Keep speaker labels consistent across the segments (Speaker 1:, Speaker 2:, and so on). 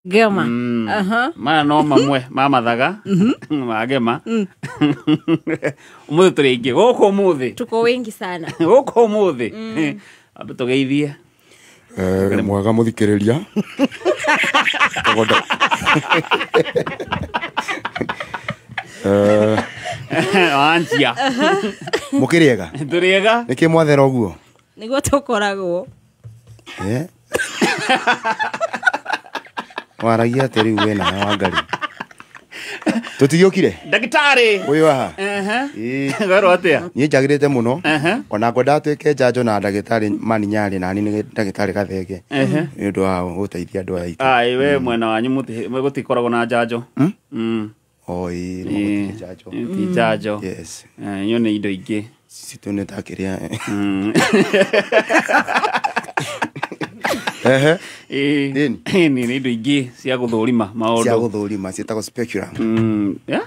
Speaker 1: Gema.
Speaker 2: Maya no mamwe ma mathaga ma Gema. Umuthi turi ingi guku umuthi.
Speaker 1: Tuko wengi sana.
Speaker 2: Guku umuthi. Ambe tugeithie.
Speaker 3: Mwega muthikiriria.
Speaker 2: Anjia.
Speaker 3: Mukiriega.
Speaker 2: Turiega.
Speaker 3: Niki mwathera uguo?
Speaker 1: Niguo tukoragwo.
Speaker 3: Eh? Waragia atĩ rĩu wĩna Wangari. Tũtigiũkire?
Speaker 2: Ndagĩtarĩ.
Speaker 3: Ũyũ haha.
Speaker 2: Ehe. Ngorwo atĩa?
Speaker 3: Niĩ njagĩrĩte mũno. Ona ngwendaga tuĩke njanjo na ndagĩtarĩ Maninyarĩ na niĩ nĩ ndagĩtarĩ Gathenge. Nĩ ũndũ wa gũteithia andũ aya aitũ.
Speaker 2: Ai we mwena wanyu gũtikoragwo na njanjo.
Speaker 3: O ĩĩ no gũtirĩ njanjo.
Speaker 2: Ti njanjo.
Speaker 3: Yes.
Speaker 2: Inyuĩ nĩ indo ingĩ.
Speaker 3: Citũ nĩ ta kĩrĩa. Ehe.
Speaker 2: Ĩĩ nĩ indo ingĩ cia gũthũrima maũndũ.
Speaker 3: Cia gũthũrima ciĩtagwo speculum.
Speaker 2: Yeah?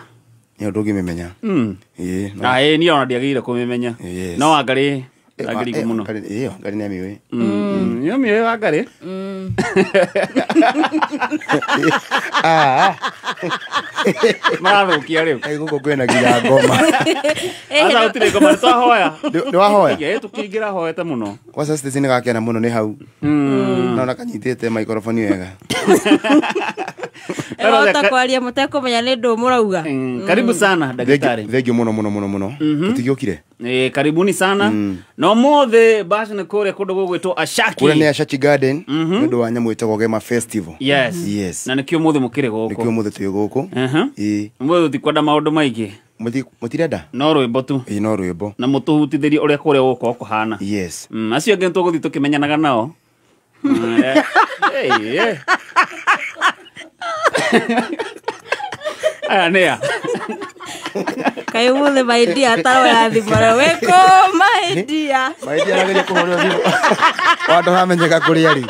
Speaker 3: Nĩ ũndũ ũngĩmĩmenya. Ĩĩ.
Speaker 2: Ah, ĩĩ niĩ ona ndiagĩrĩire kũmĩmenya. No Wangari ndagĩrĩire mũno.
Speaker 3: Ĩĩ Wangari nĩ amĩũĩ.
Speaker 2: Nĩ amĩũĩ Wangari?
Speaker 3: Ah.
Speaker 2: Marathũkia rĩu.
Speaker 3: Kaĩ gũkũ kwĩna nginya ngoma.
Speaker 2: Aca gũtirĩ ngoma nĩ twahoya.
Speaker 3: Nĩ wahoya?
Speaker 2: Ĩĩ tũkĩingĩra hoete mũno.
Speaker 3: Kwanza Stacy nĩ gakena mũno nĩ hau. Naona kanyitĩte microphone wega.
Speaker 1: Ĩrahota kwaria mũtekũmenya nĩ ndũ mũrauga.
Speaker 2: Karibu sana ndagĩtarĩ.
Speaker 3: Thengiũ mũno mũno mũno mũno. Tũtigiũkire?
Speaker 2: Karibuni sana. Na ũmũthĩ bash nĩ kũrĩa kũndũ gũgwĩtwo Ashaki.
Speaker 3: Kũrĩa nĩ Ashaki Garden nĩ ũndũ wa nyamũ ĩtagwo Gema Festival.
Speaker 2: Yes.
Speaker 3: Yes.
Speaker 2: Na nĩkĩo ũmũthĩ mũkĩrĩ gũkũ.
Speaker 3: Nĩkĩo ũmũthĩ twĩ gũkũ.
Speaker 2: Ĩĩ. Ũmũthĩ tũtikwenda maũndũ maingĩ.
Speaker 3: Mũtirenda?
Speaker 2: No rwĩmbo tu.
Speaker 3: Ĩĩ no rwĩmbo.
Speaker 2: Na mũtũhutithĩrie ũrĩa kũrĩa gũgũkorwo kũhana.
Speaker 3: Yes.
Speaker 2: Acio angĩ nĩtũgũthiĩ tũkĩmenyanaga nao. Aya nĩ a?
Speaker 1: Kaĩ ũmũthĩ my dear ataroya thimũ wĩkũ my dear.
Speaker 3: My dear arageria kũhũrĩrwo thimũ. Wandũ haramenyeka kũrĩa arĩ.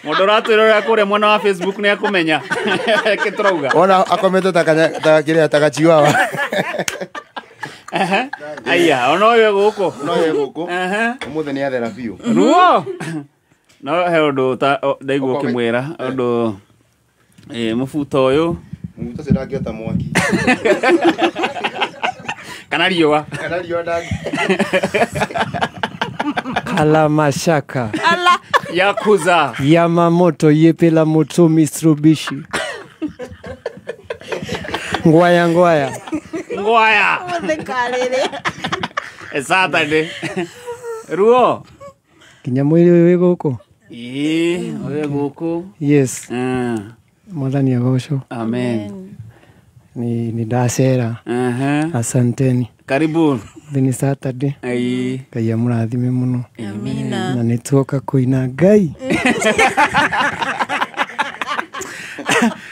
Speaker 2: Mũndũ ũratwĩrorera kũrĩa mwena wa Facebook nĩ akũmenya. Kĩ tũrauga.
Speaker 3: Wona akomete ta kĩrĩa ta gachiwawa.
Speaker 2: Aya, ona ũyũ gũkũ.
Speaker 3: Ona ũyũ gũkũ. Ũmũthĩ nĩ athera biũ.
Speaker 2: Ruo. No he ũndũ ndaigua ũkĩmwĩra ũndũ mũbuto ũyũ.
Speaker 3: Mũbuto ũcio ndangĩota mwaki.
Speaker 2: Kana riũa.
Speaker 3: Kana riũa ndangĩ.
Speaker 4: Ala mashaka.
Speaker 1: Ala.
Speaker 2: Yakuza.
Speaker 4: Yamamoto yepela moto Mitsubishi. Ngwaya ngwaya.
Speaker 2: Ngwaya. Saturday. Ruo.
Speaker 4: Kinya mwĩrĩ ũyũ wĩ gũkũ?
Speaker 2: Ĩĩ, ũyũ gũkũ.
Speaker 4: Yes. Mwathani agocwo.
Speaker 2: Amen.
Speaker 4: Ni ndacera. Asanteni.
Speaker 2: Karibu.
Speaker 4: Thĩ Saturday.
Speaker 2: Ĩĩ.
Speaker 4: Ngai amũrathime mũno.
Speaker 1: Amina.
Speaker 4: Na nĩ tuoka kũina Ngai.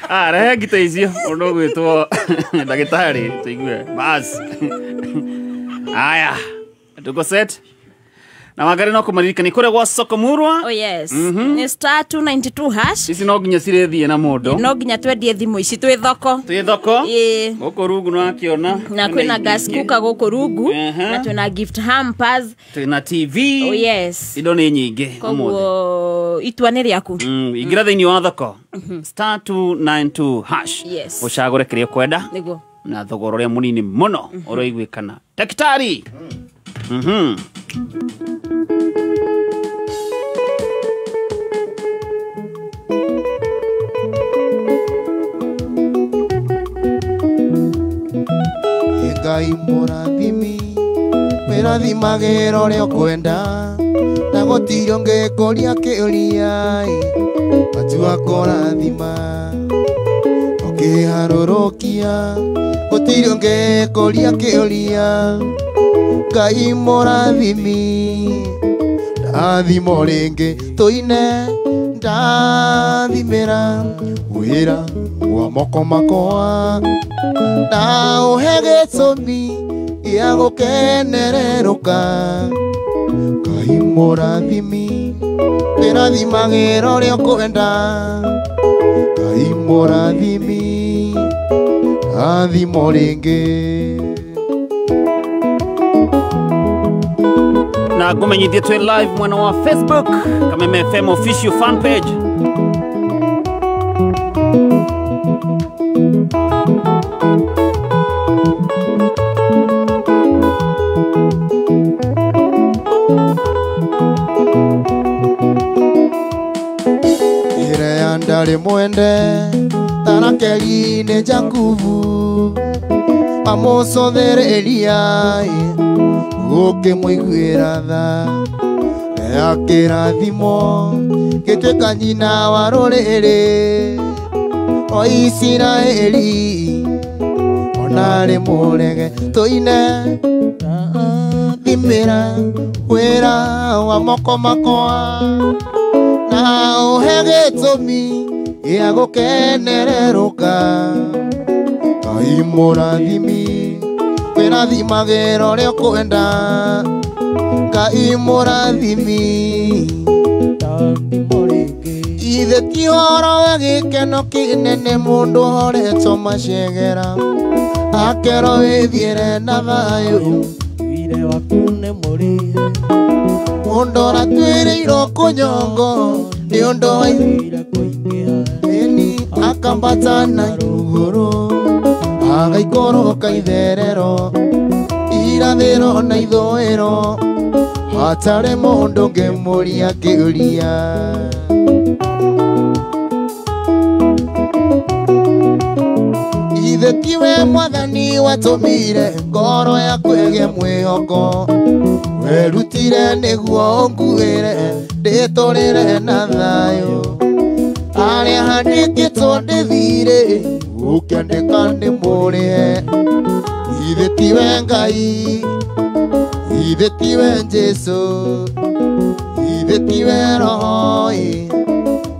Speaker 2: Ah, rehe ngita icio ũndũ ũgwĩtwo ndagĩtarĩ tũigue. Bas. Aya. Tuko set. Na Wangari no kũmaririkania kũrĩa gwa Soko Murwa.
Speaker 1: Oh yes. Nĩ star 292 hash.
Speaker 2: Ici no nginya cirĩthiĩ na mũndũ.
Speaker 1: No nginya twendie thimũ ici twĩ thoko.
Speaker 2: Twĩ thoko?
Speaker 1: Ĩĩ.
Speaker 2: Gũkũ rungu nĩ wakĩona.
Speaker 1: Na kwĩna gas cooker gũkũ rungu. Na twĩna gift hampers.
Speaker 2: Twĩna TV.
Speaker 1: Oh yes.
Speaker 2: Indo nĩ nyingĩ ũmũthĩ.
Speaker 1: Koguo itua nĩ rĩaku.
Speaker 2: Ingĩra thĩinĩ wa thoko. Star 292 hash.
Speaker 1: Yes.
Speaker 2: Ũcagũre kĩrĩa ũkwenda.
Speaker 1: Nĩguo.
Speaker 2: Na thogora ũrĩa mũnini mũno ũroiguĩkana. Daktari.
Speaker 3: Ngai mũrathimi wĩrathimagĩra ũrĩa ũkwenda na gũtirĩ ũngĩkũria kĩũria matua kũrathima ũkĩharũrũkia gũtirĩ ũngĩkũria kĩũria Ngai mũrathimi ndathimo rĩngĩ tũine ndathimĩra wĩra wa moko makwa na ũhe gĩtũmi gĩa gũkenererũka Ngai mũrathimi ndĩrathimagĩra ũrĩa ũkwenda Ngai mũrathimi ndathimo rĩngĩ.
Speaker 2: Na ngũmenyithie twĩ live mwena wa Facebook Kameme FM official fan page.
Speaker 3: Ire mwende tarakeli ne Jakubu amosothere Elia ukimwiguĩra tha akĩrathimwo gĩtuĩka nyina wa rũrĩrĩ o Isiraeli ona rĩ mũrege tũine thimĩra wĩra wa moko makwa na ũhe gĩtũmi gĩa gũkenererũka Ngai mũrathimi wĩrathimagĩra ũrĩa ũkwenda Ngai mũrathimi ithe ti ũhoro wa gĩkeno kĩnene mũndũ horetwo macegera akerwo wĩthiĩre na thayũ mũndũ ũratuĩrĩirwo kũnyongo nĩ ũndũ wa ĩni akambata na igũrũ agaikũrũka itherero irathĩro na ithũĩro hatarĩ mũndũ ũngĩmũria kĩũria. Ithe tiwe mwathani watũmire ngoro yaku ĩgĩe mwĩhoko werutire nĩguo ũnguĩre ndĩtũrĩre na thayũ harĩa handĩkĩtwo ndĩthire ũkĩandĩka nĩ mũrĩhe ithe tiwe Ngai ithe tiwe Jesũ ithe tiwe Roho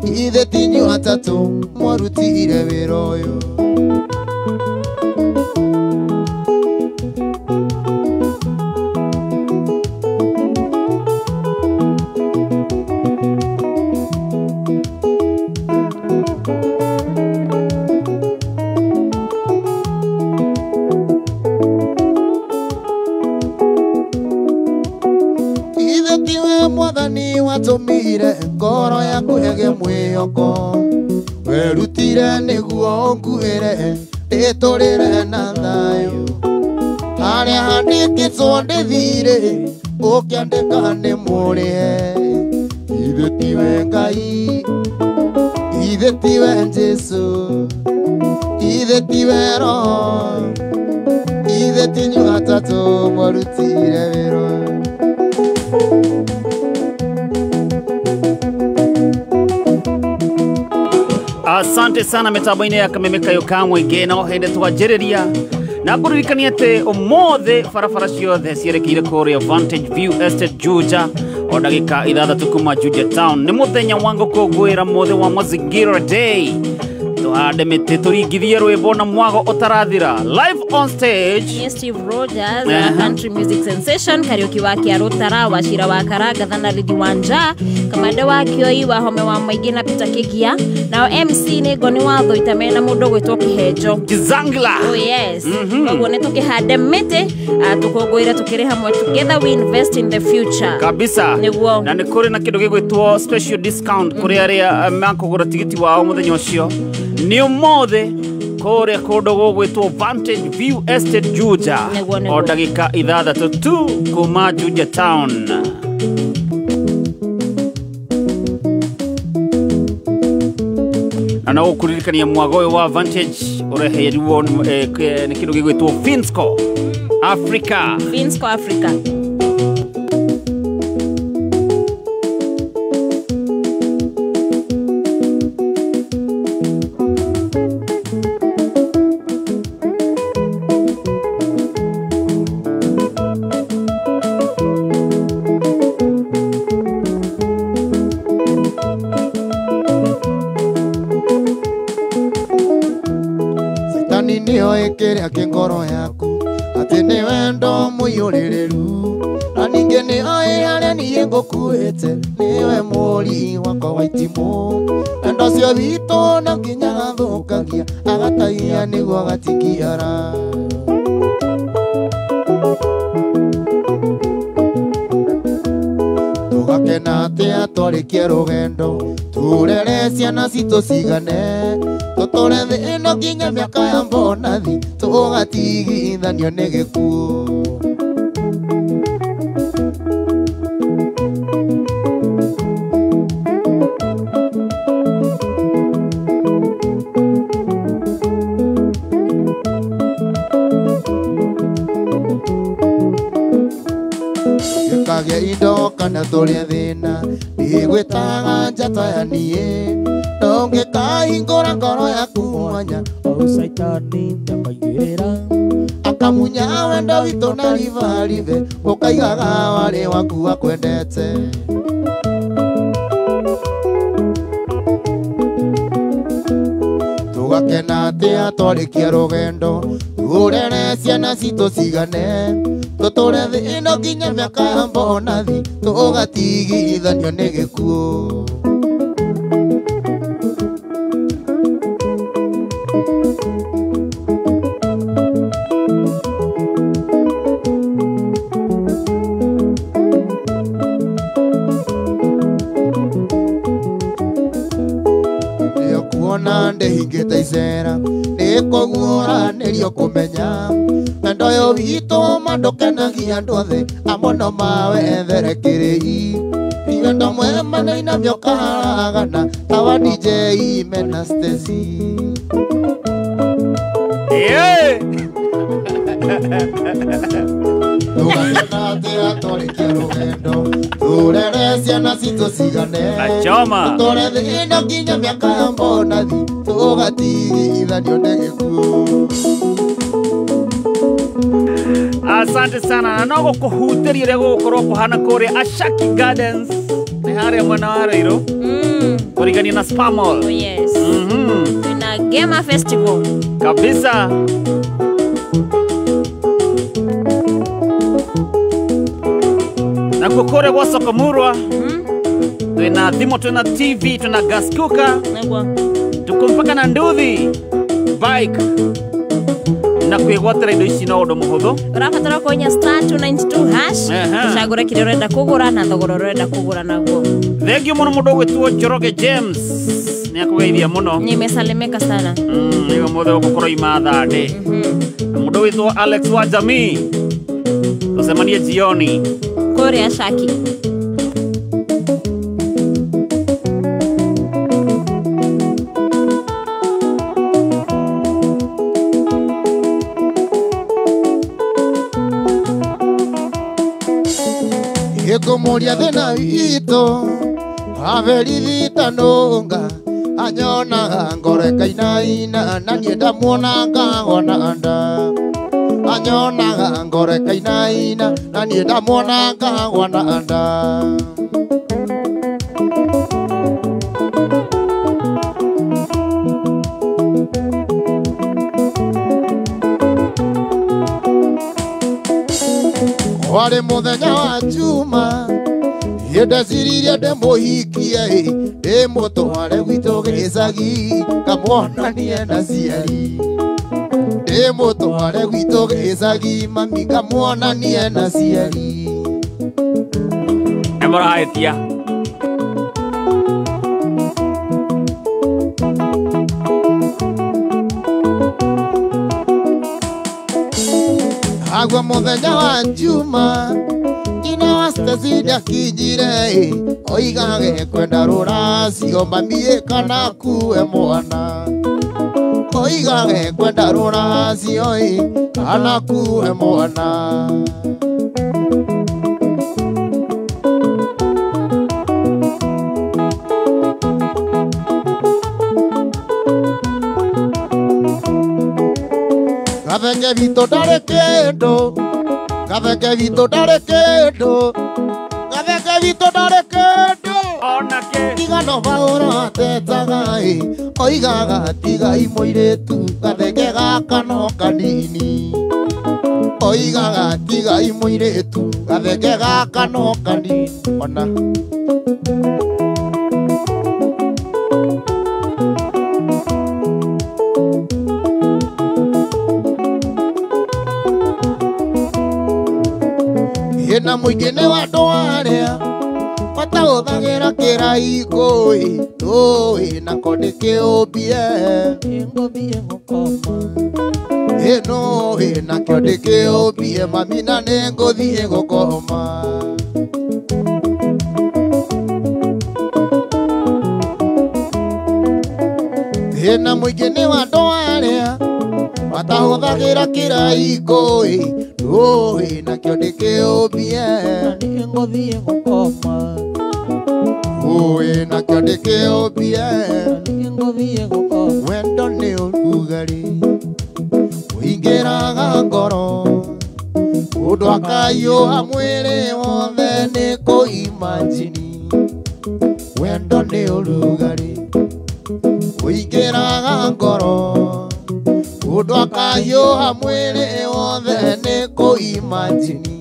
Speaker 3: ithe ti inyuĩ atatũ mwarutire wĩra ũyũ. Watũmire ngoro yaku ĩgĩe mwĩhoko werutire nĩguo ũnguĩre ndĩtũrĩre na thayũ harĩa handĩkĩtwo ndĩthire ũkĩandĩka nĩ mũrĩhe ithe tiwe Ngai ithe tiwe Jesũ ithe tiwe Roho ithe ti inyuĩ atatũ mwarutire wĩra.
Speaker 2: Asante sana mitambo-inĩ ya Kameme Kayo ka Mũingĩ no hĩndĩ twanjĩrĩria na ngũririkania atĩ ũmũthĩ barabara ciothe cierekeire kũrĩa Vantage View Estate Juja o ndagĩka 6 kuma Juja Town. Nĩ mũthenya wa gũkũngũĩra mũthĩ wa Mazingira Day. Tũhande mĩtĩ tũringithie rwĩmbo na mwago ũtarathira. Live on stage
Speaker 1: Steve Rogers, country music sensation, Kariuki wa Kiarutara, Wachira wa Karanga na Lidi Wanja, Kamande wa Kioi wa Home wa Maingĩ na Peter Kigia. Nao MC nĩ Ngoni wa Thuita mena mũndũ gwĩtwo Kĩhenjo
Speaker 2: Kizangla.
Speaker 1: Oh yes. Koguo nĩ tũkĩhande mĩtĩ tũkũngũĩre tũkĩrĩ hamwe, together we invest in the future.
Speaker 2: Kabisa.
Speaker 1: Nĩguo.
Speaker 2: Na nĩ kũrĩ na kĩndũ gĩgwĩtwo special discount kũrĩ arĩa makũgũra tigiti wao mũthenya ũcio. Nĩ ũmũthĩ kũrĩa kũndũ gũgwĩtwo Vantage View Estate Juja o ndagĩka 6 tu kuma Juja Town. Na no gũkũririkania mwago ũyũ wa Vantage ũreheirwo nĩ kĩndũ gĩgwĩtwo Finsco Africa.
Speaker 1: Finsco Africa.
Speaker 3: Kĩrĩa kĩ ngoro yaku atĩ nĩ wendo mũiyũrĩrĩru na ningĩ nĩ oĩ harĩa niĩ ngũkuĩte nĩwe mũri wakwa wa itimũ wendo ũcio witũ no nginya gathũkagia agataia nĩguo gatikiara. Tũgakena atĩa twarĩkia rũgendo tũrere ciana citũ cigane Tũtũre thĩ ĩno nginya mĩaka ya mbonathi tũgatigithanio nĩ gĩkuũ. Kagĩa indo kana tũrĩe thĩna ndigwĩtaga njata ya niĩ ndũngĩkahingũra ngoro yaku mwanya
Speaker 5: o Saitani ndakaigĩrĩra
Speaker 3: akamunya wendo witũ na ribaribe ũkaigaga warĩ waku akwendete. Tũgakena atĩa twarĩkia rũgendo tũrere ciana citũ cigane tũtũre thĩ ĩno nginya mĩaka ya mbonathi tũgatigithanio nĩ gĩkuũ. Kuona ndĩhingĩte icera nĩkũguũranĩrio kũmenya wendo ũyũ witũ ma ndũkenagia andũ othe amwe no mawethere kĩrĩi wendo mwema nĩinamio ũkaharagana ta wa DJ mena Stacy. Tũgakena atĩa twarĩkia rũgendo tũrere ciana citũ cigane tũtũre thĩ ĩno nginya mĩaka ya mbonathi tũgatigithanio nĩ gĩkuũ.
Speaker 2: Asante sana na no gũkũhutĩria ũrĩa gũgũkorwo kũhana kũrĩa Ashaki Gardens nĩ harĩa mwena wa Ruiru kũrigania na Spa Mall.
Speaker 1: Oh yes. Twĩna Gema Festival
Speaker 2: kabisa. Na kũrĩa gwa Sokomurwa twĩna thimũ, twĩna TV, twĩna gas cooker, tuko mpaka na nduthi bike na kwĩgwatĩra indo ici no ũndũ mũhũthũ.
Speaker 1: Ũrabatara kũhihinya star 292 hash ũcagũre kĩrĩa ũrenda kũgũra na thogora ũrĩa ũrenda kũgũra naguo.
Speaker 2: Thengiũ mũno mũndũ ũgwĩtwo Njoroge James nĩ akũgeithia mũno.
Speaker 1: Nimesalimika sana.
Speaker 2: Nĩguo mũthĩ ũgũkorwo ima thandĩ. Na mũndũ ũgwĩtwo Alex wa Jamii tũcemanie jioni
Speaker 1: kũrĩa Shaki.
Speaker 3: Gĩkũmũria thĩna witũ aberithita nũnga anyonaga ngoro ĩkainaina na niĩ ndamuona ngagwa na nda anyonaga ngoro ĩkainaina na niĩ ndamuona ngagwa na nda. Warĩ mũthenya wa Juma ndeciririe ndĩmũhikie ndĩmũtware gwitũ gĩcagi ngamuonanie na ciari ndĩmũtware gwitũ gĩcagi mami ngamuonanie na ciari.
Speaker 2: Nĩ mũrahĩtia.
Speaker 3: Agwa mũthenya wa Juma nyina wa Stacy nĩakinyire oigage kwenda rũracio mami kana akue mwana oigage kwenda rũracio kana akue mwana. Gathenge witũ ndarĩ kĩndũ, gathenge witũ ndarĩ kĩndũ, gathenge witũ ndarĩ kĩndũ
Speaker 2: onake
Speaker 3: tiga no Paũlũ atetaga oigaga tigai mũirĩtu gathenge gaka no kanini oigaga tigai mũirĩtu gathenge gaka no kanini ona. Na mũingĩ nĩ wa andũ arĩa Matahũthagĩra kĩraikũ ĩ Nũĩ nako ndĩkĩũmbie
Speaker 5: Nĩngũthiĩ gũkoma.
Speaker 3: Ĩ nũĩ nakĩo ndĩkĩũmbie mami na nĩngũthiĩ gũkoma. Thĩna mũingĩ nĩ wa andũ arĩa matahũthagĩra kĩraikũ ĩ Nũĩ nakĩo ndĩkĩũmbie
Speaker 5: Nĩngũthiĩ gũkoma.
Speaker 3: Nũĩ nakĩo ndĩkĩũmbie
Speaker 5: Nĩngũthiĩ gũkoma.
Speaker 3: Wendo nĩ ũrugarĩ ũingĩraga ngoro mũndũ akahiũha mwĩrĩ wothe nĩ kũimajini. Wendo nĩ ũrugarĩ ũingĩraga ngoro mũndũ akahiũha mwĩrĩ wothe nĩ kũimajini.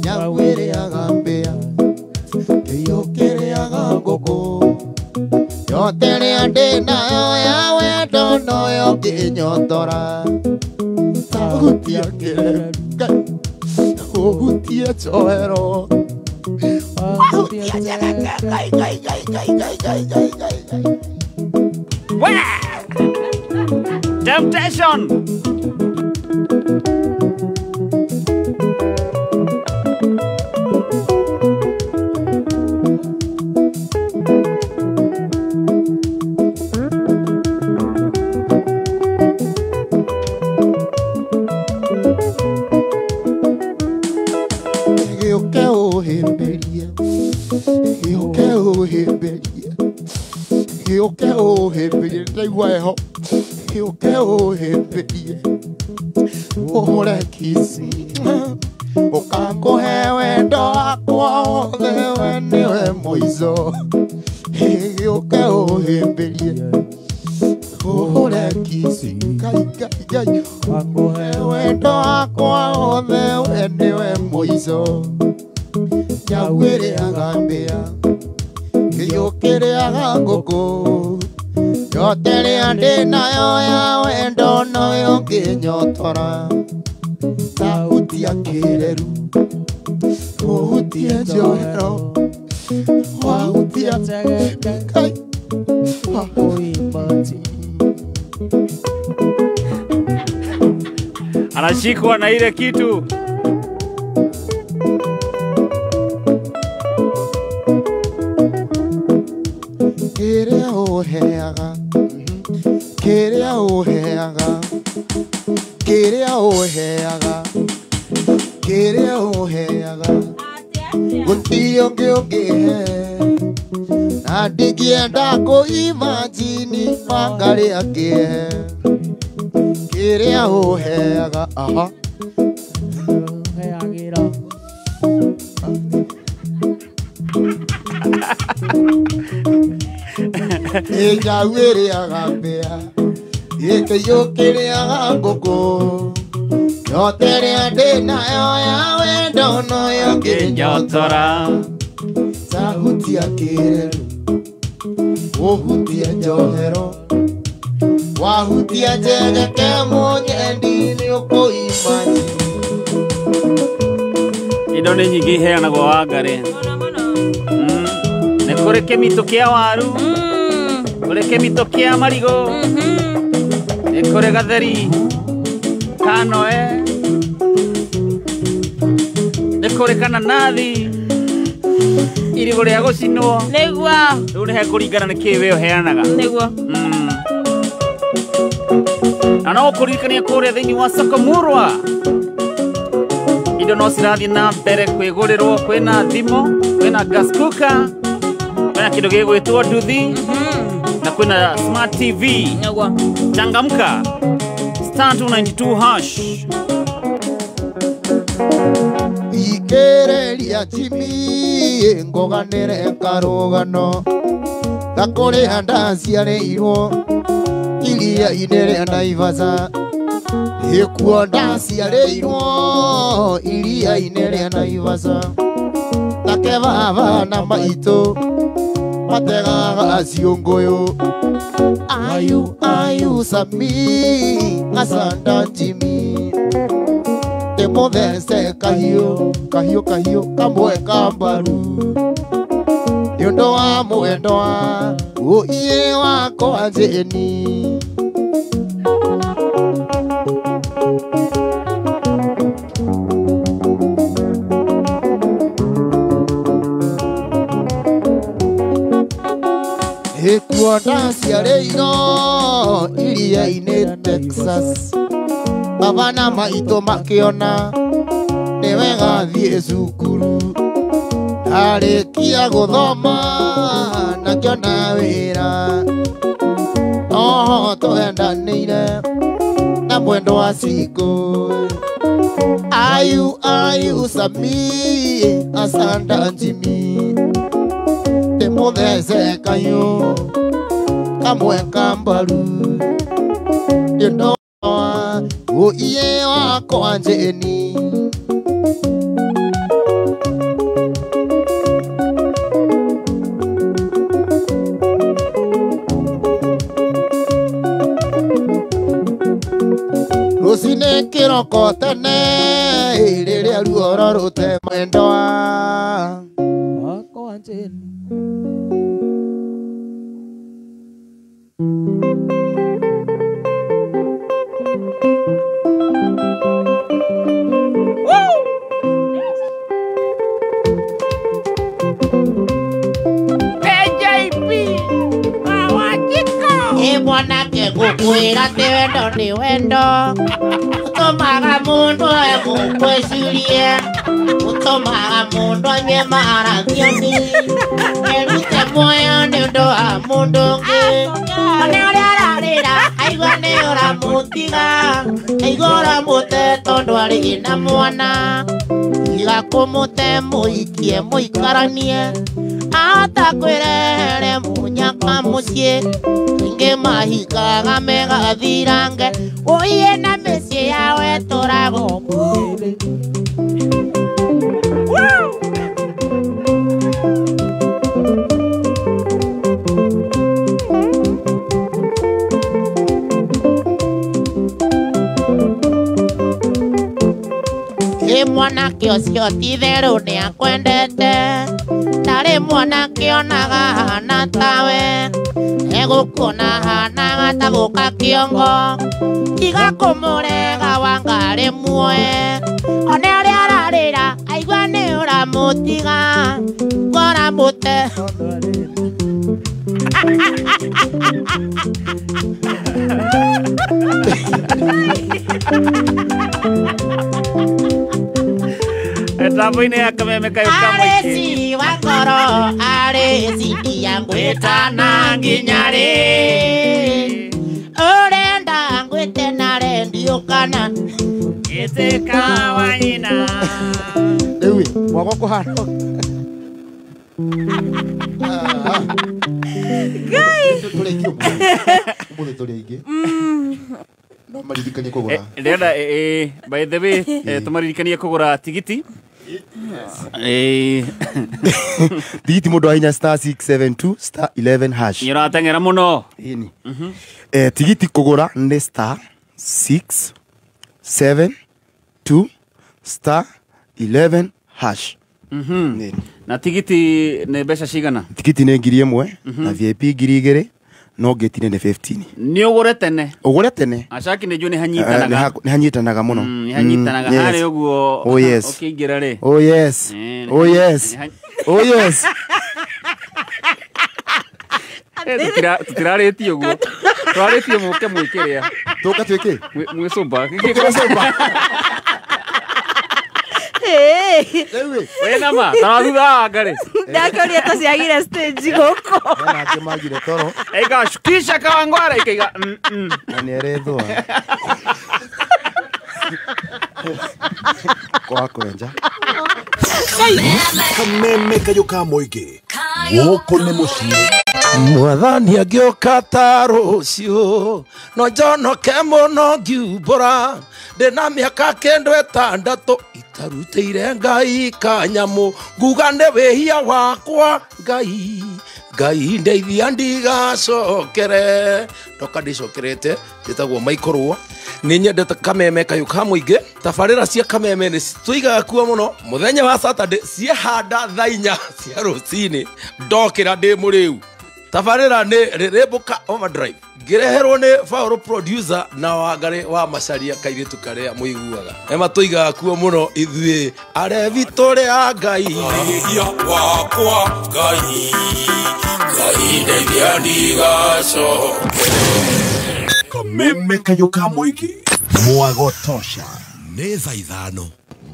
Speaker 3: Nyau ĩrĩaga mbĩa kĩiyũ kĩrĩaga ngũkũ yote ĩrĩa ndĩ nayo ya wendo noyo ngĩnyotora. Tahutia kĩreru ũhutie njohero wahutia njegeke ngai ngai ngai ngai ngai ngai ngai ngai ngai.
Speaker 2: Temptation.
Speaker 3: Gĩũke ũhĩmbĩrie gĩũke ũhĩmbĩrie gĩũke ũhĩmbĩrie ndaigua heho gĩũke ũhĩmbĩrie ũhũre kiss ũkakũhe wendo wakwa wothe we nĩwe mũico gĩũke ũhĩmbĩrie ũhũre kiss ngai ngai ngai
Speaker 5: Wakũhe
Speaker 3: wendo wakwa wothe we nĩwe mũico. Nyau ĩrĩaga mbĩa kĩiyũ kĩrĩaga ngũkũ yote ĩrĩa ndĩ nayo ya wendo noyo ngĩnyotora. Tahutia kĩreru ũhutie njohero wahutia
Speaker 5: njegeke
Speaker 3: ngai
Speaker 5: kũimajini.
Speaker 2: Anashikwa na ile kitu.
Speaker 3: Kĩrĩa ũheaga kĩrĩa ũheaga kĩrĩa ũheaga kĩrĩa ũheaga gũtirĩ ũngĩ ũngĩhe na ndingĩenda kũimajini wangarĩ akĩhe kĩrĩa ũheaga aha
Speaker 5: Ũheagĩra.
Speaker 3: Ĩ nyau ĩrĩaga mbĩa gĩkĩiyũ kĩrĩaga ngũkũ yote ĩrĩa ndĩ nayo ya wendo noyo ngĩnyotora.
Speaker 2: Nyotora.
Speaker 3: Tahutia kĩreru ũhutie njohero wahutia njegeke mũnyendi nĩ ũkũimajini.
Speaker 2: Indo nĩ nyingĩ iheanagwo Wangarĩ.
Speaker 1: Mũno mũno.
Speaker 2: Nĩ kũrĩ kĩmitũ kĩa waru kũrĩ kĩmitũ kĩa marigũ nĩ kũrĩ gatheri kanoe nĩ kũrĩ kananathi irigũ rĩa gũcinwo
Speaker 1: Nĩguo.
Speaker 2: rĩu nĩ hekũringana nĩ kĩĩ we ũheanaga.
Speaker 1: Nĩguo.
Speaker 2: Na no kũririkania kũrĩa thĩinĩ wa soko murwa indo no cirathiĩ na mbere kwĩgũrĩrwo kwĩna thimũ kwĩna gas cooker kwĩna kĩndũ gĩgwĩtwo nduthi na kwĩna smart TV.
Speaker 1: Nĩguo.
Speaker 2: Changamka star 292 hash.
Speaker 3: Ikĩrĩria Jimmy ngũganĩre karũgano ta kũrĩa ndaciarĩirwo iria-inĩ rĩa Naivasha ĩkuo ndaciarĩirwo iria-inĩ rĩa Naivasha take baba na maitũ mategaga ciũngũyũ ayu ayu Sami asanda Jimmy te Ndĩmũthece kahiũ kahiũ kahiũ kamwe ka mbaru nĩ ũndũ wa mwendwa ũiĩ wakwa Njĩni. Ĩkuo ndaciarĩirwo iria-inĩ Texas, baba na maitũ makĩona nĩ wega thiĩ cukuru. Ndarĩkia gũthoma na ngĩona wĩra, noho twendanĩire na mwendwa Cingũ. Ayu ayu Sami asanda Jimmy, ndĩmũthece kahiũ kamwe ka mbaru nĩ ũndũ wa ũiĩ wakwa Njĩni. Rũcinĩ kĩroko tene rĩrĩa ruoro rũte mwendwa
Speaker 5: wakwa Njĩni.
Speaker 6: Mwanake ngũkwĩra atĩ wendo nĩ wendo ũtũmaga mũndũ egũkwĩcirie, ũtũmaga mũndũ anyue marathioni, erute muoyo nĩ ũndũ wa mũndũ ũngĩ. One ũrĩa ararĩra aigua nĩ ũramũtiga, aigua ũramũte tondũ arĩ na mwana. Tiga kũmũte mũikie mũikaranie, ahota kwĩrehere mũnyaka mũciĩ. Kaingĩ mahikaga megathirange, ũiye na mĩciĩ yao ĩtũraga ũmũthĩ. Ĩ mwanake ũcio ti-itherũ nĩakwendete, ndarĩ mwanake onaga ahana tawe, egũkuona ahanaga ta gũka kĩongo. Tiga kũmũrega Wangarĩ muoe, one ũrĩa ararĩra aigua nĩ ũramũtiga, ũramũte.
Speaker 2: Mĩtambo-inĩ ya Kameme kayũ ka
Speaker 6: Arĩ
Speaker 2: mũingĩ.
Speaker 6: siri wa ngoro, arĩ siri ya ngwĩtana nginya rĩ, ũrenda ngwĩte na rendio kana
Speaker 2: Ĩtĩka wa nyina.
Speaker 3: Rĩu ĩ mwako kũhana
Speaker 1: Ngai.
Speaker 3: Tũrĩ aingĩ ũmũthĩ. Ũmũthĩ tũrĩ aingĩ. No maririkanie kũgũra.
Speaker 2: Ndĩrenda by the way tũmaririkanie kũgũra tigiti.
Speaker 3: Tigiti mũndũ ahinya star 672 star 11 hash.
Speaker 2: Nĩ ũrateng'era mũno.
Speaker 3: Ĩni. Tigiti kũgũra nĩ star 672 star 11 hash. Nĩ.
Speaker 2: Na tigiti nĩ mbeca cigana?
Speaker 3: Tigiti nĩ 1,000 na VIP 2,000 no gate-inĩ nĩ 15.
Speaker 2: Nĩ ũgũre tene.
Speaker 3: Ũgũre tene.
Speaker 2: Acaki nĩ njũĩ nĩ hanyitanaga.
Speaker 3: Nĩ hanyitanaga mũno.
Speaker 2: Nĩ hanyitanaga harĩ ũguo.
Speaker 3: Oh yes.
Speaker 2: Ũkĩingĩra rĩ.
Speaker 3: Oh yes. Oh yes. Oh yes.
Speaker 2: Tũtirarĩtie ũguo. Twarĩtie mũke mwĩkĩrĩa.
Speaker 3: Tũka twĩkĩ?
Speaker 2: Mwĩcũmba.
Speaker 3: Twĩcũmba.
Speaker 2: Wĩ nama, tara thutha wa ngarĩ.
Speaker 1: Ndakĩũria tũciagire stage gũkũ.
Speaker 3: Hena angĩ magire toro.
Speaker 2: Ĩka shukisha Kawangware ĩkaiga
Speaker 3: Na nĩ erethwa. Kwa kwenja.
Speaker 7: Kameme kayũ ka mũingĩ. Gũkũ nĩ mũciĩ.
Speaker 8: Mwathani angĩũka ta rũciũ no njonoke mũno ngiumbũra ndĩna mĩaka kĩndũ ĩtandatũ itarutĩire Ngai kanyamũ nguga nĩ wĩhia wakwa Ngai Ngai ndeithia ndigacokere ndoka ndĩcokerete njĩtagwo Michael Rũa nĩ nyendete kameme kayũ ka mũingĩ Tabarĩra cia Kameme nĩ citũigaga kuo mũno mũthenya wa Saturday ciehanda thaa 4 cia rũcinĩ ndokĩra ndĩ mũrĩu. Tabarĩra nĩ Rĩrĩmbũka Overdrive ngĩreherwo nĩ Faũrũ producer na Wangarĩ wa Macaria kairĩtu karĩa mũiguaga. Nĩ matũigaga kuo mũno ithuĩ arevi tũrĩ a Ngai. Wakwa Ngai, Ngai ndeithia ndigacoke.
Speaker 7: Kameme kayũ ka mũingĩ mwago tosha nĩ thaa 5.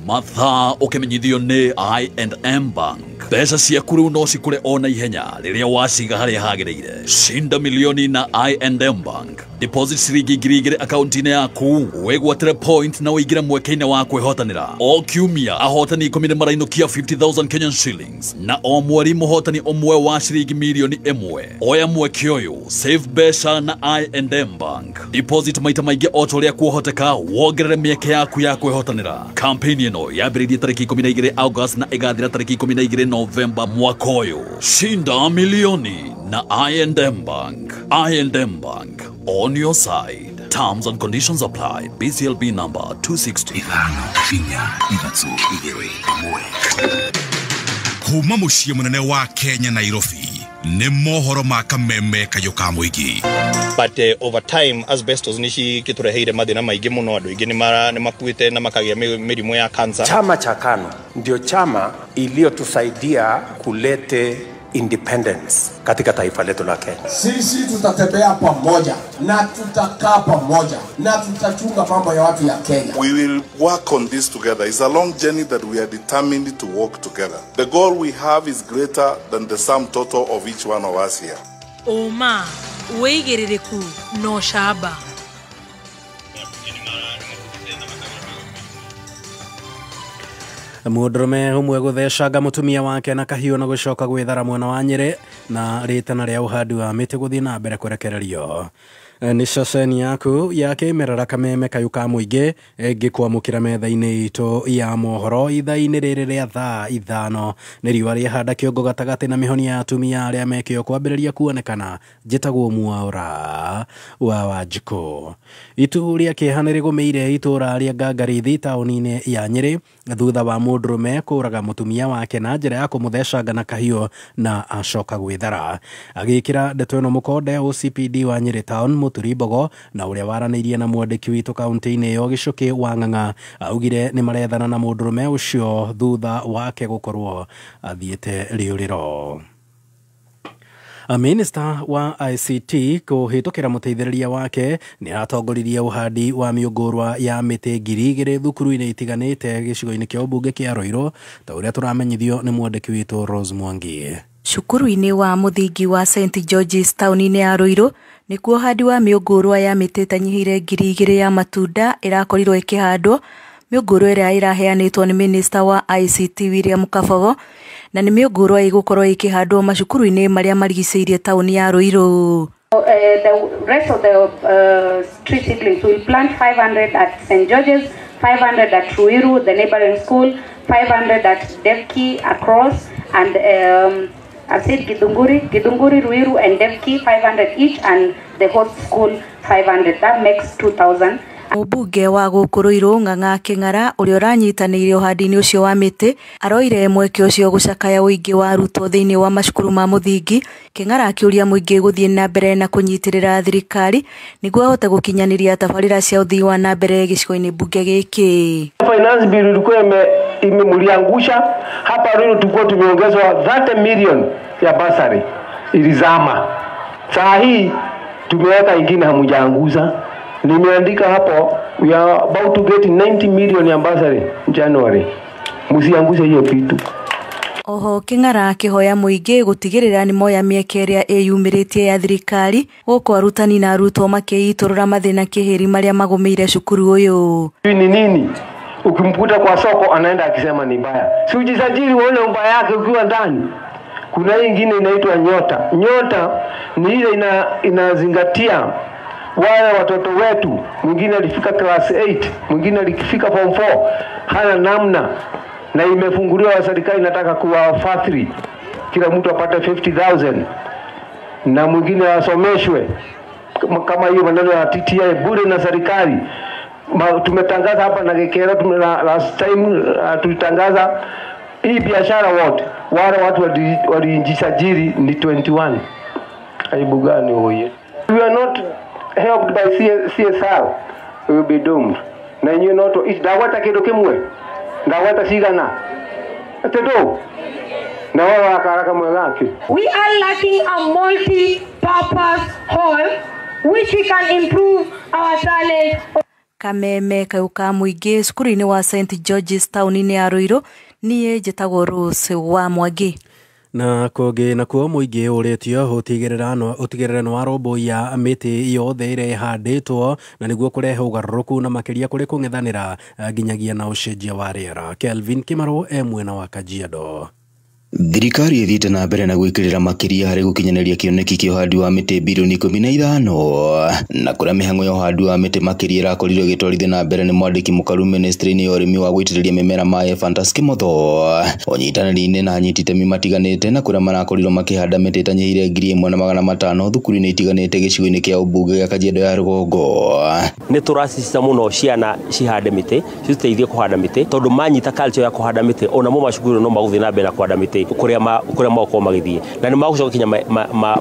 Speaker 9: Mathaa ũkĩmenyithio nĩ I&M Bank. Mbeca ciaku rĩu no cikũre o na ihenya rĩrĩa waciga harĩa hagĩrĩire. Shinda milioni na I&M Bank. Deposit ciringi 2,000 akaunti-inĩ yaku, wĩgwatĩre point na ũingĩre mweke-inĩ wa kwĩhotanĩra. O kiumia ahotani 10 nĩ marainũkia 50,000 Kenyan shillings na o mweri mũhotani ũmwe wa ciringi milioni 1. Oya mweke ũyũ, save mbeca na I&M Bank. Deposit maita maingĩ o ta ũrĩa kuohoteka, wongerere mĩeke yaku ya kwĩhotanĩra. Campaign ĩno yambĩrĩirie tarĩki 12 August na ĩgathira tarĩki 12 Novemba mwaka ũyũ. Shinda milioni na I&M Bank. I&M Bank, on your side. Terms and conditions apply. BCLB number 260.
Speaker 7: 5 4 3 2 1. Kuma mũciĩ mũnene wa Kenya Nairobi nĩ mohoro ma Kameme kayũ ka mũingĩ.
Speaker 10: But over time asbestos nĩ cikĩtũreheire mathĩna maingĩ mũno, andũ aingĩ nĩ makuĩte na makagĩa mĩrimũ ya cancer.
Speaker 11: Chama cha KANU ndio chama iliyotusaidia kulete independence katika taifa letu la Kenya.
Speaker 12: Sisi tutatembea pamoja na tutakaa pamoja na tutachunga mambo ya watu ya Kenya.
Speaker 13: We will work on this together. It's a long journey that we are determined to walk together. The goal we have is greater than the sum total of each one of us here.
Speaker 14: Oma, wĩigĩrĩrĩku no camba.
Speaker 15: Mũndũrũme ũmwe gũthecanga mũtumia wake na kahiũ na gũcoka gwĩthara mwena wa Nyĩrĩ na rĩtana rĩa ũhandi wa mĩtĩ gũthiĩ na mbere kũrekererio. Nĩ ceceni yaku ya kĩmerera Kameme kayũ ka mũingĩ ngĩkwamũkĩra metha-inĩ itũ ya mohoro ithaa-inĩ rĩrĩ rĩa thaa 5. Nĩ riũa rĩahanda kĩongo gatagatĩ na mĩhonia ya atumia arĩa mekĩo kwambĩrĩria kuonekana. Njĩtagwo Mwaũra wa Wanjikũ. Itu rĩa kĩeha nĩ rĩgũmĩire itũra rĩa Ngangarithi taũni-inĩ ya Nyĩrĩ thutha wa mũndũrũme kũraga mũtumia wake na njĩra ya kũmũthecanga na kahiũ na acoka gwĩthara. Agĩkĩra ndeto ĩno mũkonde OCPD wa Nyĩrĩ town Mũturi Mbogo na ũrĩa waranĩirie na mwandĩki witũ kaunti-inĩ ĩyo Gĩcũkĩ wa Ng'ang'a augire nĩ marethana na mũndũrũme ũcio thutha wake gũkorwo athiĩte rĩũrĩro. Minista wa ICT kũhĩtũkĩra mũteithĩrĩria wake nĩ aratongoririe ũhandi wa mĩũngũrwa ya mĩtĩ 2,000 thukuru-inĩ itiganĩte gĩcigo-inĩ kĩa ũmbunge kĩa Ruiru ta ũrĩa tũramenyithio nĩ mwandĩki witũ Rose Mwangi.
Speaker 16: Cukuru-inĩ wa mũthingi wa St George's taũni-inĩ ya Ruiru nĩkuo ũhandi wa mĩũngũrwa ya mĩtĩ ĩtanyihĩire 2,000 ya matunda ĩrakorirwo ĩkĩhandwo. Mĩũngũrwa ĩrĩa ĩraheanĩtwo nĩ minista wa ICT William Kabogo na nĩ mĩũngũrwa ĩgũkorwo ĩkĩhandwo macukuru-inĩ marĩa marigicĩirie taũni ya Ruiru.
Speaker 17: The rest of the tree seedlings will plant 500 at St George's, 500 at Ruiru, the neighboring school, 500 at Devki across, and I've said Githunguri, Ruiru and Devki 500 each, and the host school 500. That makes 2,000.
Speaker 16: Mũmbunge wa gũkũ Ruiru Ng'ang'a Kĩng'ara ũrĩa ũranyitanĩire ũhandi-inĩ ũcio wa mĩtĩ aroire mweke ũcio gũcakaya ũingĩ wa arutwo thĩinĩ wa macukuru ma mũthingi. Kĩng'ara akĩũria mũingĩ gũthiĩ na mbere na kũnyitĩrĩra thirikari nĩguo ahote gũkinyanĩria tabarĩra cia ũthii wa na mbere gĩcigo-inĩ mbunge gĩkĩ.
Speaker 18: Finance bill ilikuwa imemliangusha hapa Ruiru, tulikuwa tumeongezwa 30 million ya basari ilizama. Saa hii tumeweka ingine hamujaanguza. Nimeandika hapo we are about to get 90 million ya basari January. Musianguse hiyo kitu.
Speaker 16: Oho Kĩng'ara akĩhoya mũingĩ gũtigĩrĩra nĩ moya mĩeke ĩrĩa ĩyumĩrĩtie ya thirikari gũkũ arutani na arutwo makĩitũrũra mathĩna kĩhĩri marĩa magũmĩire cukuru ũyũ.
Speaker 18: Ni nini? Ukimkuta kwa soko anaenda akisema ni mbaya. Si ujisajili uone ubaya yake ukiwa ndani. Kuna hii ingine inaitwa nyota. Nyota ni ile inazingatia wale watoto wetu. Mwingine alifika class 8, mwingine alifika form 4. Hana namna, na imefunguliwa na serikali inataka kuwafadhili. Kila mtu apate 50,000 na mwingine asomeshwe kama hiyo maneno ya TTI bure na serikali. Tumetangaza hapa na Gikero, last time tulitangaza hii biashara wote wale watu walijisajili ni 21. Aibu gani huyo? We are not helped by CSR, we will be doomed. Na yenyewe noto ndagwata kindu kimwe, ndagwata cigana atedo na wao akaraka mwegake.
Speaker 19: We are lacking a multi-purpose hall which we can improve our talent.
Speaker 16: Kameme kau ka muingi cukuru-inĩ wa St George's taũni-inĩ ya Ruiru. Niĩ njĩtagwo Rose wa Mwangi.
Speaker 15: Na kũngĩ nakuo mũingĩ ũrĩtio ũtigĩrĩre nĩ warũmbũiya mĩtĩ yothe ĩrĩa ĩhandĩtwo na nĩguo kũrehe ũgarũrũku na makĩria kũrĩ kũng'ethanĩra nginyagia na ũcenjia wa rĩera. Kelvin Kimaro e mwena wa Kajiado.
Speaker 20: Thirikari ĩthiĩte na mbere na gwĩkĩrĩra makĩria harĩ gũkinyanĩria kĩoneki kĩa ũhandi wa mĩtĩ bilioni 15 na kũrĩa mĩhang'o ya ũhandi wa mĩtĩ makĩria ĩrakorirwo ĩgĩtwarithio na mbere nĩ mwandĩki mũkaru ministry-inĩ ya ũrĩmi wa gũitĩrĩria mĩmera maĩ Ephantus Kimotho ũnyitanĩri-inĩ na anyiti itemi matiganĩte na kũrĩa marakorirwo makĩhanda mĩtĩ ĩtanyihĩire 1500 thukuru-inĩ itiganĩte gĩcigo-inĩ kĩa ũmbunge gĩa Kajiado ya rũgongo.
Speaker 21: Nĩ tũracicica mũno ciana cihande mĩtĩ citeithie kũhanda mĩtĩ tondũ manyita culture ya kũhanda mĩtĩ onamo macukuru no magũthiĩ na mbere na kũhanda mĩtĩ kuria magokorwo magithie na nĩ magũcoka kinya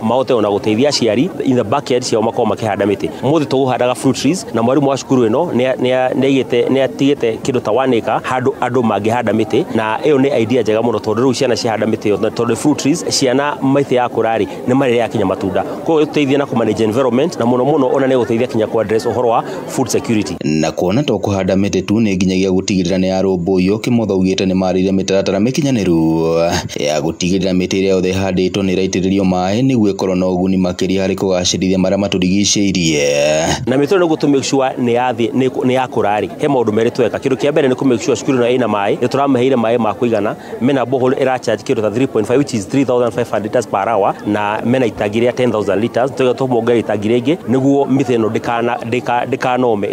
Speaker 21: mahote ona gũteithia aciari in the backyard ciao makorwo makĩhanda mĩtĩ. Mũthĩ tũgũhandaga fruit trees na mwarimu wa cukuru ĩno nĩ atigĩte kĩndũ ta 1 acre handũ andũ mangĩhanda mĩtĩ na ĩyo nĩ idea njega mũno tondũ rĩu ciana cihanda mĩtĩ ĩyo tondũ fruit trees ciana mĩtĩ yakũra rĩ nĩ marĩrĩa kinya matunda, koguo ĩtũteithia na kũmanage environment na mũno mũno ona nĩ gũteithia kinya ku address ũhoro wa food security.
Speaker 20: Na kuona to kũhanda mĩtĩ tu nĩ nginyagia gũtigĩrĩra nĩ yarũmbũiyo, Kimotho augĩte nĩ marĩire mĩtaratara mĩkinyanĩru ya gũtigĩrĩra mĩtĩ ĩrĩa yothe ĩhandĩtwo nĩ ĩraitĩrĩrio maĩ nĩguo ĩkorwo na ũguni makĩria harĩ kũgacĩrithia marĩa matũrigicĩirie.
Speaker 21: Na mĩtĩ ĩno nĩguo tũ make sure nĩ yakũra rĩ he maũndũ merĩ tweka. Kĩndũ kĩa mbere nĩ kũ make sure cukuru ĩno ĩna maĩ, nĩ tũramaheire maĩ ma kũigana, mena borehole ĩracharge kĩndũ ta 3.5 which is 3500 liters per hour na mena itangi rĩa 10000 liters, tũgĩa tũmongerera itangi rĩngĩ nĩguo mĩtĩ ĩno ndĩkanome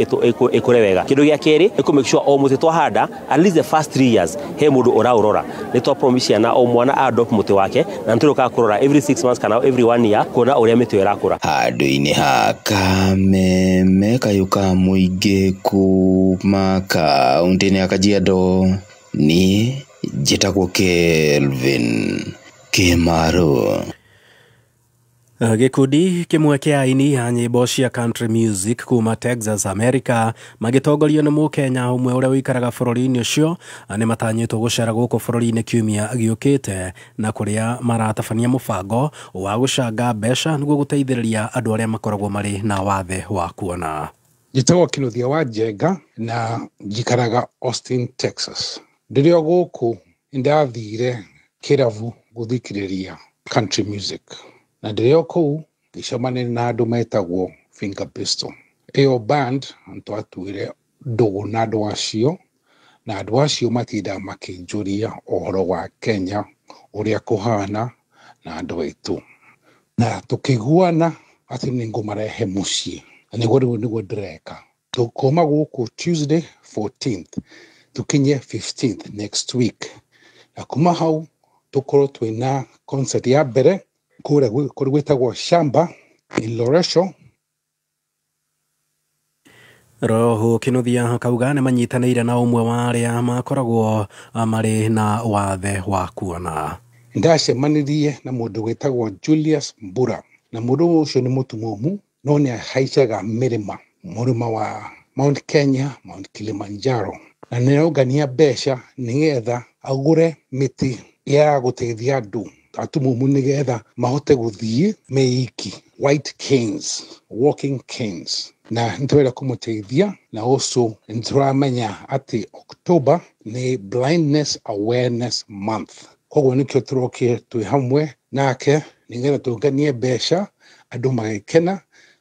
Speaker 21: ĩkũre wega. Kĩndũ gĩa kerĩ nĩ kũ make sure o mũtĩ twahanda at least the first 3 years he mũndũ ũraũrora. Nĩ twa promise ciana o mwana adopt mũtĩ wake na nĩtũrĩũkaga kũrora every 6 months kana every 1 year kuona ũrĩa mĩtĩ ĩyo ĩrakũra.
Speaker 20: Handũ-inĩ ha Kameme kayũ ka mũingĩ kuma kaũntĩ-inĩ ya Kajiado, niĩ njĩtagwo Kelvin Kimaro.
Speaker 15: Gĩkundi kĩmwe kĩa aini a nyĩmbo cia country music kuma Texas, America magĩtongorio nĩ mũkenya ũmwe ũrĩa ũikaraga bũrũri-inĩ ũcio nĩ matanyĩtwo gũcera gũkũ bũrũri-inĩ kiumia gĩũkĩte na kũrĩa maratabania mũbango wa gũcanga mbeca nĩguo gũteithĩrĩria andũ arĩa makoragwo marĩ na wathe wa kuona.
Speaker 22: Njĩtagwo Kĩnuthia wa Njenga na njikaraga Austin, Texas. Rĩrĩa gũkũ nĩndathire kĩrabu gũthikĩrĩria country music na ndĩrĩ kũu ngĩcemania na andũ metagwo Finger Pistol. Ĩyo band nĩtwatuire ndũgũ na andũ acio na andũ acio matindaga makĩnjũria ũhoro wa Kenya ũrĩa kũhana na andũ aitũ na tũkĩiguana atĩ nĩngũmarehe mũciĩ na nĩguo rĩu nĩguo ndĩreka. Tũkuma gũkũ Tuesday 14th tũkinye 15th next week na kuma hau tũkorwo twĩna concert ya mbere kũrĩa gwĩtagwo Shamba in Loresho.
Speaker 15: Roho Kinuthia kauga nĩ manyitanĩire na ũmwe wa arĩa makoragwo marĩ na wathe wa kuona.
Speaker 22: Ndacemanirie na mũndũ wĩtagwo Julius Mbura na mũndũ ũcio nĩ mũtumumu no nĩ ahaicaga mĩrĩma, mũrĩma wa Mount Kenya, Mount Kilimanjaro, na nĩarongania mbeca nĩgetha agũre mĩtĩ ya gũteithia andũ atumumu nĩgetha mahote gũthiĩ meiki, white canes, walking canes, na nĩtũrenda kũmũteithia. Na also nĩtũramenya atĩ October nĩ Blindness Awareness Month, koguo nĩkĩo tũrokire twĩ hamwe nake nĩgetha tũnganie mbeca andũ magĩkena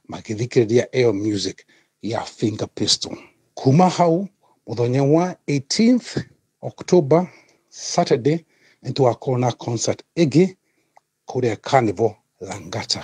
Speaker 22: magĩthikĩrĩria ĩyo music ya Finger Pistol. Kuma hau mũthenya wa 18th October Saturday nĩtũgakorwo na concert ĩngĩ kũrĩa Carnival Langata.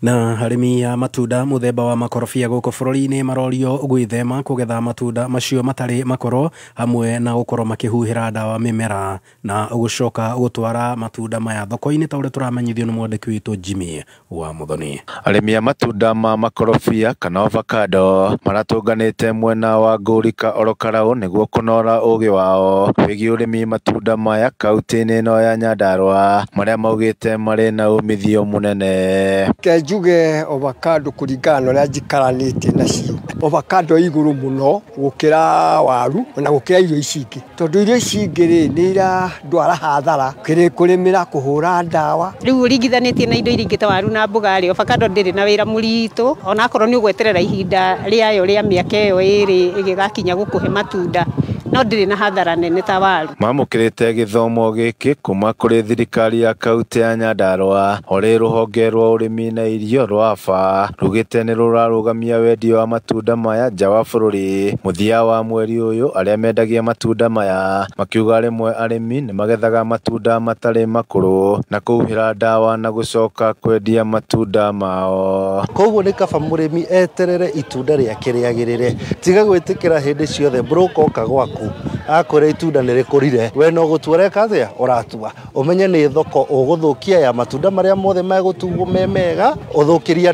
Speaker 15: Na arĩmi a matunda mũthemba wa makorobia gũkũ bũrũri-inĩ marorio gwĩthema kũgetha matunda macio matarĩ makoro hamwe na gũkorwo makĩhuhĩra ndawa mĩmera na gũcoka gũtwara matunda maya thoko-inĩ ta ũrĩa tũramenyithio nĩ mwandĩki witũ Jimmy wa Muthoni.
Speaker 4: Arĩmi a matunda ma makorobia kana avocado maratũnganĩte mwena wa Ngũrika oro Karau nĩguo kũnora ũgĩ wao wĩgiĩ ũrĩmi matunda maya kaunti-inĩ ĩno ya Nyandarua marĩa maugĩte marĩ na umithio mũnene.
Speaker 5: Njuge avocado kũringana na ũrĩa njikaranĩtie nacio, avocado igũrũ mũno gũkĩra waru na gũkĩra irio ici ingĩ, tondũ irio ici ingĩ rĩ nĩ irandwara hathara kũrĩmĩra, kũhũra ndawa.
Speaker 23: Rĩu ũringithanĩtie na indo iria ingĩ ta waru na mboga rĩ, avocado ndĩrĩ na wĩra mũritũ, onakorwo nĩ ũgweterera ihinda rĩayo rĩa mĩaka ĩyo ĩrĩ ĩgĩgakinya gũkũhe matunda, no ndĩrĩ na hathara nene ta waru.
Speaker 4: Mamũkĩrĩte gĩthomo gĩkĩ kuma kũrĩ thirikari ya kaunti ya Nyandarua orĩ rũhonge rwa ũrĩmi na irio rwa AFA rugĩte nĩ rũrarũgamia wendia wa matunda maya nja wa bũrũri. Mũthia wa mweri ũyũ arĩa mendagia matunda maya makiuga rĩmwe arĩmi nĩ magethaga matunda matarĩ makũrũ na kũhuhĩra ndawa na gũcoka kwendia matunda mao.
Speaker 24: Koguo nĩ kaba mũrĩmi eterere itunda rĩake rĩagĩrĩre, tiga gwĩtĩkĩra hĩndĩ ciothe broker oka gwaku akwĩra itunda nĩ rĩkũrire, we no gũtua ũreka atĩa ũratua, ũmenye nĩ thoko ũgũthũkia ya matunda marĩa mothe megũtuo me mega, ũthũkĩrie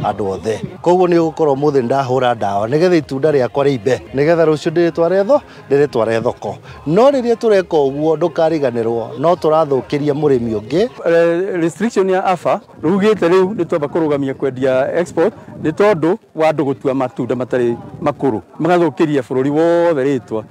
Speaker 24: andũ othe. Koguo nĩ ũgũkorwo ũmũthĩ ndahũra ndawa nĩgetha itunda rĩakwa rĩimbe, nĩgetha rũciũ ndĩrĩtware thoko. No rĩrĩa tũreka ũguo ndũkariganĩrwo no tũrathũkĩria mũrĩmi ũngĩ.
Speaker 25: Restriction ya AFA rugĩte rĩu nĩ twamba kũrũgamia kwendia export nĩ tondũ wa andũ gũtua matunda matarĩ makũrũ, magathũkĩria bũrũri wothe rĩtwa.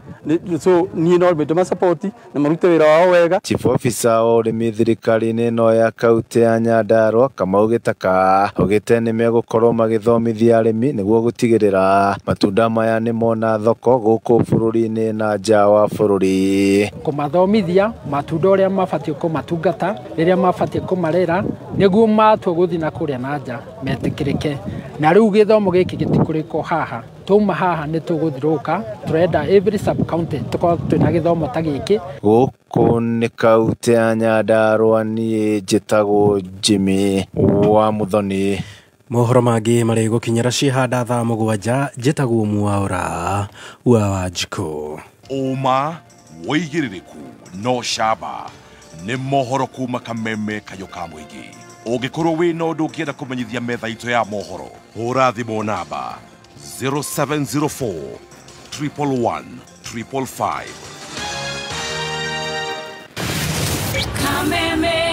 Speaker 25: So niĩ no ndĩmasupport na marute wĩra wao wega.
Speaker 4: Chief officer wa ũrĩmi thirikari-inĩ ĩno ya kaunti ya Nyandarua Kamau Gĩtaka augĩte nĩ megũkorwo magĩthomithia arĩmi nĩguo gũtigĩrĩra matunda maya nĩ mona thoko gũkũ bũrũri-inĩ na nja wa bũrũri.
Speaker 26: Kũmathomithia matunda ũrĩa mabatiĩ kũmatungata, rĩrĩa mabatiĩ kũmarera nĩguo matua gũthiĩ na kũrĩa na nja metĩkĩrĩke. Na rĩu gĩthomo gĩkĩ gĩtikũrĩkwo haha, twauma haha nĩ tũgũthiũrũrũka, tũrenda every sub county tũkorwo twĩna gĩthomo ta gĩkĩ.
Speaker 4: Gũkũ nĩ kaunti ya Nyandarua, niĩ njĩtagwo Jimmy wa Muthoni.
Speaker 15: Mohoro mangĩ marĩ gũkinyĩra cihanda thaa 7, njĩtagwo Mwaura wa Wanjikũ.
Speaker 7: Ũma wĩigĩrĩrĩku no camba nĩ mohoro kuma Kameme Kayũ ka Mũingĩ. Ũngĩkorwo wĩna ũndũ ũngĩenda kũmenyithia metha itũ ya mohoro, hũra thimũ namba 0704 111 555.
Speaker 14: Kameme.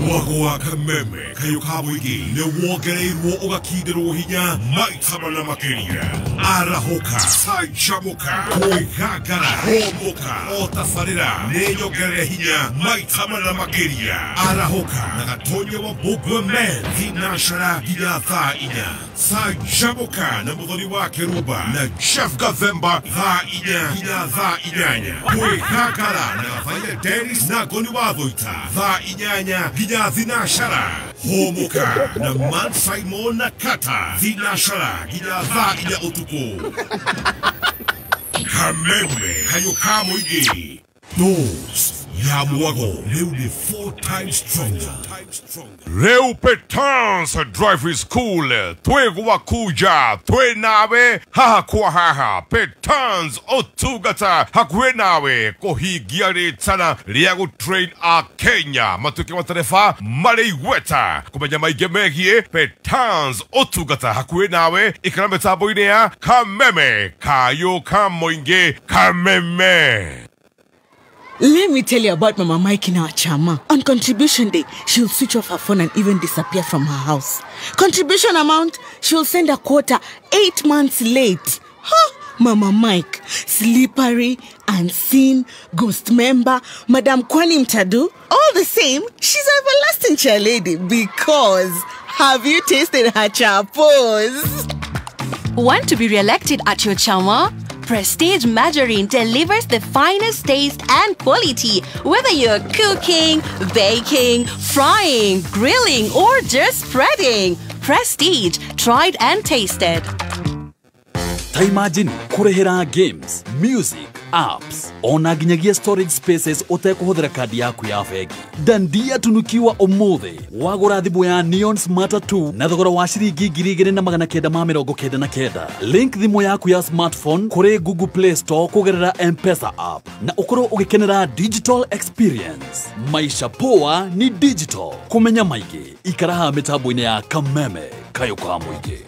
Speaker 7: Mwago wa Kameme Kayũ ka Mũingĩ nĩ wongereirwo ũgakindĩrwo hinya maita mana makĩria. Arahũka, canjamũka, kwĩgangara, hũmũka, o tabarĩra nĩ nyongerere hinya maita mana makĩria. Arahũka na Gatonya wa Mbũngwe Men thinashara nginya thaa 4. Canjamũka na Mũthoni wa Kĩrumba na Jeff Gathemba thaa 4 nginya thaa 8. Kwĩgangara na Gathaia Dennis na Ngoni wa Thũita thaa 8 nginya thinashara. Hũmũka na Man Simon na Kata thinashara nginya thaa 4 ũtukũ. Kameme Kayũ ka Mũingĩ, dose ya mwago rĩu nĩ 4 times stronger. Rĩu Petans Driving School twĩ gwakuja, twĩ nawe haha kwa haha. Petans ũtungata hakuhĩ nawe kũhingia rĩtana rĩa gũtrain a Kenya matuĩke matereba marĩ igweta. Kũmenya maingĩ megiĩ Petans ũtungata hakuhĩ nawe, ikara mĩtambo-inĩ ya Kameme Kayũ ka Mũingĩ. Kameme.
Speaker 27: Let me tell you about Mama Mike in our chama. On contribution day, she'll switch off her phone and even disappear from her house. Contribution amount, she'll send a quarter 8 months late. Huh? Mama Mike, slippery, unseen, ghost member, Madam Kwani Mtadu. All the same, she's an everlasting chair lady because have you tasted her chapos?
Speaker 28: Want to be re-elected at your chama? Prestige Margarine delivers the finest taste and quality, whether you're cooking, baking, frying, grilling, or just spreading. Prestige, tried and tasted.
Speaker 9: Ta imagine kũrĩhĩra games, music, apps ona nginyagia storage spaces ũtekũhũthĩra kandi yaku ya bengi. Dandia tunukiwa ũmũthĩ wagũra thimũ ya Neon Smart 2 na thogora wa ciringi 2999. Link thimũ yaku ya smartphone kũrĩ Google Play Store kũgerera M-Pesa app na ũkorwo ũgĩkenera digital experience. Maisha poa ni digital. Kũmenya maingĩ ikara haha mĩtambo-inĩ ya Kameme kayũ ka mũingĩ.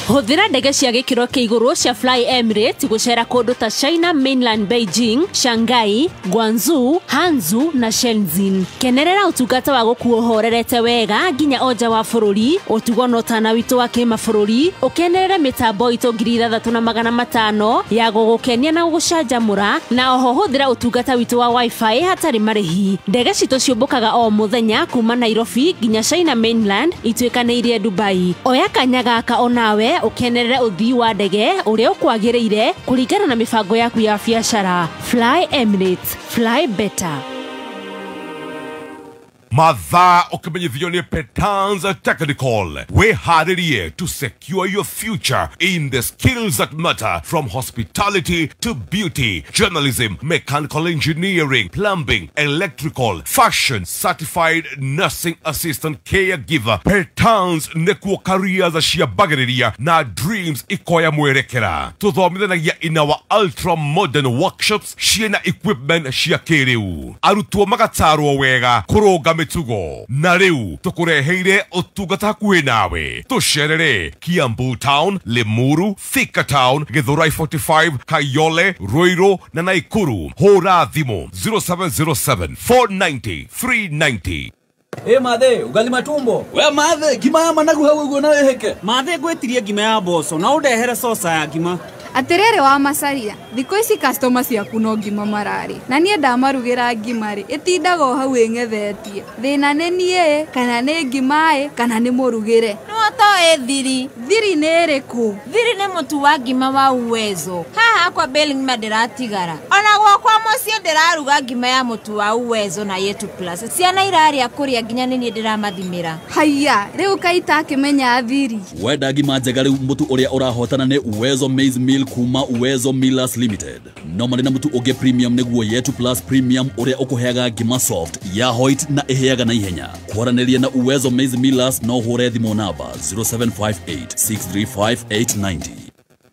Speaker 1: Hũthĩra ndege cia gĩkĩro kĩa igũrũ cia Fly Emirates gũcera kũndũ ta China Mainland, Beijing, Shanghai, Guangzhou, Hangzhou na Shenzhen. Kenerera ũtungata wa gũkuo ũhorerete wega nginya o nja wa bũrũri, ũtugo na ũtana witũ wa kĩmabũrũri, ũkenerere mĩtambo itũ 6500 ya gũgũkenia na gũgũcanjamũra, na oho hũthĩra ũtungata witũ wa Wi-Fi hatarĩ marĩhi. Ndege citũ ciũmbũkaga o mũthenya kuma Nairobi nginya China Mainland ituĩkanĩirie Dubai. Oya kanya gaka onawe ukenerere uthii wa ndege uria ukwagiriire kuringana na mibango yaku ya biacara. Fly Emirates, fly better.
Speaker 7: Mathaa ũkĩmenyithio nĩ Petans Technical. Wĩharĩrie to secure your future in the skills that matter, from hospitality to beauty, journalism, mechanical engineering, plumbing, electrical, fashion, certified nursing assistant, caregiver. Petans nĩkuo careers ciambagĩrĩria na dreams ikoya mwerekera. Tũthomithanagia in our ultra modern workshops ciĩna equipment cia kĩrĩu. Arutwo magatarwo wega kũrũnga mĩtugo. Na rĩu tũkũreheire ũtungata hakuhĩ nawe. Tũcerere Kiambu Town, Limuru, Thika Town, Githurai 45, Kayole, Ruiru na Naikuru. Hũra thimũ 0707 490 390.
Speaker 2: Ĩ mathe, ugali matumbo.
Speaker 9: We mathe, ngima ya managu hau ũguo nawe heke.
Speaker 2: Mathe ngwĩtirie ngima ya mboco na ũndehere coca ya ngima.
Speaker 3: Atĩrĩrĩ wa Macaria, thikũ ici customer ciaku no ngima mararĩ. Na niĩ ndamarugĩra ngima rĩ, ĩtindaga o hau ĩng'ethetie. Thĩna nĩ niĩ, kana nĩ ngima ĩ, kana nĩ mũrugĩre.
Speaker 6: Nĩ ũtoĩ thiri.
Speaker 3: Thiri nĩ ĩrĩkũ?
Speaker 6: Thiri nĩ mũtu wa ngima wa Uwezo. Haha hakwa beli ngima ndĩratigara. Ona gwakwa mũciĩ ndĩraruga ngima ya mũtu wa Uwezo na Yetu Plus. Ciana irarĩa kũrĩa nginya nĩ niĩ ndĩramathimĩra.
Speaker 3: Haiya, rĩu kaĩ itakĩmenya thiri.
Speaker 9: Wenda ngima njega rĩu mũtu ũrĩa ũrahotana nĩ Uwezo Maize Meal kuma Uwezo Millers Limited. No marĩ na mũtu ũngĩ premium nĩguo Yetu Plus Premium ũrĩa ũkũheaga ngima soft ya white na ĩhĩaga na ihenya. Kwaranĩria na Uwezo Maize Millers no ũhũre thimũ namba 0758 635 890.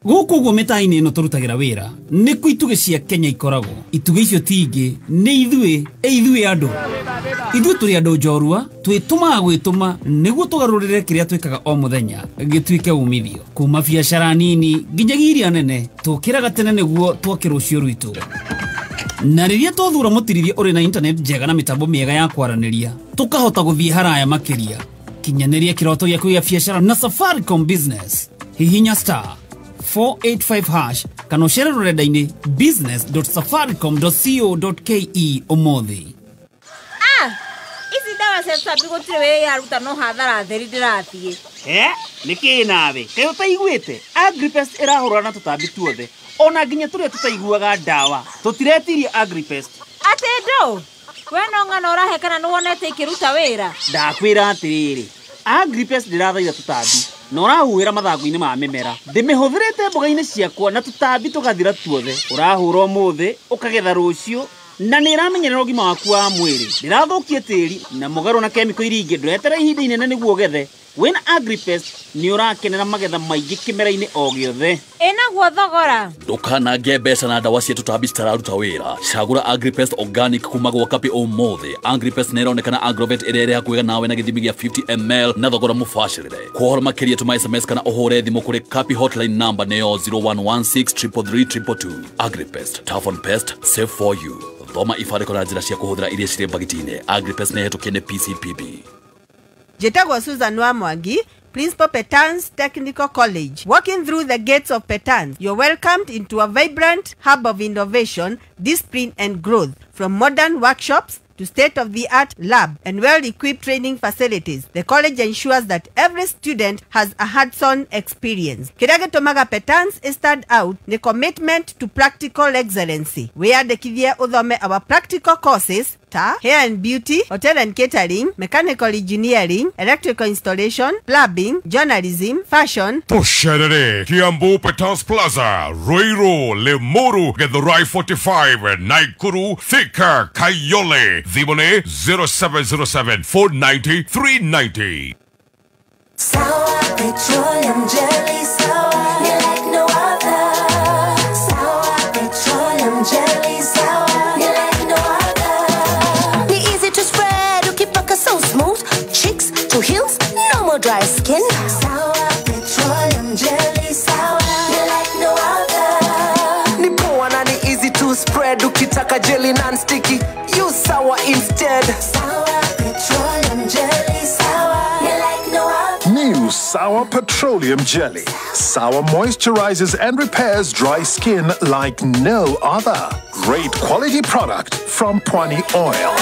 Speaker 2: Gũkũ ũguo mĩtaa-inĩ ĩno tũrutagĩra wĩra nĩkuo itugĩ cia Kenya ikoragwo. Itugĩ icio ti ingĩ nĩ ithuĩ, ithuĩ andũ. Ithuĩ tũrĩ andũ njorua, twĩtũmaga gwĩtũma nĩguo tũgarũrĩre kĩrĩa twĩkaga o mũthenya gĩtuĩke umithio. Kuma biacara nini nginyagia iria nene, tũkĩraga tene nĩguo twake rũciũ rwitũ. Na rĩrĩa twathura mũtirithia ũrĩ na internet njega na mĩtambo mĩega ya kwaranĩria, tũkahota gũthiĩ haraya makĩria. Kinyanĩria kĩroto gĩaku gĩa biacara na Safaricom Business. Hihinya star 485 hash kana ũcere rũrenda-inĩ business.safaricom.co.ke ũmũthĩ.
Speaker 6: Ici ndawa cia tũtambi gũtirĩ wĩyaruta no hathara theri ndĩrathiĩ.
Speaker 2: Nĩkĩĩ nawe? Kaĩ ũtaiguĩte? Agripest ĩrahũrana na tũtambi tuothe ona nginya tũrĩa tũtaiguaga ndawa. Tũtiretirie Agripest.
Speaker 6: Atĩ ndũ? We no ng'ano ũrahe kana nĩwonete ĩkĩruta wĩra?
Speaker 2: Ndakwĩra atĩrĩrĩ, Agripest ndĩrathaitha tũtambi na ũrahuhĩra mathangũ-inĩ ma mĩmera. Ndĩmĩhũthĩrĩte mboga-inĩ ciakwa na tũtambi tũgathira tuothe. Ũrahũra ũmũthĩ, ũkagetha rũciũ, na nĩ ĩramenyerera ũgima waku wa mwĩrĩ. Ndĩrathũkia tĩri na mũgarũ na kemiko iria ingĩ. Ndũretere ihinda inene nĩguo ũgethe. Wĩna Agripest nĩ ũrakenera magetha maingĩ kĩmera-inĩ o gĩothe.
Speaker 6: Ĩnaguo thogora.
Speaker 9: Ndũkanange mbeca na ndawa cia tũtambi citararuta wĩra. Cagũra Agripest Organic kuma gwa Kapi ũmũthĩ. Agripest nĩ ĩronekana Agrovet ĩrĩa ĩrĩ hakuhĩ nawe na gĩthimi gĩa 50 ml na thogora mũbacĩrĩre. Kwa ũhoro makĩria tũma SMS kana ũhũre thimũ kũrĩ Kapi hotline number nĩyo 0116 333 222. Agripest, tough on pest, safe for you. Thoma ibarĩko na njĩra cia kũhũthĩra iria cirĩ mbagiti-inĩ. Agripest nĩ ĩhetũkie nĩ PCPB.
Speaker 8: Njĩtagwo Susan Wamwangi, Principal Petans Technical College. Walking through the gates of Petans, you're welcomed into a vibrant hub of innovation, discipline and growth. From modern workshops to state-of-the-art lab and well-equipped training facilities, the college ensures that every student has a hands-on experience. Kĩrĩa gĩtũmaga Petans stand out nĩ commitment to practical excellency. Wĩyandĩkithie ũthome our practical courses doctor, hair and beauty, hotel and catering, mechanical engineering, electrical installation, plumbing, journalism, fashion.
Speaker 7: Tũcerere Kiambu Petals Plaza, Ruiru, Limuru, Githurai 45, Nakuru, Thika, Kayole. Thimũ nĩ 0707 490 390.
Speaker 10: Sour petroleum jelly, sour, you like no other. Sour petroleum jelly, sour, you like no other. Be easy to spread, ukipaka so smooth. Cheeks to heels, no more dry skin. Sour petroleum jelly, sour, you like no other.
Speaker 11: Ni poa na ni easy to spread, ukitaka jelly non-sticky, use sour instead.
Speaker 10: Sour petroleum jelly, sour, you like no other.
Speaker 12: New Sour Petroleum Jelly. Sour moisturizes and repairs dry skin like no other. Great quality product from Pwani Oil.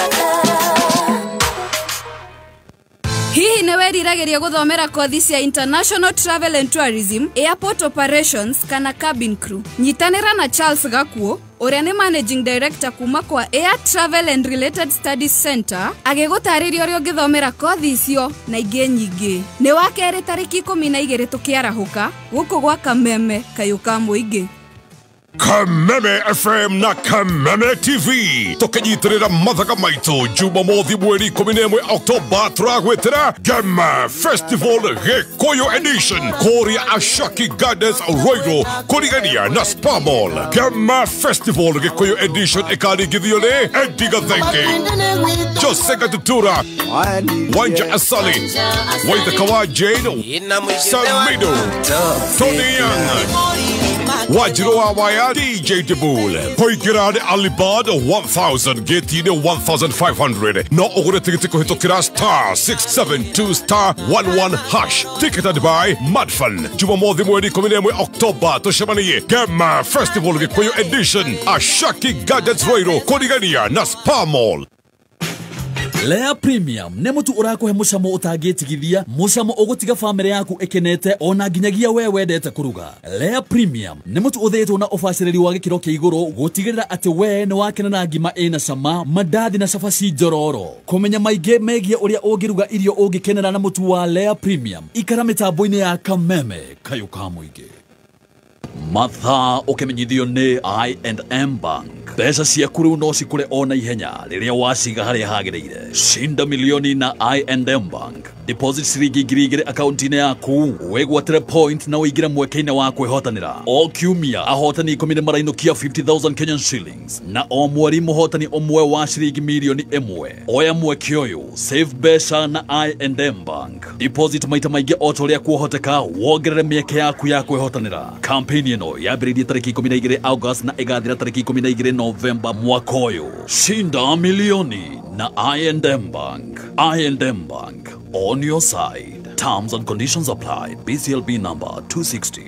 Speaker 3: Hihi nĩ weriragĩria gũthomera kothi cia International Travel and Tourism, Airport Operations kana Cabin Crew? Nyitanĩra na Charles Gakuo, ũrĩa nĩ Managing Director kuma kwa Air Travel and Related Studies Center, agĩgũtarĩria ũrĩa ũngĩthomera kothi icio na ingĩ nyingĩ. Nĩ wa kerĩ tarĩki 12 tũkĩarahũka, gũkũ gwa Kameme kayũ ka mũingĩ.
Speaker 7: Kameme FM na Kameme TV tũkĩnyitĩrĩra mathaga maitũ Jumamothi mweri 11 Oktoba tũragwĩtĩra Gema Festival Gĩkũyũ Edition kũrĩa Ashaki Gardens Ruiru kũrigania na Spa Mall. Gema Festival Gĩkũyũ Edition ĩkaringithio nĩ Eddie Gathenge, Jose Gatutura, Wanja Asali, Waithaka wa Jane, Samido, Tony Young, Wajiro wa Waya, DJ Debul, kũingĩra nĩ Alibad 1000, gĩti-inĩ 1500, no ũgũre tigiti kũhĩtũkĩra star 672 star 11 hash. Ticketed by Madfan. Jumamothi mweri 11 Oktoba tũcemanie Gema Festival Gĩkũyũ Edition, Ashaki Gardens Ruiru kũrigania na Spa Mall.
Speaker 9: Lea Premium nĩ mũtu ũrakũhe mũcamo ũtangĩtigithia, mũcamo ũgũtiga bamĩrĩ yaku ĩkenete ona nginyagia we wendete kũruga. Lea Premium nĩ mũtu ũthĩĩtwo na ũbacĩrĩri wa gĩkĩro kĩa igũrũ gũtigĩrĩra atĩ we nĩ wakena na ngima ĩna cama, mandathi na cabaci njororo. Kũmenya maingĩ megiĩ ũrĩa ũngĩruga irio ũngĩkenera na mũtu wa Lea Premium, ikara mĩtambo-inĩ ya Kameme kayũ ka mũingĩ. Mathaa ũkĩmenyithio nĩ I&M Bank. Mbeca ciaku rĩu no cikũre o na ihenya rĩrĩa waciga harĩa hagĩrĩire. Shinda milioni na I&M Bank. Deposit ciringi 2,000 akaunti-inĩ yaku, wĩgwatĩre point na ũingĩre mweke-inĩ wa kwĩhotanĩra. O kiumia ahotani 10 nĩ marainũkia 50,000 Kenyan shillings na o mweri mũhotani ũmwe wa ciringi milioni 1. Oya mweke ũyũ, save mbeca na I&M Bank. Deposit maita maingĩ o ta ũrĩa kuohoteka, wongerere mĩeke yaku ya kwĩhotanĩra. Campaign ĩno yambĩrĩirie tarĩki 12 August na ĩgathira tarĩki 12 Novemba mwaka ũyũ. Shinda milioni na I&M Bank. I&M Bank, on your side. Terms and conditions apply. BCLB number 260.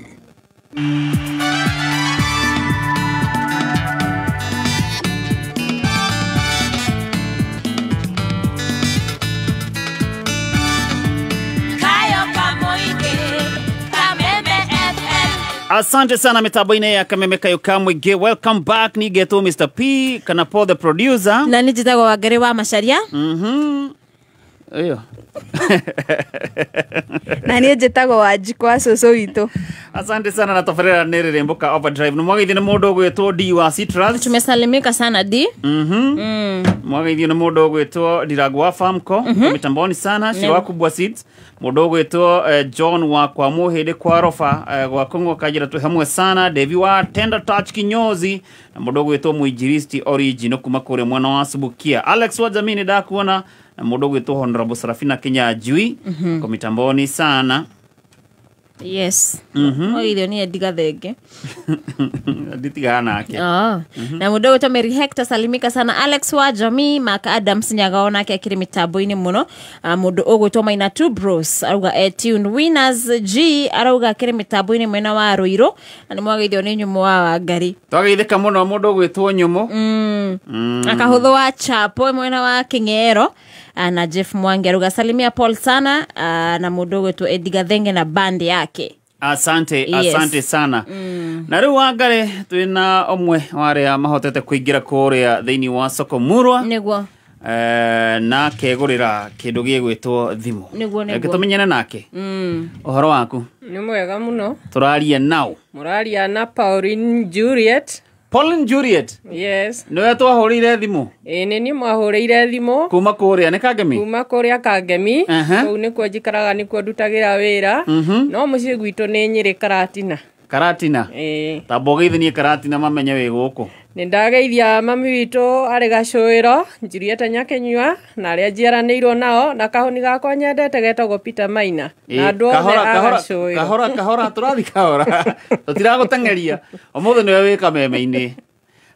Speaker 2: Asante sana mitambo-inĩ ya Kameme kayũ ka mũingĩ. Welcome back ni geto Mr. P kana Paul the producer.
Speaker 6: Na nĩ njĩtagwo Wangari wa Macharia.
Speaker 2: Iyo.
Speaker 3: Na niĩ njĩtagwo Wanjikũ wa cũcũ witũ.
Speaker 2: Asante sana na tabarĩra nĩ rĩrĩmbũka overdrive. Nĩ mwagĩithio nĩ mũndũ ũgwĩtwo D wa Citrus.
Speaker 6: Tumesalimika sana D.
Speaker 2: Mwagĩithio nĩ mũndũ ũgwĩtwo Ndirangũ wa Farmco. Mitamboni sana Shiro wa Kubwa Seeds. Mũndũ ũgwĩtwo John wa kwa Mũhĩndĩ kwa Rofa gwa Kong'o Kajira twĩ hamwe sana. Devi wa Tender Touch Kinyozi na mũndũ ũgwĩtwo Mũinjilisti Original kuma kũrĩa mwena wa Subukia. Alex wa Jamii nĩ ndakuona na mũndũ ũgwĩtwo Honorable Serafina Kinyanjui kwa mitamboni sana.
Speaker 6: Yes. Oithio ni Eddie Gathenge.
Speaker 2: Nditigana nake.
Speaker 6: Na mũndũ ũgwĩtwo Mary Hector salimika sana. Alex wa Jamii, Mark Adams Nyagao nake akĩrĩ mĩtambo-inĩ mũno. Mũndũ ũgwĩtwo Maina Two Bros arauga tune Winners G arauga akĩrĩ mĩtambo-inĩ mwena wa Ruiru na nĩ mwageithio nĩ Nyũmũ wa Wangari.
Speaker 2: Twageithĩka mũno mũndũ ũgwĩtwo Nyũmũ.
Speaker 6: Akahũthũ wa Chapo mwena wa King'ero na Jeff Mwangi aruga salimia Paul sana na mũndũ ũgwĩtwo Eddie Gathenge na band yake.
Speaker 2: Asante,
Speaker 6: yes.
Speaker 2: Asante sana. Na rĩu Wangari twĩna ũmwe wa arĩa mahotete kũingĩra kũrĩa thĩinĩ wa soko Murwa.
Speaker 6: Nĩguo.
Speaker 2: Na akegũrĩra kĩndũ gĩgwĩtwo thimũ.
Speaker 6: Nĩguo,
Speaker 2: Reke
Speaker 6: nĩguo.
Speaker 2: tũmenyane nake. Ũhoro waku?
Speaker 13: Nĩ mwega mũno.
Speaker 2: Tũraria nao?
Speaker 13: Mũraria na Pauline Juliet.
Speaker 2: Pauline Juliet?
Speaker 13: Yes.
Speaker 2: Nĩwe twahũrĩire thimũ?
Speaker 13: Ĩĩ, nĩ niĩ mwahũrĩire thimũ.
Speaker 2: Kuma kũrĩa nĩ Kangemi?
Speaker 13: Kuma kũrĩa Kangemi.
Speaker 2: Aha.
Speaker 13: Kũu nĩkuo njikaraga, nĩkuo ndutagĩra wĩra. No mũciĩ gwitũ nĩ Nyĩrĩ Karatina.
Speaker 2: Karatina?
Speaker 13: Ĩĩ.
Speaker 2: Tamba ũgeithanie Karatina mamenye wĩ gũkũ.
Speaker 13: Nĩ ndageithia mami witũ arĩ Gacũĩro, Julieta Nyakenyua, na arĩa njiaranĩirwo nao, na kahũni gakwa nyendete getagwo Peter Maina. Na andũ othe
Speaker 2: Kahora,
Speaker 13: a
Speaker 2: kahora,
Speaker 13: Gacũĩro.
Speaker 2: kahora, kahora, tũrathiĩ kahora. Tũtiragũteng'eria. Ũmũthĩ nĩwe wĩ kameme-inĩ.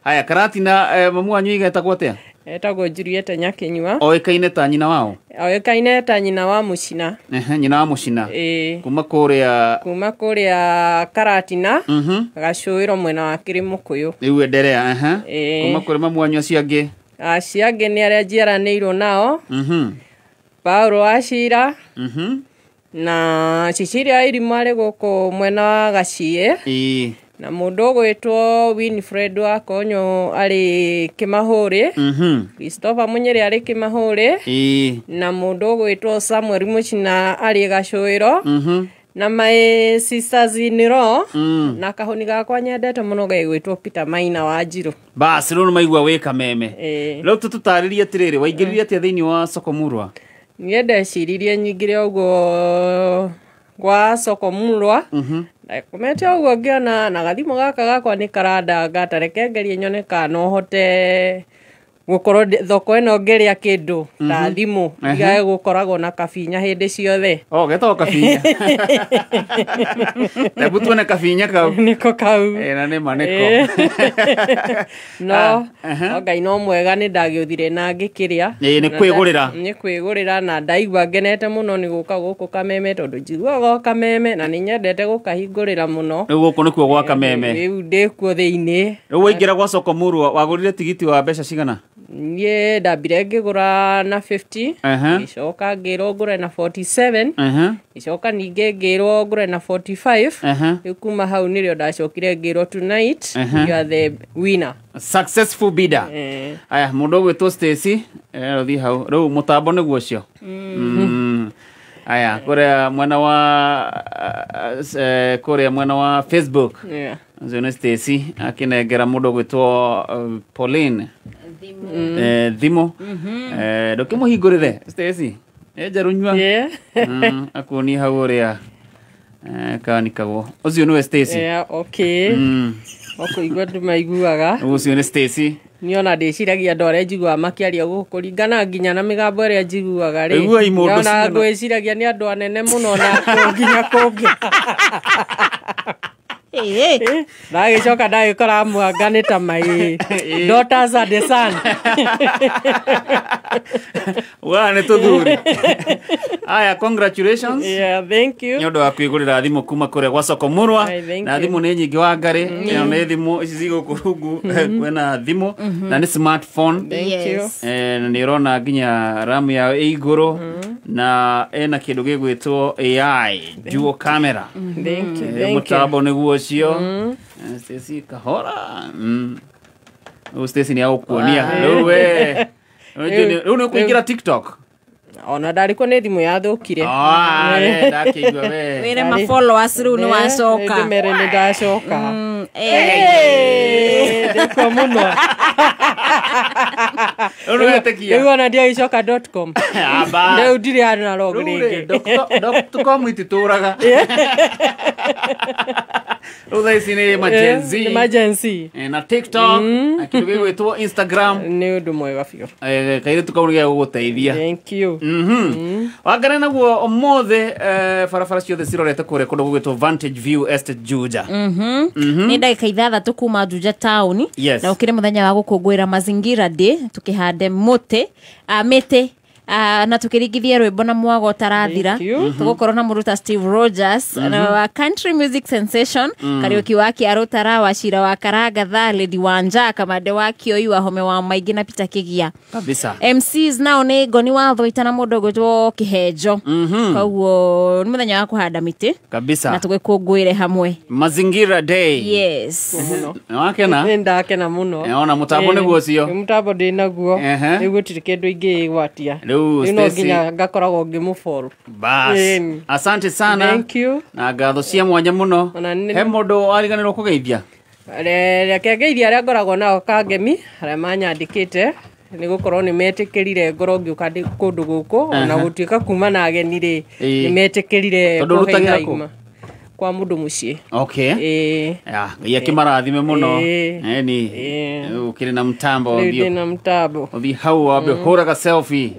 Speaker 2: Haya, Karatina, mamu wanyu igetagwo atĩa?
Speaker 13: Etagwo Julieta Nyakenyua.
Speaker 2: Oĩkaine ta nyina wao?
Speaker 13: Oĩkaine ta nyina wa Mũcina.
Speaker 2: Ehe, nyina wa Mũcina.
Speaker 13: Ĩĩ.
Speaker 2: Kuma kũrĩa
Speaker 13: Kuma kũrĩa Karatina, Gacũĩro mwena wa Kĩrĩmũkũyũ.
Speaker 2: Rĩu enderea, ehe.
Speaker 13: Ĩĩ.
Speaker 2: Kuma kũrĩ mamu wanyu acio angĩ.
Speaker 13: Acio angĩ nĩ arĩa njiaranĩirwo nao, Paulo Wachira, na Cecilia Irimũ arĩ gũkũ mwena wa Gaciĩ.
Speaker 2: Ĩĩ.
Speaker 13: Na mũndũ ũgwĩtwo Winfred wa Konyo arĩ Kĩmahũrĩ. Christopher Mũnyĩrĩ arĩ Kĩmahũrĩ.
Speaker 2: Ĩĩ.
Speaker 13: Na mũndũ ũgwĩtwo Samuel Mũcina arĩ Gacũĩro. Na my sisters in law, na kahũni gakwa nyendete mũno gegwĩtwo Peter Maina wa Njirũ.
Speaker 2: Bas, rĩu nĩmaigua wĩ kameme.
Speaker 13: Ĩĩ.
Speaker 2: Rĩu tũtũtarĩrie atĩrĩrĩ, waingĩrire atĩa thĩinĩ wa soko murwa?
Speaker 13: Niĩ ndeciririe nyingĩre ũguo gwa soko murwa. Ndakomete ũguo ngĩona na gathimũ gaka gakwa nĩ karandanga, ta reke ngerie nyone kana no hote gũkorwo thoko ĩno ngĩrĩa kĩndũ ta thimũ, ndigage gũkoragwo na kabinya hĩndĩ ciothe.
Speaker 2: Oh, getagwo kabinya. Hebu tuone kabinya kau.
Speaker 13: Nĩko kau.
Speaker 2: Na nĩma nĩko.
Speaker 13: No, no Ngai no mwega, nĩ ndagĩũthire na ngĩkĩrĩa.
Speaker 2: Ĩĩ, nĩ kwĩgũrĩra.
Speaker 13: Nĩ kwĩgũrĩra, na ndaigua ngenete mũno nĩ gũka gũkũ Kameme, tondũ njiguaga o Kameme na nĩ nyendete gũkahingũrĩra mũno.
Speaker 2: Rĩu gũkũ nĩkuo gwa Kameme.
Speaker 13: Rĩu ndĩkuo thĩinĩ.
Speaker 2: Rĩu waingĩra gwa soko murwa wagũrire tigiti wa mbeca cigana?
Speaker 13: Niĩ ndambire ngĩgũra na 50, ngĩcoka ngĩrwo ngũre na 47, ngĩcoka ningĩ ngĩrwo ngũre na 45. Rĩu kuma hau nĩrĩo ndacokire ngĩrwo tonight you are the winner.
Speaker 2: Successful bidder. Aya, mũndũ ũgwĩtwo Stacy, rũthiĩ hau. Rĩu mũtambo nĩguo ũcio. Aya, kũrĩa mwena wa kũrĩa mwena wa Facebook. Ũcio nĩ Stacy akĩnengera mũndũ ũgwĩtwo Pauline thimũ. Ndũkĩmũhingũrĩre Stacy. Njeru nyua. Akuonie hau ũrĩa kanikagwo. Ũcio nĩwe Stacy.
Speaker 13: Yeah, okay. Ũkũigua andũ maiguaga.
Speaker 2: Ũcio nĩ Stacy.
Speaker 13: Niĩ ona ndĩciragia andũ arĩa njiguaga makĩaria gũkũ kũringana nginya na mĩgambo ĩrĩa njiguaga rĩ.
Speaker 2: Iguai mũndũ
Speaker 13: Ona
Speaker 2: cigana.
Speaker 13: ngwĩciragia nĩ andũ anene mũno na nginya kũngĩ. Ndagĩcoka ndagĩkora mwanga nĩ ta my daughters and the son.
Speaker 2: Wa nĩ tũthuri. Aya, congratulations.
Speaker 13: Yeah, thank you.
Speaker 2: Nĩ ũndũ wa kwĩgũrĩra thimũ kuma kũrĩa gwa soko murwa.
Speaker 13: Aye, thank
Speaker 2: Na
Speaker 13: you.
Speaker 2: thimũ nĩ nyingĩ wa ngarĩ. Ĩno nĩ thimũ ici ci gũkũ rungu. Kwĩna thimũ na nĩ smartphone.
Speaker 13: Thank you.
Speaker 2: Na nĩ ũrona nginya RAM yao ĩ igũrũ, na ĩna kĩndũ gĩgwĩtwo AI dual camera.
Speaker 13: Thank you, thank you.
Speaker 2: Mũtambo nĩguo ũcio. Stacy kahora. Rĩu Stacy nĩ agũkuonia. Rĩu we. Rĩu nĩ ũkũingĩra TikTok.
Speaker 13: Ona ndarĩkuo nĩ thimũ yathũkire.
Speaker 2: Ah, ndakĩigua we.
Speaker 6: Wĩre ma followers rĩu nĩ wacoka.
Speaker 13: Ndĩmere nĩ ndacoka. Ndĩkuo mũno.
Speaker 2: Rĩu nĩ wetĩkia.
Speaker 13: Rĩu ona ndiagĩcoka.com.
Speaker 2: Aba.
Speaker 13: Rĩu ndirĩ analog rĩngĩ.
Speaker 2: Dot com ititũraga. Rĩu thaa ici nĩ ma Gen Z.
Speaker 13: Nĩ ma Gen Z.
Speaker 2: Na TikTok, na kĩndũ gĩgwĩtwo Instagram.
Speaker 13: Nĩ ũndũ mwega biũ.
Speaker 2: Kairĩtu kau nĩ gĩa gũgũteithia.
Speaker 13: Thank you.
Speaker 2: Wangare naguo ũmũthĩ, barabara ciothe cirorete kũrĩa kũndũ gũgwĩtwo Vantage View Estate Juja.
Speaker 6: Nĩ ndagĩka 6 kuma Juja town.
Speaker 2: Yes.
Speaker 6: Na ũkĩrĩ mũthenya wa gũkũngũĩra Mazingira Day, tũkĩhande mũtĩ, mĩtĩ Na tukiringithie rwimbo na mwago tarathira
Speaker 13: Thank you.
Speaker 6: Tugukorwo na mũndũ ta Steve Rogers na wa country music sensation. Kariuki wa Kiarutara wa Cira wa Karangatha, Lady Wanja Kamande wa Kioi wa Home wa Maingĩ na Peter Kigia.
Speaker 2: Kabisa.
Speaker 6: MCs nao nĩ Ngoni wa Thwaita na mũndũ ũgwĩtwo Kĩhenjo. Koguo nĩ mũthenya wa kũhanda mĩtĩ
Speaker 2: Kabisa.
Speaker 6: na tũgĩkũngũĩre hamwe.
Speaker 2: Mazingira Day.
Speaker 6: Yes.
Speaker 2: Wakena?
Speaker 13: Nĩ ndakena mũno.
Speaker 2: Ona mũtambo nĩguo ũcio.
Speaker 13: Nĩ mũtambo ndĩ naguo. Rĩu gũtirĩ kĩndũ ingĩgwatia.
Speaker 2: Rĩu
Speaker 13: Rĩu no
Speaker 2: Stacy-
Speaker 13: nginya ngakoragwo ngĩmũfollow.
Speaker 2: Bas.
Speaker 13: Ĩni.
Speaker 2: Asante sana.
Speaker 13: Thank you.
Speaker 2: Na ngatho cia mwanya mũno. He mũndũ wariganĩrwo kũgeithia?
Speaker 13: Reke ngeithia arĩa ngoragwo nao kangemi arĩa manyandĩkĩte nĩ gũkorwo nĩ metĩkĩrire ngorwo ngĩũka kũndũ gũkũ ona gũtuĩka kuma na ageni rĩ nĩ metĩkĩrire
Speaker 2: Tondũ
Speaker 13: kũhe
Speaker 2: ũrutagĩra kũ?
Speaker 13: irima kwa mũndũ mũciĩ.
Speaker 2: Okay.
Speaker 13: Ĩĩ.
Speaker 2: Ya, Ngai akĩmarathime mũno.
Speaker 13: Ĩĩ.
Speaker 2: Eni. Ũkĩrĩ na mtambo
Speaker 13: Rĩu ndĩ na mtambo.
Speaker 2: Ũthiĩ hau wambe ũhũraga selfie.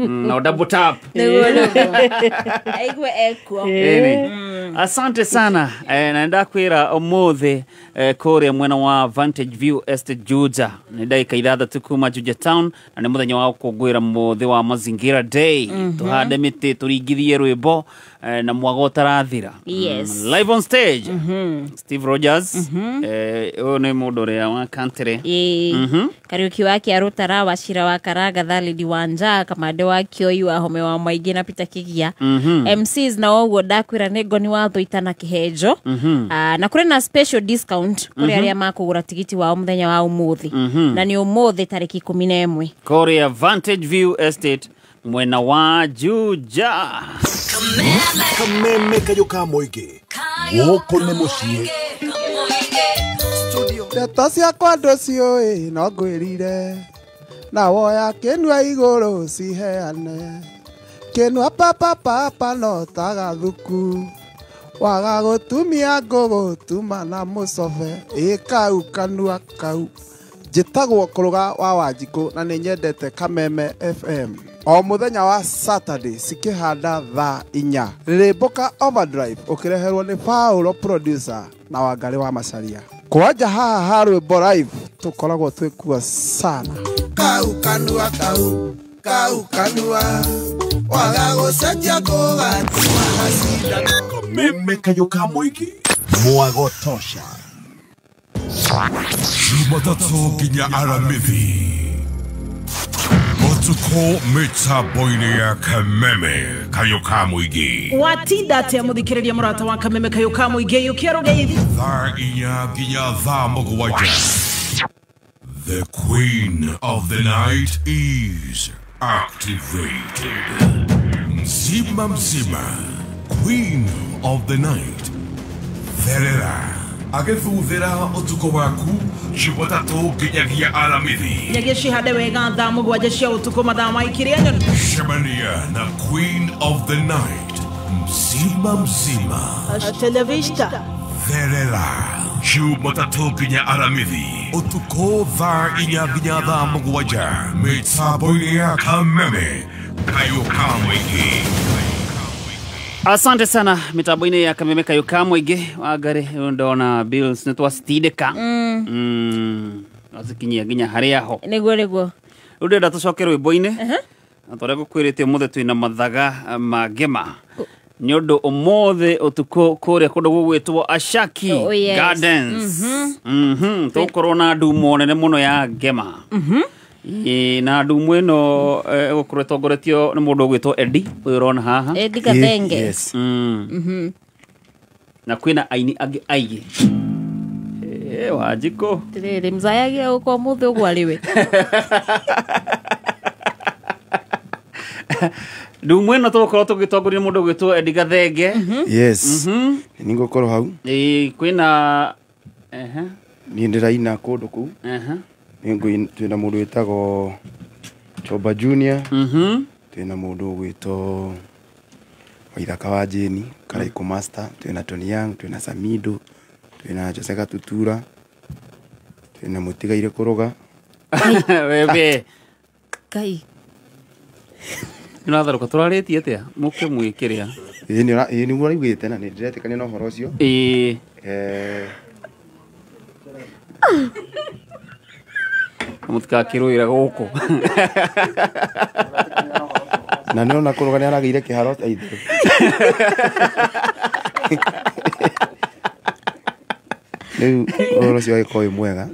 Speaker 2: Na double tap.
Speaker 6: Nĩguo nĩguo. Aigue ekuo.
Speaker 2: Ĩni. Asante sana. Na ndakwĩra ũmũthĩ kũrĩa mwena wa Vantage View Estate Juja nĩ ndagĩka 6 kuma Juja Town na nĩ mũthenya wa gũkũngũĩra mũthĩ wa Mazingira Day. Tũhande mĩtĩ tũringithie rwĩmbo na mwago ũtarathira.
Speaker 6: Yes.
Speaker 2: Live on stage. Steve Rogers. Ũyũ nĩ mũndũ ũrĩa wa country.
Speaker 6: Ĩĩ. Kariuki wa Kiarutara wa Cira wa Karangatha, Lady Wanja Kamande wa Kioi wa Home wa Maingĩ na Peter Kigia. MCs na ũguo ndakwĩra nĩ Ngoni wa Thwaita na Kĩhenjo. Na kũrĩ na special discount kũrĩ arĩa makũgũra tigiti wao mũthenya wa ũmũthĩ. Na nĩ ũmũthĩ tarĩki 11.
Speaker 2: Kũrĩa Vantage View Estate mwena wa Juja.
Speaker 7: Kameme kayũ ka mũingĩ gũkũ nĩ mũciĩ.
Speaker 5: Ndeto ciakwa ndũciũĩ no ngwĩrire na woya kĩnua igũrũ ciheane kĩnua papapapa no ta gathuku waga gũtumia ngũgũtuma na mũcobe ĩ kau kanua kau. Njĩtagwo Kũrũga wa Wanjikũ na nĩ nyendete Kameme FM o mũthenya wa Saturday cikĩhanda thaa 4 Rĩrĩmbũka Overdrive ũkĩreherwo nĩ Paulo producer na Wangarĩ wa Macharia. Kwanja haha ha rwĩmbo live tũkoragwo twĩkuo sana. Kau kanua kau kau kanua waga gũcenjia ngũgatuma macindano.
Speaker 7: Kameme kayũ ka mũingĩ mwago tosha. Jumatatu nginya Aramithi Ũtukũ mĩtambo-inĩ ya Kameme kayũ ka mũingĩ.
Speaker 14: Watinda atia mũthikĩrĩria mũrata wa Kameme kayũ ka mũingĩ yũkia rũgeithi.
Speaker 7: Thaa 4 nginya thaa 7. The Queen of the Night is activated. Mzima mzima, Queen of the Night. Therera agĩthuthĩra ũtukũ waku Jumatatu nginyagia Aramithi.
Speaker 14: Nyagia cihande wega thaa 7 cia ũtukũ mathaa ma ikiria nyoni.
Speaker 7: Cemania na Queen of the Night mzima mzima.
Speaker 14: Televista.
Speaker 7: Therera Jumatatu nginya Aramithi ũtukũ thaa 4 nginya thaa 7 mĩtambo-inĩ ya Kameme kayũ ka mũingĩ.
Speaker 2: Asante sana mitambo-inĩ ya Kameme kayũ ka mũingĩ. Wangarĩ ndona bills nĩ twacitindĩka. Wacikinyia nginya harĩa ho.
Speaker 6: Nĩguo nĩguo.
Speaker 2: Rĩu ndĩrenda tũcoke rwĩmbo-inĩ. Na tũrĩa ngũkwĩrĩte ũmũthĩ twĩna mathaga ma ngema. Nĩ ũndũ ũmũthĩ ũtukũ kũrĩa kũndũ gũgwĩtwo Ashaki Gardens. Tũgũkorwo na ndumo nene mũno ya ngema. Na ndumo ĩno ĩgũkorwo ĩtongoretio nĩ mũndũ ũgwĩtwo Eddie ũyũ ũrona haha.
Speaker 6: Eddie Gathenge.
Speaker 2: Yes. Na kwĩna aini angĩ aingĩ. Wanjikũ.
Speaker 6: Atĩrĩrĩ mzayagia gũka ũmũthĩ ũguo arĩ we.
Speaker 2: Ndumo ĩno tũgũkorwo tũgĩtongorio nĩ mũndũ ũgwĩtwo Eddie Gathenge.
Speaker 16: Yes. Nĩ ngũkorwo hau.
Speaker 2: Kwĩna
Speaker 16: Niĩ ndĩraina kũndũ kũu. Twĩna mũndũ wĩtagwo Choba Junior. Twĩna mũndũ ũgwĩtwo Waithaka wa Jeni, Karaiko Master, twĩna Tony Young, twĩna Samido, twĩna Jose Gatutura, twĩna Mũtigaire Kũrũga.
Speaker 2: Wewe.
Speaker 6: Kai.
Speaker 2: Nĩũratharũka tũrarĩtie atĩa? Mũke mwĩkĩrĩa.
Speaker 16: Ĩĩ nĩguo ũraiguĩte na nĩndĩretĩkania na ũhoro ũcio.
Speaker 2: Ĩĩ. Mũtikakĩrũĩra gũkũ.
Speaker 16: Na nĩ ona kũrũga nĩ aragĩire kĩharo ta itherũ. Rĩu ũhoro ũcio wagĩkorwo wĩ mwega.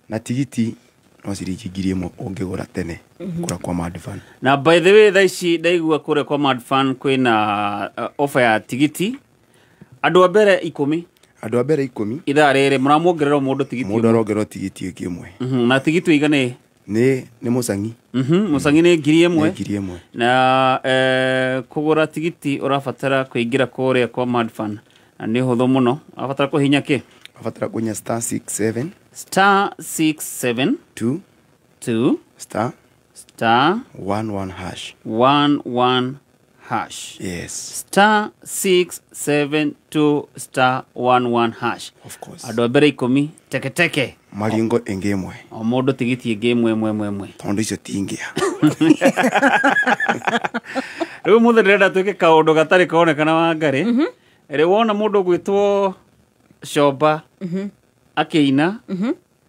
Speaker 16: Na tigiti no ciringi 1000 ũngĩgũra tene kũrĩa kwa Madfan.
Speaker 2: Na by the way thaa ici ndaigua kũrĩa kwa Madfan kwĩna offer ya tigiti andũ a mbere 10.
Speaker 16: Andũ a mbere 10
Speaker 2: ithaa rĩrĩ mũramuongerera mũndũ tigiti
Speaker 16: mũndũ arongererwo tigiti ĩngĩ ĩmwe.
Speaker 2: Na tigiti ũigana
Speaker 16: nĩ mũcangi.
Speaker 2: Mũcangi nĩ 1000.
Speaker 16: Nĩ 1000.
Speaker 2: Na kũgũra tigiti ũrabatara kũingĩra kũrĩa kwa Madfan na nĩ ũhũthũ mũno. Ũrabatara kũhihinya kĩ?
Speaker 16: Ũrabatara kũhihinya star 67
Speaker 2: star 67
Speaker 16: 2
Speaker 2: 2
Speaker 16: star
Speaker 2: star
Speaker 16: 11 hash
Speaker 2: 11 hash.
Speaker 16: Yes.
Speaker 2: Star 672 star 11 hash.
Speaker 16: Of course.
Speaker 2: Andũ a mbere 10 teke teke.
Speaker 16: Maringo ĩngĩ ĩmwe.
Speaker 2: O mũndũ tigiti ĩngĩ ĩmwe ĩmwe ĩmwe ĩmwe.
Speaker 16: Tondũ icio ti ingĩa.
Speaker 2: Rĩu mũthĩ ndĩrenda twĩke kaũndũ gatarĩ konekana wa Ngarĩ. Rĩ wona mũndũ ũgwĩtwo Comba akĩina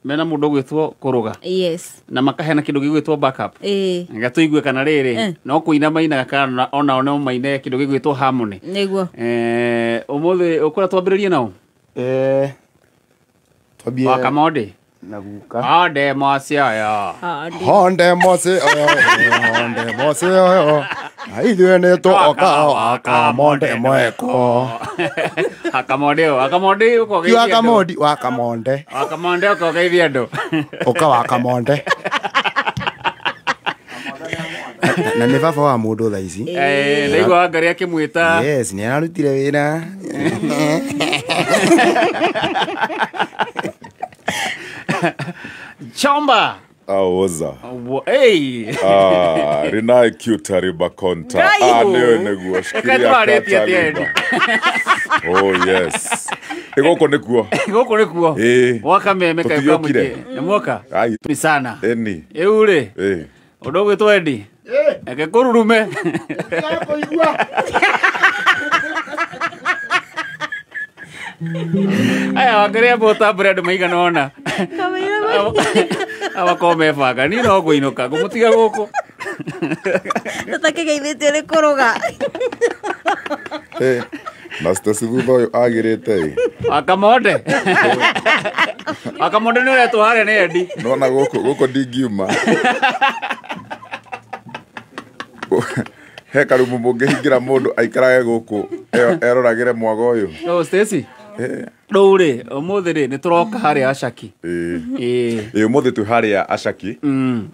Speaker 2: mena mũndũ ũgwĩtwo Kũrũga.
Speaker 6: Yes.
Speaker 2: Na makaheana kĩndũ gĩgwĩtwo backup. Nga tũigue kana rĩrĩ no kũina mainaga kana onao no maine kĩndũ gĩgwĩtwo harmony.
Speaker 6: Nĩguo.
Speaker 2: Ũmũthĩ ũkũra twambĩrĩrie nao?
Speaker 16: Twambie
Speaker 2: Wakamonde.
Speaker 16: Na guka.
Speaker 2: Honde mosi oyo.
Speaker 16: Honde mosi oyo. Honde mosi oyo. Na ithuĩ nĩ tũoka Wakamonde mweko.
Speaker 2: Akamonde o. Akamonde ũkogeithia andũ.
Speaker 16: Wakamondi Wakamonde.
Speaker 2: Wakamonde ũkogeithia andũ.
Speaker 16: Ũka Wakamonde. Na nĩ baba wa mũndũ thaa ici.
Speaker 2: Ndaigua Wangarĩ akĩmwĩta.
Speaker 16: Yes, nĩ ararutire wĩra.
Speaker 2: Chomba.
Speaker 7: Aoza.
Speaker 2: Hey.
Speaker 7: Rinai cute konta. Nĩyo nĩguo. Shikilia kata. Oh yes. Gũkũ nĩkuo.
Speaker 2: Gũkũ nĩkuo. Wakameme kaĩ mũingĩ. Nĩ mwoka? Ni sana.
Speaker 7: Eni.
Speaker 2: Ĩu rĩ. Ũndũ ũgwĩtwo Eddie. Eke kũrurume. Aya Wangarĩ amba ũtambũre andũ maigana ũna. Abakorwo mebanga niĩ no ngũinũka ngũmũtiga gũkũ.
Speaker 6: Tũtakĩgeithĩtio nĩ kũrũga.
Speaker 7: Na Stacy thutha ũyũ agĩrĩte ĩ.
Speaker 2: Wakamonde. Wakamonde nĩ ũretwo harĩa nĩ Eddie.
Speaker 7: Nona gũkũ ndingiuma. He karumu mũngĩhingĩra mũndũ aikarage gũkũ eroragĩre mwago ũyũ.
Speaker 2: Oh Stacy. Rĩu rĩ ũmũthĩ rĩ nĩ tũroka harĩa Ashaki.
Speaker 7: Ũmũthĩ twĩ harĩa Ashaki.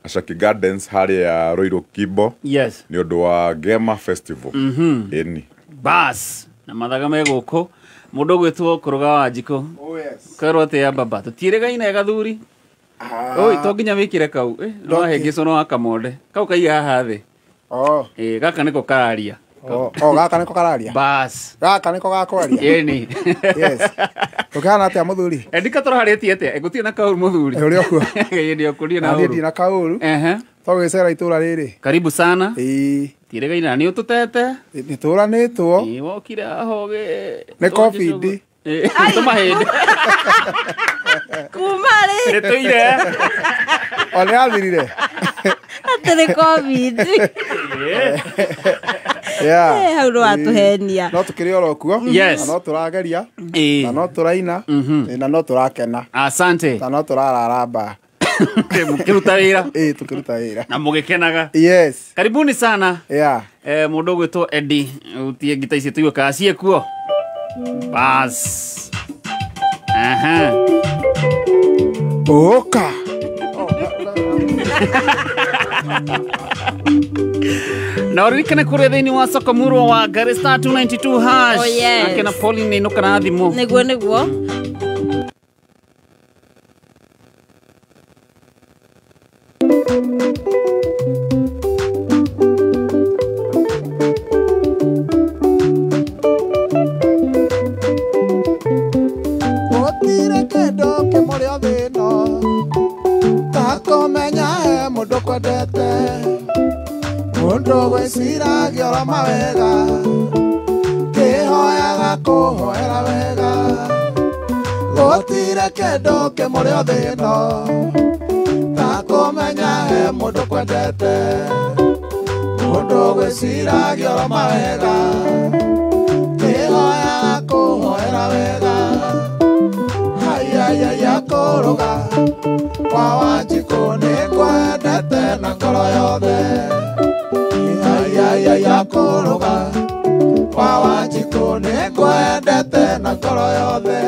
Speaker 7: Ashaki Gardens harĩa Ruiru Kimbo.
Speaker 2: Yes.
Speaker 7: Nĩ ũndũ wa Gema Festival. Ĩni.
Speaker 2: Bas na mathaga me gũkũ mũndũ ũgwĩtwo Kũrũga wa Njikũ.
Speaker 5: Oh yes.
Speaker 2: Kwĩrwo atĩa baba tũtiĩrĩgaine gathuri. Oi to nginya wĩkĩre kau. No hengĩcwo no Wakamonde. Kau kaiga haha thĩ.
Speaker 5: Oh.
Speaker 2: Gaka nĩko kararia.
Speaker 5: Oh, gaka nĩko kararia.
Speaker 2: Bas.
Speaker 5: Gaka nĩko gakwaria.
Speaker 2: Ĩni.
Speaker 5: Yes. Ũkĩhana atĩa mũthuri?
Speaker 2: Ndika tũraharĩtie atĩa? Gũtirĩ na kaũru mũthuri.
Speaker 5: Ũrĩ okuo.
Speaker 2: Ĩĩ ũkũrie na ũru.
Speaker 5: Niĩ ndina kaũru. Tũgĩcera itũra rĩrĩ.
Speaker 2: Karibu sana.
Speaker 5: Ĩĩ.
Speaker 2: Tiĩrĩgaine nĩ ũtũtete.
Speaker 5: Nĩ tũranĩtwo.
Speaker 2: Ĩĩ wokire aho
Speaker 5: Nĩ COVID.
Speaker 2: Tũmahĩndĩ.
Speaker 6: Kuma rĩ.
Speaker 2: Nĩ tũire.
Speaker 5: O nĩ athirire.
Speaker 6: Atĩ nĩ COVID.
Speaker 5: Yeah.
Speaker 6: Hau nĩwatũhenia.
Speaker 5: No tũkĩrĩ oro kuo.
Speaker 2: Yes.
Speaker 5: Na no tũrageria. Na no tũraina. Na no tũrakena.
Speaker 2: Asante.
Speaker 5: Na no tũrararamba.
Speaker 2: Mũkĩruta wĩra.
Speaker 5: Tũkĩruta wĩra.
Speaker 2: Na mũgĩkenaga.
Speaker 5: Yes.
Speaker 2: Karibuni sana.
Speaker 5: Yeah.
Speaker 2: Mũndũ ũgwĩtwo Eddie utie ngita ici tũigue kana ciĩkuo. Bas. Aha.
Speaker 5: Ũka.
Speaker 2: Na ũririkane kũrĩa thĩinĩ wa soko murwa wa Gari star 292 hash.
Speaker 6: Oh, yes.
Speaker 2: Nake na Pauline nĩinũka na thimũ.
Speaker 6: Nĩguo nĩguo.
Speaker 5: Gũtirĩ kĩndũ kĩmũrĩ thĩ ĩno ta kũmenya he mũndũ kwendete mũndũ gwĩciragia oro mawega kĩhoyaga kũhoera wega gũtirĩ kĩndũ kĩmũrĩ thĩ ĩno ta kũmenya he mũndũ kwendete Mũndũ gwĩciragia oro mawega Kĩhoyaga kũhoera wega Hayayaya kũrũga Kwa Wanjikũ nĩngwendete na ngoro yothe Hayayaya kũrũga Kwa Wanjikũ nĩngwendete na ngoro yothe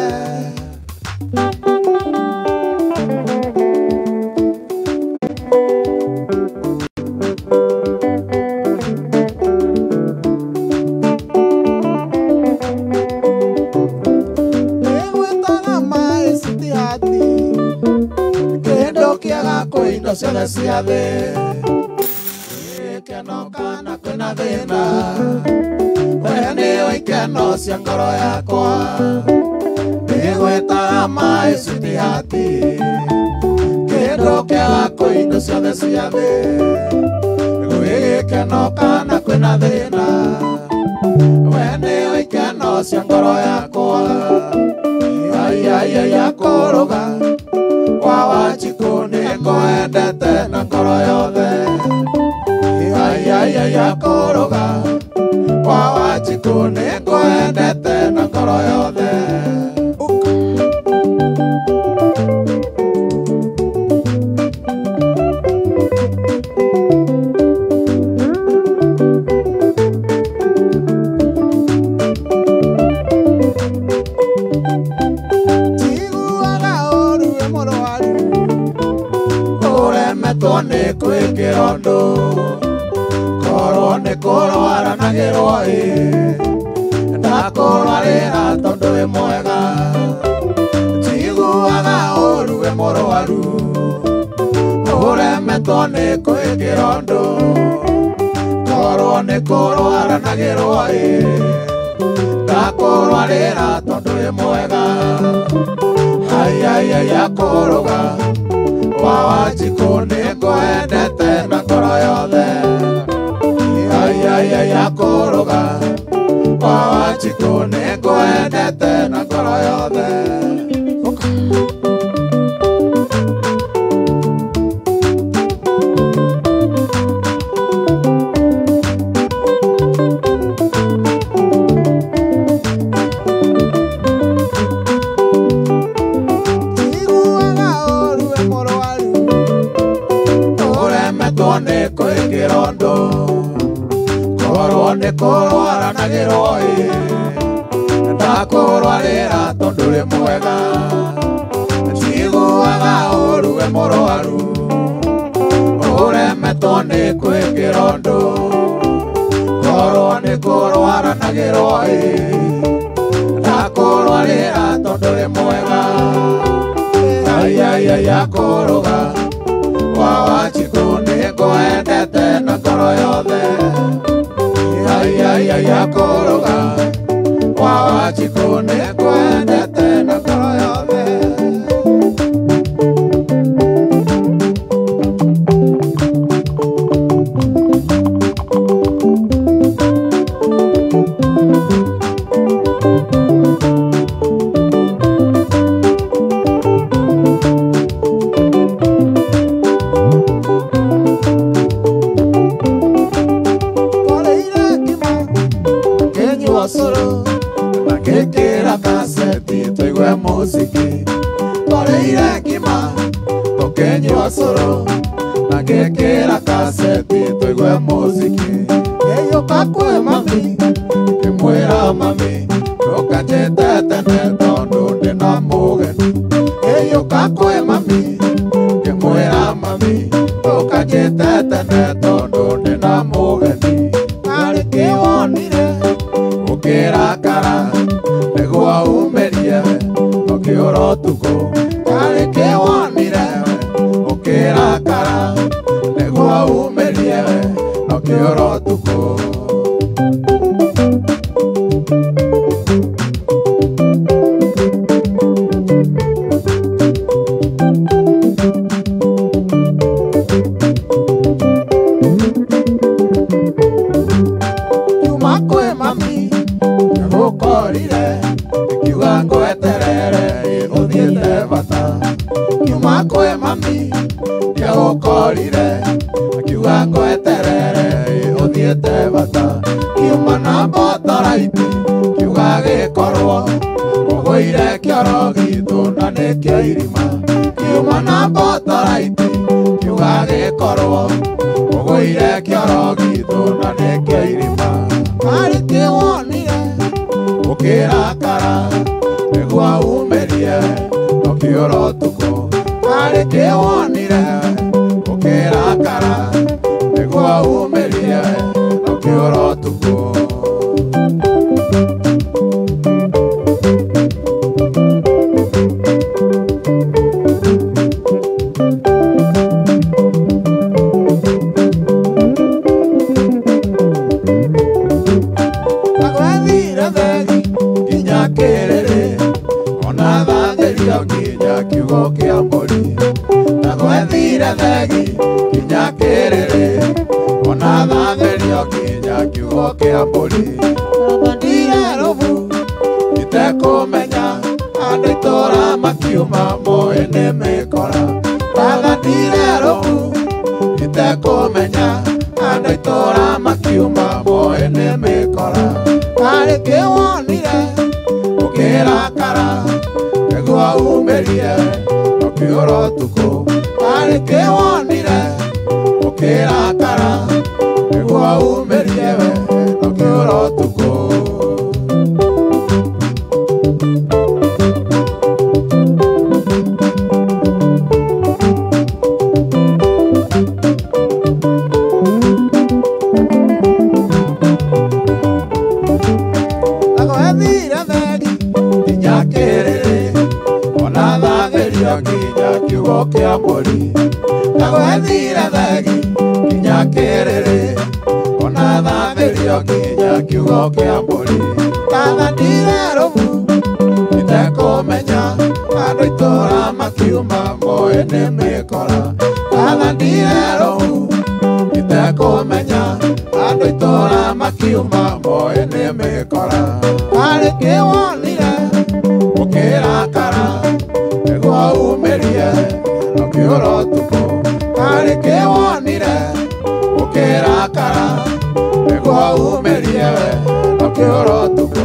Speaker 5: Ciothe cia thĩ Gĩkeno kana kwĩna thĩna We nĩwe ikeno cia ngoro yakwa Nĩgwĩtaga maĩ citihati Kĩndũ kĩaga kwĩ indo ciothe cia thĩ Gwĩ gĩkeno kana kwĩna thĩna We nĩwe ikeno cia ngoro yakwa Ayayaya kũrũga Kwa Wanjikũ nĩngwendete na ngoro yothe Ayayaya kũrũga Kwa Wanjikũ nĩngwendete na ngoro yothe Korwo nĩ kũrwaranagĩrwo ĩ Ndakũrwarĩra tondũ wĩ mwega Njiguaga ũru wĩ mũrwaru Ũremetwo nĩ kwĩkĩra ũndũ Korwo nĩ kũrwaranagĩrwo ĩ Ndakũrwarĩra tondũ wĩ mwega Hayayaya kũrũga Kwa Wanjikũ nĩngwendete na ngoro yothe Ayayaya kũrũga Kwa Wanjikũ nĩngwendete na ngoro yothe Kũrwaranagĩrwo ĩ Ndakũrwarĩra tondũ wĩ mwega Njiguaga ũru wĩ mũrwaru Ũremetwo nĩ kwĩkĩra ũndũ Korwo nĩ kũrwaranagĩrwo ĩ Ndakũrwarĩra tondũ wĩ mwega Ayayaya kũrũga Kwa Wanjikũ nĩngwendete na ngoro yothe Ayayaya kũrũga Kwa Wanjikũ nĩngwendete na ngoro yothe Mami, ndiagũkorire, akiuga ngweterere, ũthiĩte. gĩthiĩte bata kiuma na mbotoraiti kiuga gĩkorwo ũgũire kĩoro gitũ na nĩkĩo irima kiuma na mbotoraiti kiuga gĩkorwo ũgũire kĩoro gitũ na nĩkĩo irima arĩ kĩwonire ũkĩrakara nĩguo umĩrie ũkĩũra ũtukũ arĩ kĩwonire ũkĩrakara nĩguo umĩrie ũkĩũra ũtukũ. Agwathire thegi nginya kĩrĩrĩ ona thathĩrio nginya kiugo kĩa mbũri agwathire thegi nginya kĩrĩrĩ ona thathĩrio nginya kiugo kĩa mbũri ndire rũbu itekũmenya andũ itũra makiuma moĩ nĩ mĩkora ndire rũbu itekũmenya andũ itũra makiuma moĩ nĩ mĩkora arĩ kĩwonire ũkĩrakara nĩguo umĩrie ũkĩũra ũtukũ arĩ kĩwonire ũkĩrakara nĩguo umĩrie ũkĩũra ũtukũ. Agwathire thegi nginya kĩrĩrĩ ona thathĩrio nginya kiugo kĩa mbũri agwathire thegi nginya kĩrĩrĩ ona thathĩrio nginya kiugo kĩa mbũri ndathandire rũbu itekũmenya andũ itũra makiuma moĩ nĩ mĩkora ndathandire rũbu itekũmenya andũ itũra makiuma moĩ nĩ mĩkora arĩ kĩwonire ũkĩrakara nĩguo umĩrie ũkĩũra ũtukũ arĩ kĩwonire ũkĩrakara nĩguo umĩrie ũkĩũra ũtukũ.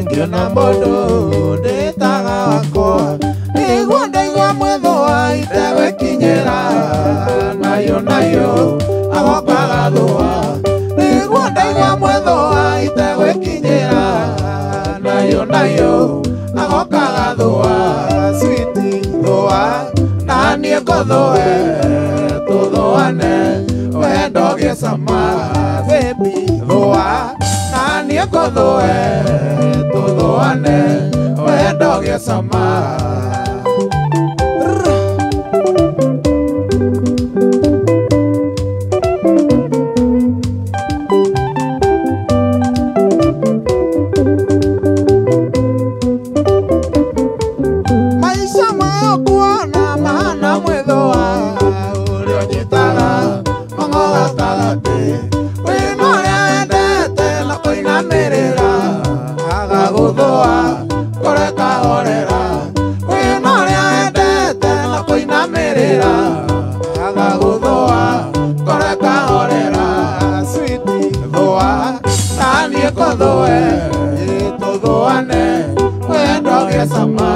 Speaker 5: Ngĩona mũndũ ndĩtaga wakwa nĩguo ndaigua mwĩthũa itegwĩkinyĩra nayo nayo agokaga thũa nĩguo ndaigua mwĩthũa itegwĩkinyĩra nayo nayo agokaga thũa switi thũa na niĩ ngũthũe tũthũane wendo gĩcama baby thũa na niĩ ngũthũe tũthũane wendo gĩcama. Maisha makuona mahana mwĩthũa ũrĩa ũnyitaga mang'o gatagatĩ wĩna ũrĩa wendete na kũinamĩrĩra agagũthũa kũreka horera wĩna ũrĩa wendete na kũinamĩrĩra agagũthũa kũreka horera switi thũa na niĩ ngũthũe tũthũane wendo gĩcama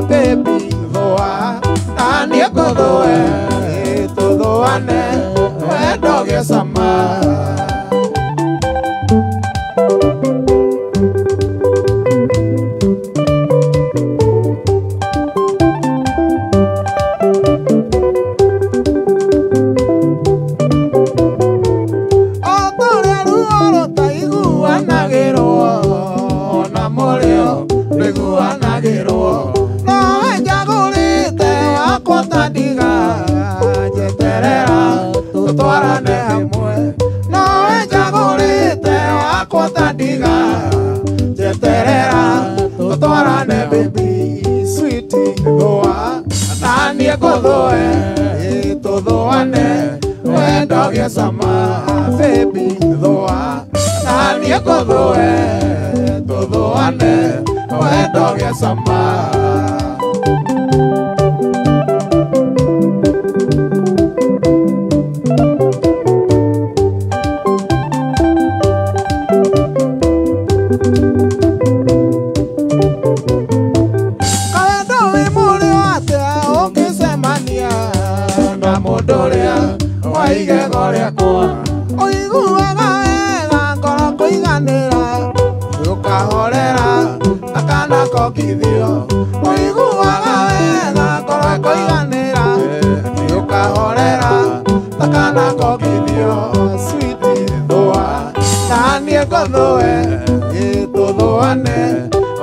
Speaker 5: baby thũa na niĩ ngũthũe tũthũane wendo gĩcama. Rũiguanagĩrwo ngũthũe tũthũane wendo gĩcama baby thũa na niĩ ngũthũe tũthũane wendo gĩcama. Ũiguaga wega ngoro kũiganĩra ũkahorera akana kokithio ũiguaga wega ngoro kũiganĩra ũkahorera akana kokithio sweet thũa na niĩ ngũthũe tũthũane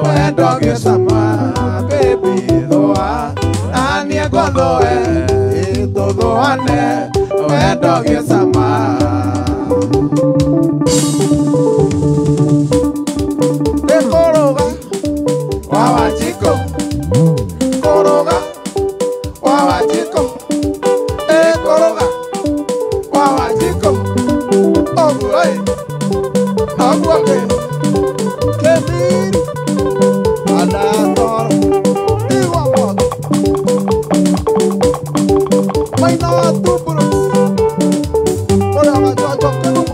Speaker 5: wendo gĩcama baby thũa na niĩ ngũthũe tũthũane wendo gĩcama. Koroga wa Wanjikũ koroga wa Wanjikũ koroga wa Wanjikũ ũguo ĩ noguo kĩ kĩmiri anatoro igwa mwaki maina wa tuburu ũrĩa wajojo kĩgumo.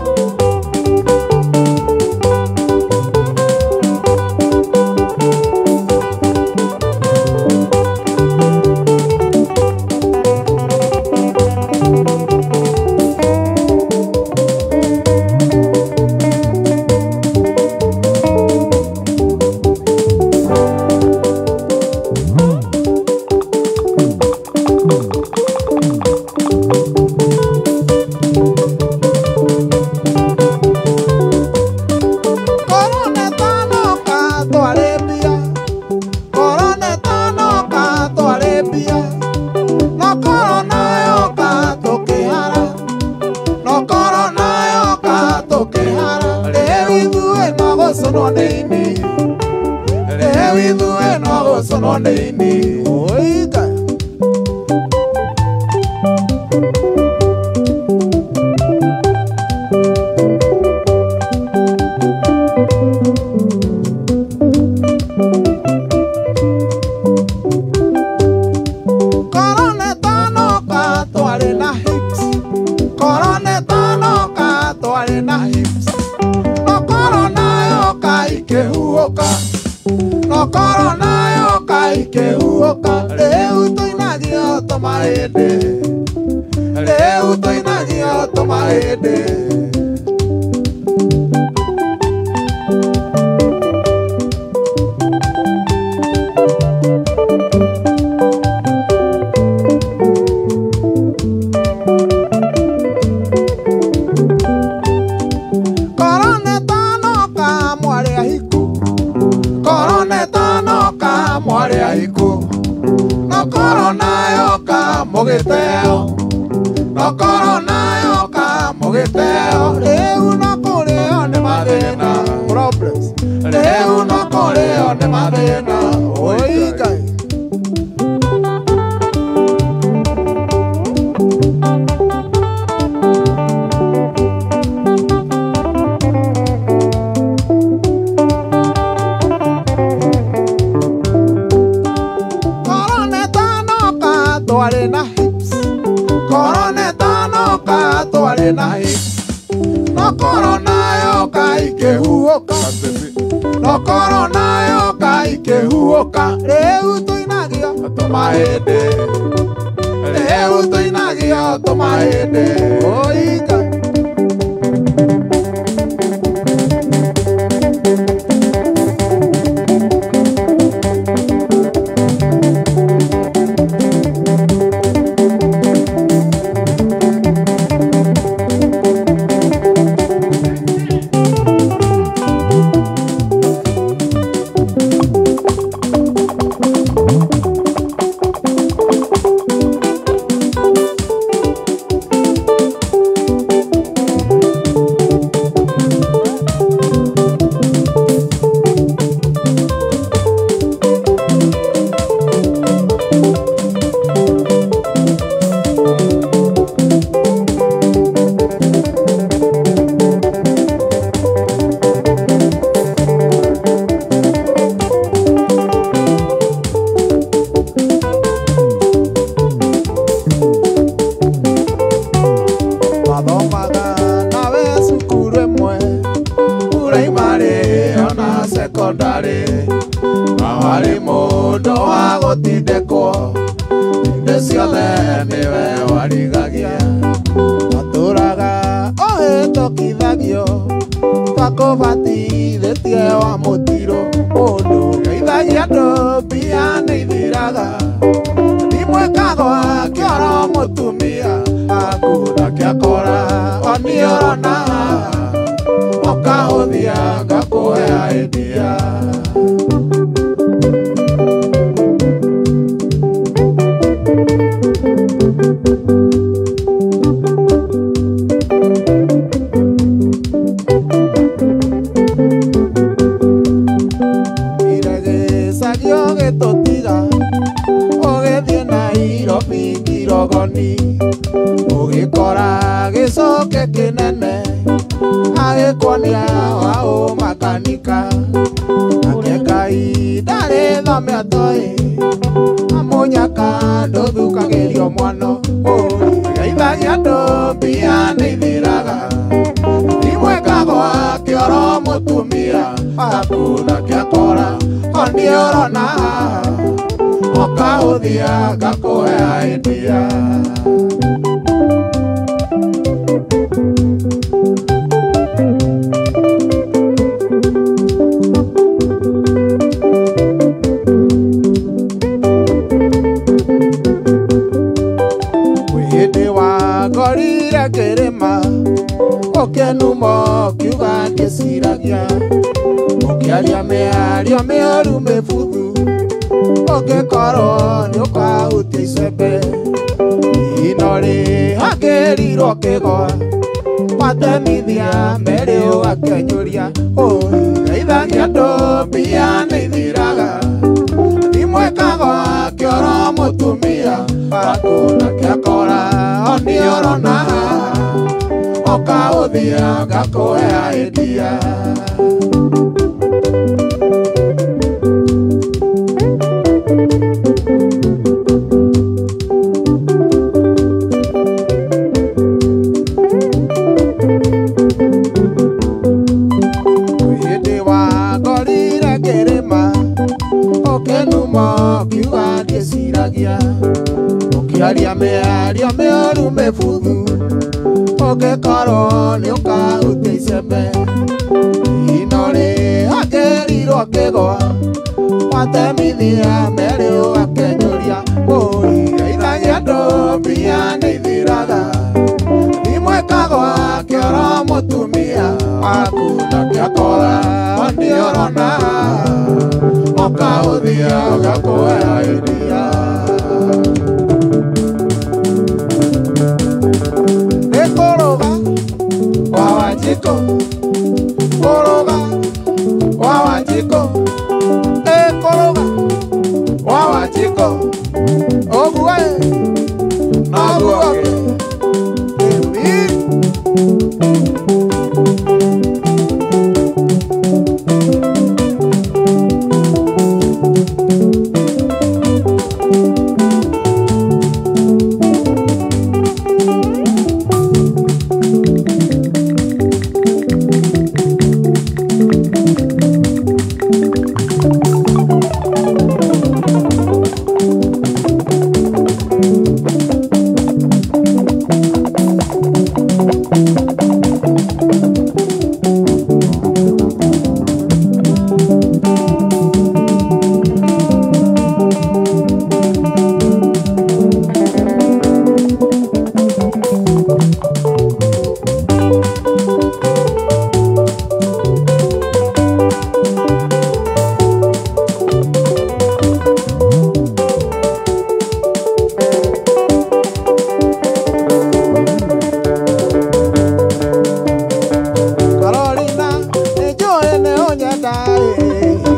Speaker 5: Sekondari na warĩ mũndũ wa gũtindĩkwo hĩndĩ ciothe nĩwe warigagia watũraga ũhĩtũkithagio twakũbatithĩtie wa mũtirũ ũndũ geithagia andũ mbia nĩ ithiraga ndimwĩkagwa kĩoro mũtumia akuna kĩakora oniorona ũkahũthia ngakũhe idea. Iregecagio gĩtũtiga ũgĩthiĩ Nairobi Kirogoni ũgĩkora gĩcoke kĩnene agĩkuonia waũ makanika nake Ngai ndarĩ thome atoĩ amũnyaka ndũthukagĩrio mwano geithagia andũ mbia nĩ ithiraga ndimwĩkagwa kĩoro mũtumia akuna kĩakora oniorona ũkahũthia ngakũhe idea. Hĩndĩ wangorire kĩrĩma ũkĩnuma ũkiuga ndĩciragia ũkĩaria mĩario mĩũru mĩbuthu ũngĩkorwo nĩũkahutia icembe ino rĩhakĩrirwo kĩgwa watemithia merĩ ũgakenyũria geithagia andũ mbia nĩ ithiraga ndimwĩkagwa kĩoro mũtumia akuna kĩakora oniorona ũkahũthia ngakũhe idea. Hĩndĩ wangorire kĩrĩma ũkĩnuma ũkiuga ndĩciragia ũkĩaria mĩario mĩũru mĩbuthu ũngĩkorwo nĩũkahutia icembe ino rĩhakĩrirwo kĩgwa watemithia merĩ ũgakenyũria geithagia andũ mbia nĩ ithiraga ndimwĩkagwa kĩoro mũtumia akuna kĩakora oniorona ũkahũthia ũgakũhe idea. Kũrũga wa Wanjikũ kũrũga wa Wanjikũ kũrũga wa Wanjikũ ũguo noguo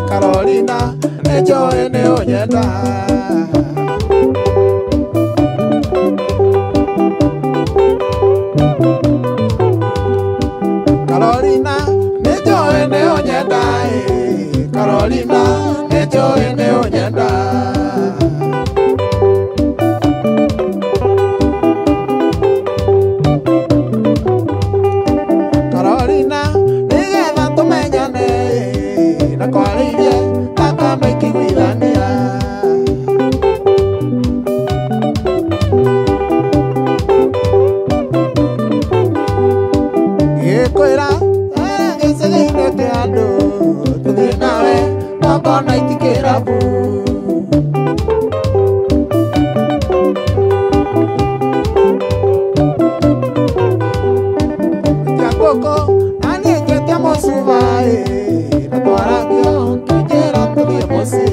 Speaker 5: Carolina, nĩ njũĩ nĩ ũnyenda. Carolina, nĩ njũĩ nĩ ũnyenda. Carolina, nĩ njũĩ nĩ ũnyenda. Carolina, nĩgetha tũmenyane na kwarĩ Njĩra gĩcagi-inĩ kĩa andũ tũthiĩ nawe Bongo Night kĩrabu. Ngũkũ na niĩ ngetia mũcuba ĩ na twaragio ngĩnjĩra tũthiĩ mũciĩ.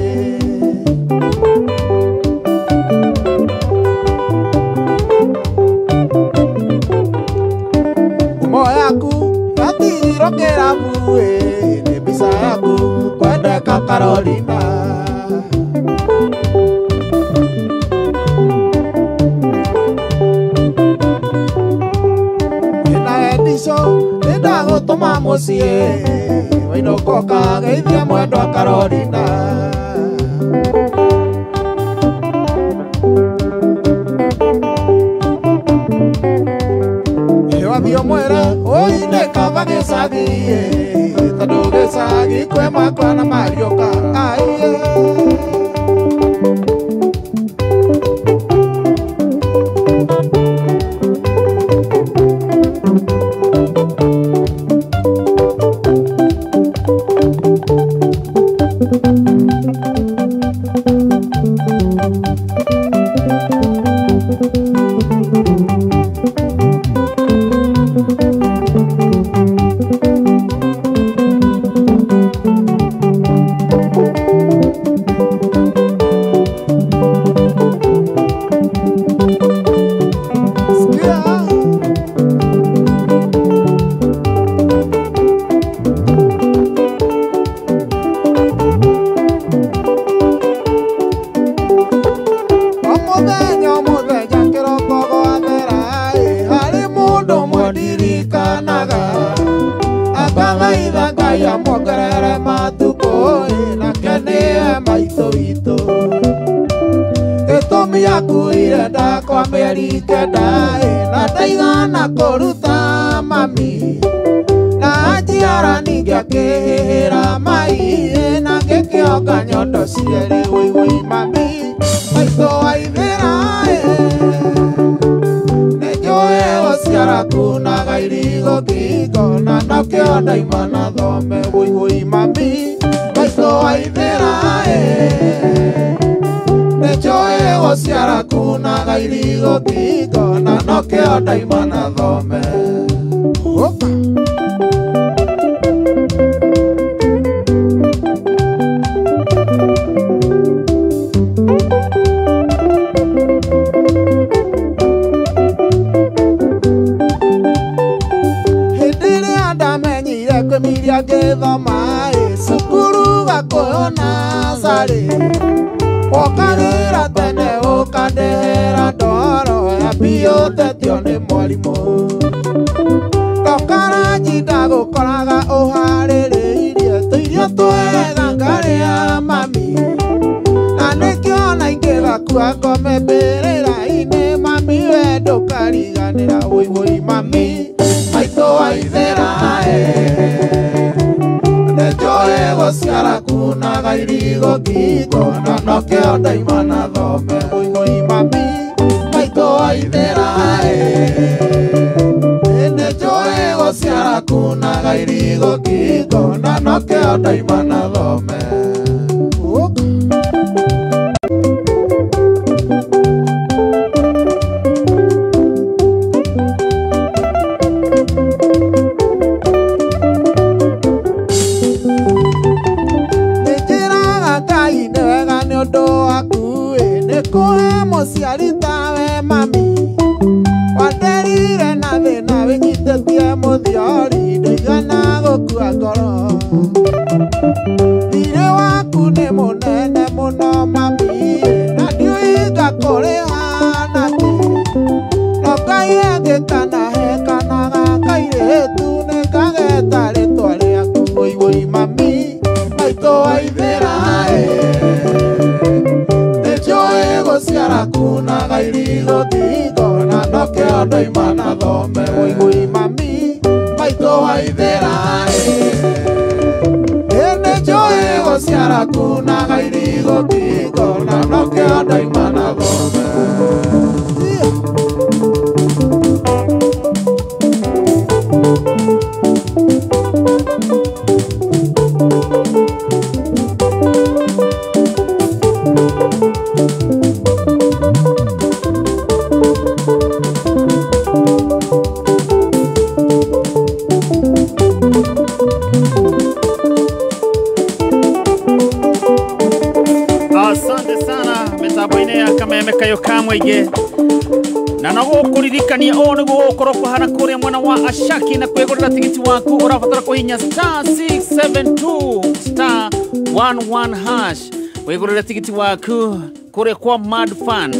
Speaker 5: Ngumo yaku yatigirwo kĩrabu ĩ nĩ mbica yaku kwendeka Carolina. Ĩna Ediso nĩndagũtũma mũciĩ wainũka ũkageithia mwendwa Carolina. Wathiĩ ũmwĩre ũine kaba gĩcagi tondũ gĩcagi kwĩ makwa na mariũka aiye. Mũthenya mũthenya kĩroko gwathera ĩ harĩ mũndũ ũmwe ndirikanaga akathaitha Ngai amuongerere matukũ ĩ nake nĩwe maitũ witũ. Gĩtũmi akuire ndakwa mĩeri 9 ĩ na ndaigana kũruta mami na anjiara ningĩ akĩhĩhĩra mai ĩ na ngĩkĩonga nyondo cierĩ wũi mami maitũ waithĩra ĩ nĩnjũĩ gũciara kunaga irigo ngingo na nokĩo ndaima na thome wũi mami maitũ waithĩra ĩ nĩnjũĩ gũciara kunaga irigo ngingo na nokĩo ndaima na thome. Opa. Hĩndĩ ĩrĩa ndamenyire kwĩmiria ngĩthoma ĩ cukuru gakũyũ nacarĩ wokarĩra tene ũkandehera ndoro ya biũ tetio nĩ mwarimũ ndokara ndagũkoraga ũharĩrĩirie tũirio twega ngarĩa mami na nĩkĩo na ingĩgakua ngome mbĩrĩra-inĩ mami we ndũkariganĩra wũi mami maitũ waithĩra ĩ nĩnjũĩ gũciara kunaga irigo ngingo na nokĩo ndaima na thome wũi mami maitũ waithĩra ĩ nĩnjũĩ gũciara kunaga irigo ngingo na nokĩo ndaima na thome. Nĩnjĩraga Ngai nĩ wega nĩ ũndũ waku ĩ nĩ kũhe mũciari tawe mami wanderire na thĩna wĩnyitĩtie mũthiori ndũigana gũkua ngoro thirĩ waku nĩ mũnene mũno mami na ndiũĩ ngakũrĩha nakĩ no Ngai angĩkanahe kana gakairĩtu nĩngageta rĩtwa rĩaku wũi mami maitũ waithĩra ĩ nĩnjũĩ gũciara kunaga irigo ngingo na nokĩo ndoima na thome wũi mami maitũ waithĩra ĩ nĩnjũĩ gũciara kunaga irigo ngingo na nokĩo ndoima na thome.
Speaker 2: mũingĩ. Na no gũkũririkania ũũ nĩguo gũgũkorwo kũhana kũrĩa mwena wa Ashaki na kwĩgũrĩra tigiti waku ũrabatara kũhihinya star 672 star 11 hash. Wĩgũrĩre tigiti waku kũrĩa kwa Mad Fun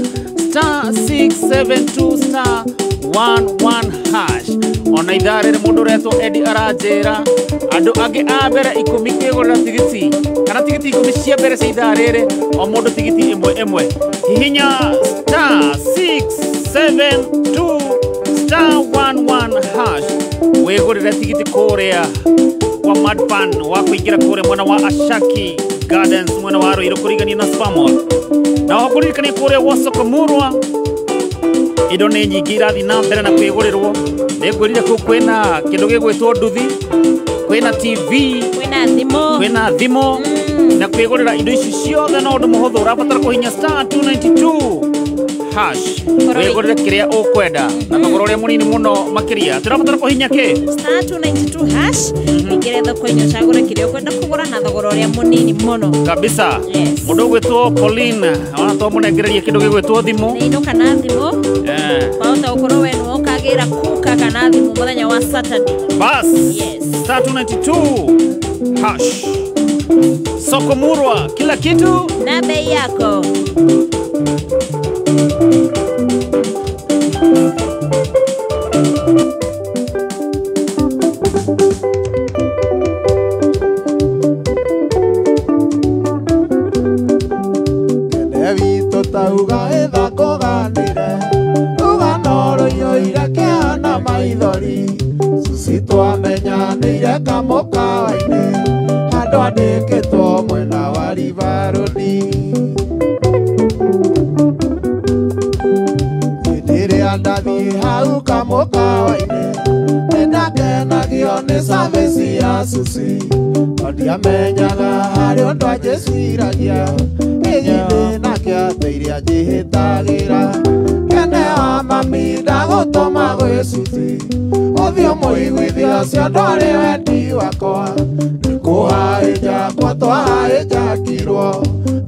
Speaker 2: star 672 star 11 hash. Ona ithaa rĩrĩ mũndũ ũretwo Eddie aranjĩra andũ angĩ a mbere 10 kwĩgũrĩra tigiti kana tigiti 10 cia mbere cia ithaa rĩrĩ o mũndũ tigiti ĩmwe ĩmwe. Hihinya star 672 star 11 hash wĩgũrĩre tigiti kũrĩa kwa Mad Fun wa kũingĩra kũrĩa mwena wa Ashaki Gardens mwena wa Ruiru kũrigania na Spamall. Na oho kũririkania kũrĩa gwa Soko Murwa indo nĩ nyingĩ irathiĩ na mbere na kwĩgũrĩrwo. Nĩngwĩrire kũu kwĩna kĩndũ gĩgwĩtwo nduthi, kwĩna TV, kwĩna thimũ na kwĩgũrĩra indo ici ciothe no ũndũ mũhũthũ. Ũrabatara kũhihinya star 292 hash wĩgũrĩre kĩrĩa ũkwenda na thogora ũrĩa mũnini mũno makĩria. Tũrabatara kũhihinya kĩ?
Speaker 6: Star 292 hash ingĩre thoko-inĩ ũcagũre kĩrĩa ũkwenda kũgũra na thogora ũrĩa mũnini mũno
Speaker 2: kabisa. Mũndũ ũgwĩtwo Pauline ona twamũnengereria kĩndũ gĩgwĩtwo thimũ
Speaker 6: nĩ indo kana thimũ wahota gũkorwo we nĩwe ũkagĩra kuka kana thimũ mũthenya wa Saturday.
Speaker 2: Bas. Star 292 hash. Soko Murwa, kila kitu
Speaker 6: na bei yako.
Speaker 5: Ndiamenyaga harĩ ũndũ anjĩciragia ĩgithĩ nake atĩire anjĩhĩtagĩra kene wa mami ndagũtũma gwĩ cuci ũthiĩ ũmũiguithie ũcio ndwarĩ wendi wakwa nĩkũhaĩnjakwo twahaĩnjakirwo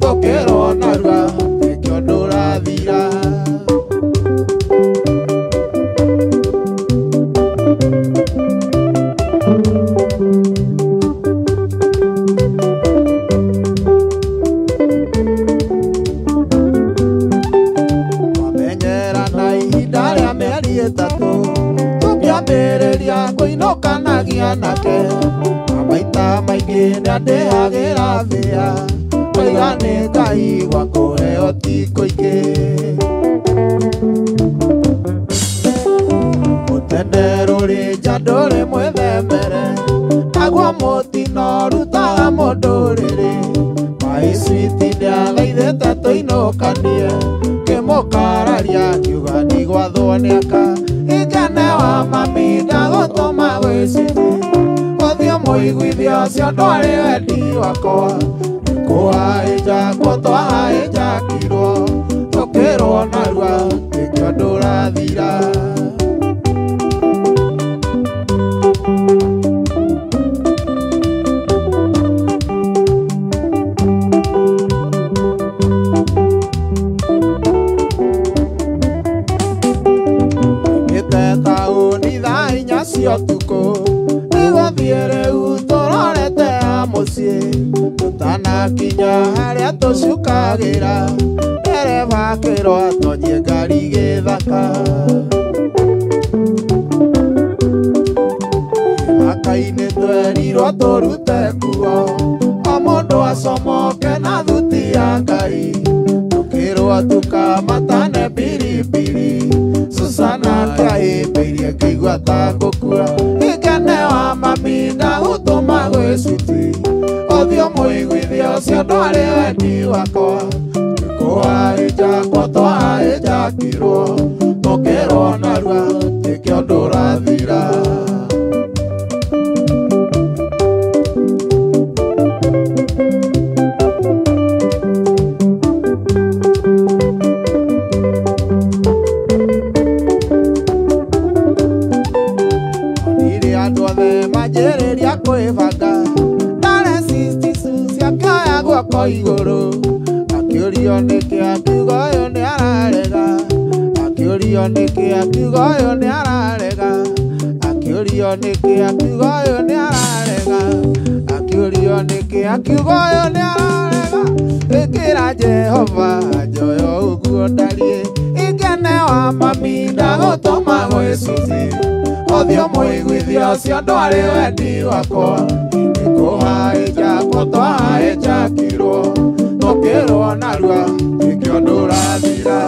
Speaker 5: tũkĩrwo narua nĩkĩo ndũrathira. Nake maita maingĩ nĩandĩhagĩra thĩa oiga nĩ Ngai gwa kũheo ti kũingĩ. Mũtende rũrĩ nja ndũrĩ mwĩthemere naguo mũtino ũrutaga mũndũ rĩrĩ maĩ switi nĩathaithĩte tũinũkanie ngĩmũkararia ngiuga ndigwathwo nĩaka ikene wa mami ndagũtũma gwĩ citi ũthiĩ ũmũiguithie ũcio ndwarĩ wendi wakwa nĩkũhaĩnjakwo twahaĩnjakirwo tũkĩrwo narua nĩkĩo ndũrathira. Ũtukũ nĩgũthiĩ rĩu tũrorete a mũciĩ tũtanakinya harĩa tũcukagĩra ndereba akĩrwo atonyie ngari gĩthaka. Gĩthaka-inĩ twerirwo tũrute nguo o mũndũ acomoke na thuti ya Ngai tũkĩrwo tũkamatane biribiri Susana akĩahĩmbĩirie ngĩigua ta ngũkua ikene wa mami ndagũtũma gwĩ cuti ũthiĩ ũmũiguithie ũcio ndwarĩ wendi wakwa nĩkũhaĩnjakwo twahaĩnjakirwo tũkĩrwo narua nĩkĩo ndũrathira. Kwĩbanga ndarĩ igũrũ akĩũrio nĩkĩ akiuga ũyũ nĩararega. Akĩũrio nĩkĩ akiuga ũyũ nĩararega. Akĩũrio nĩkĩ akiuga ũyũ nĩararega. Akĩũrio nĩkĩ akiuga ũyũ nĩararega. Ĩkĩra Jehova njoyo ũguo ndariĩ. Ingene wa mami ndagũtũma gwĩ Suzy. Ũthiũ mũiguithia ũcio ndwarĩ wendi wakwa. Nĩkũhaĩnjakwo twahaĩnjakirwo. Tũkĩrwo narua nĩkĩo ndũrathira.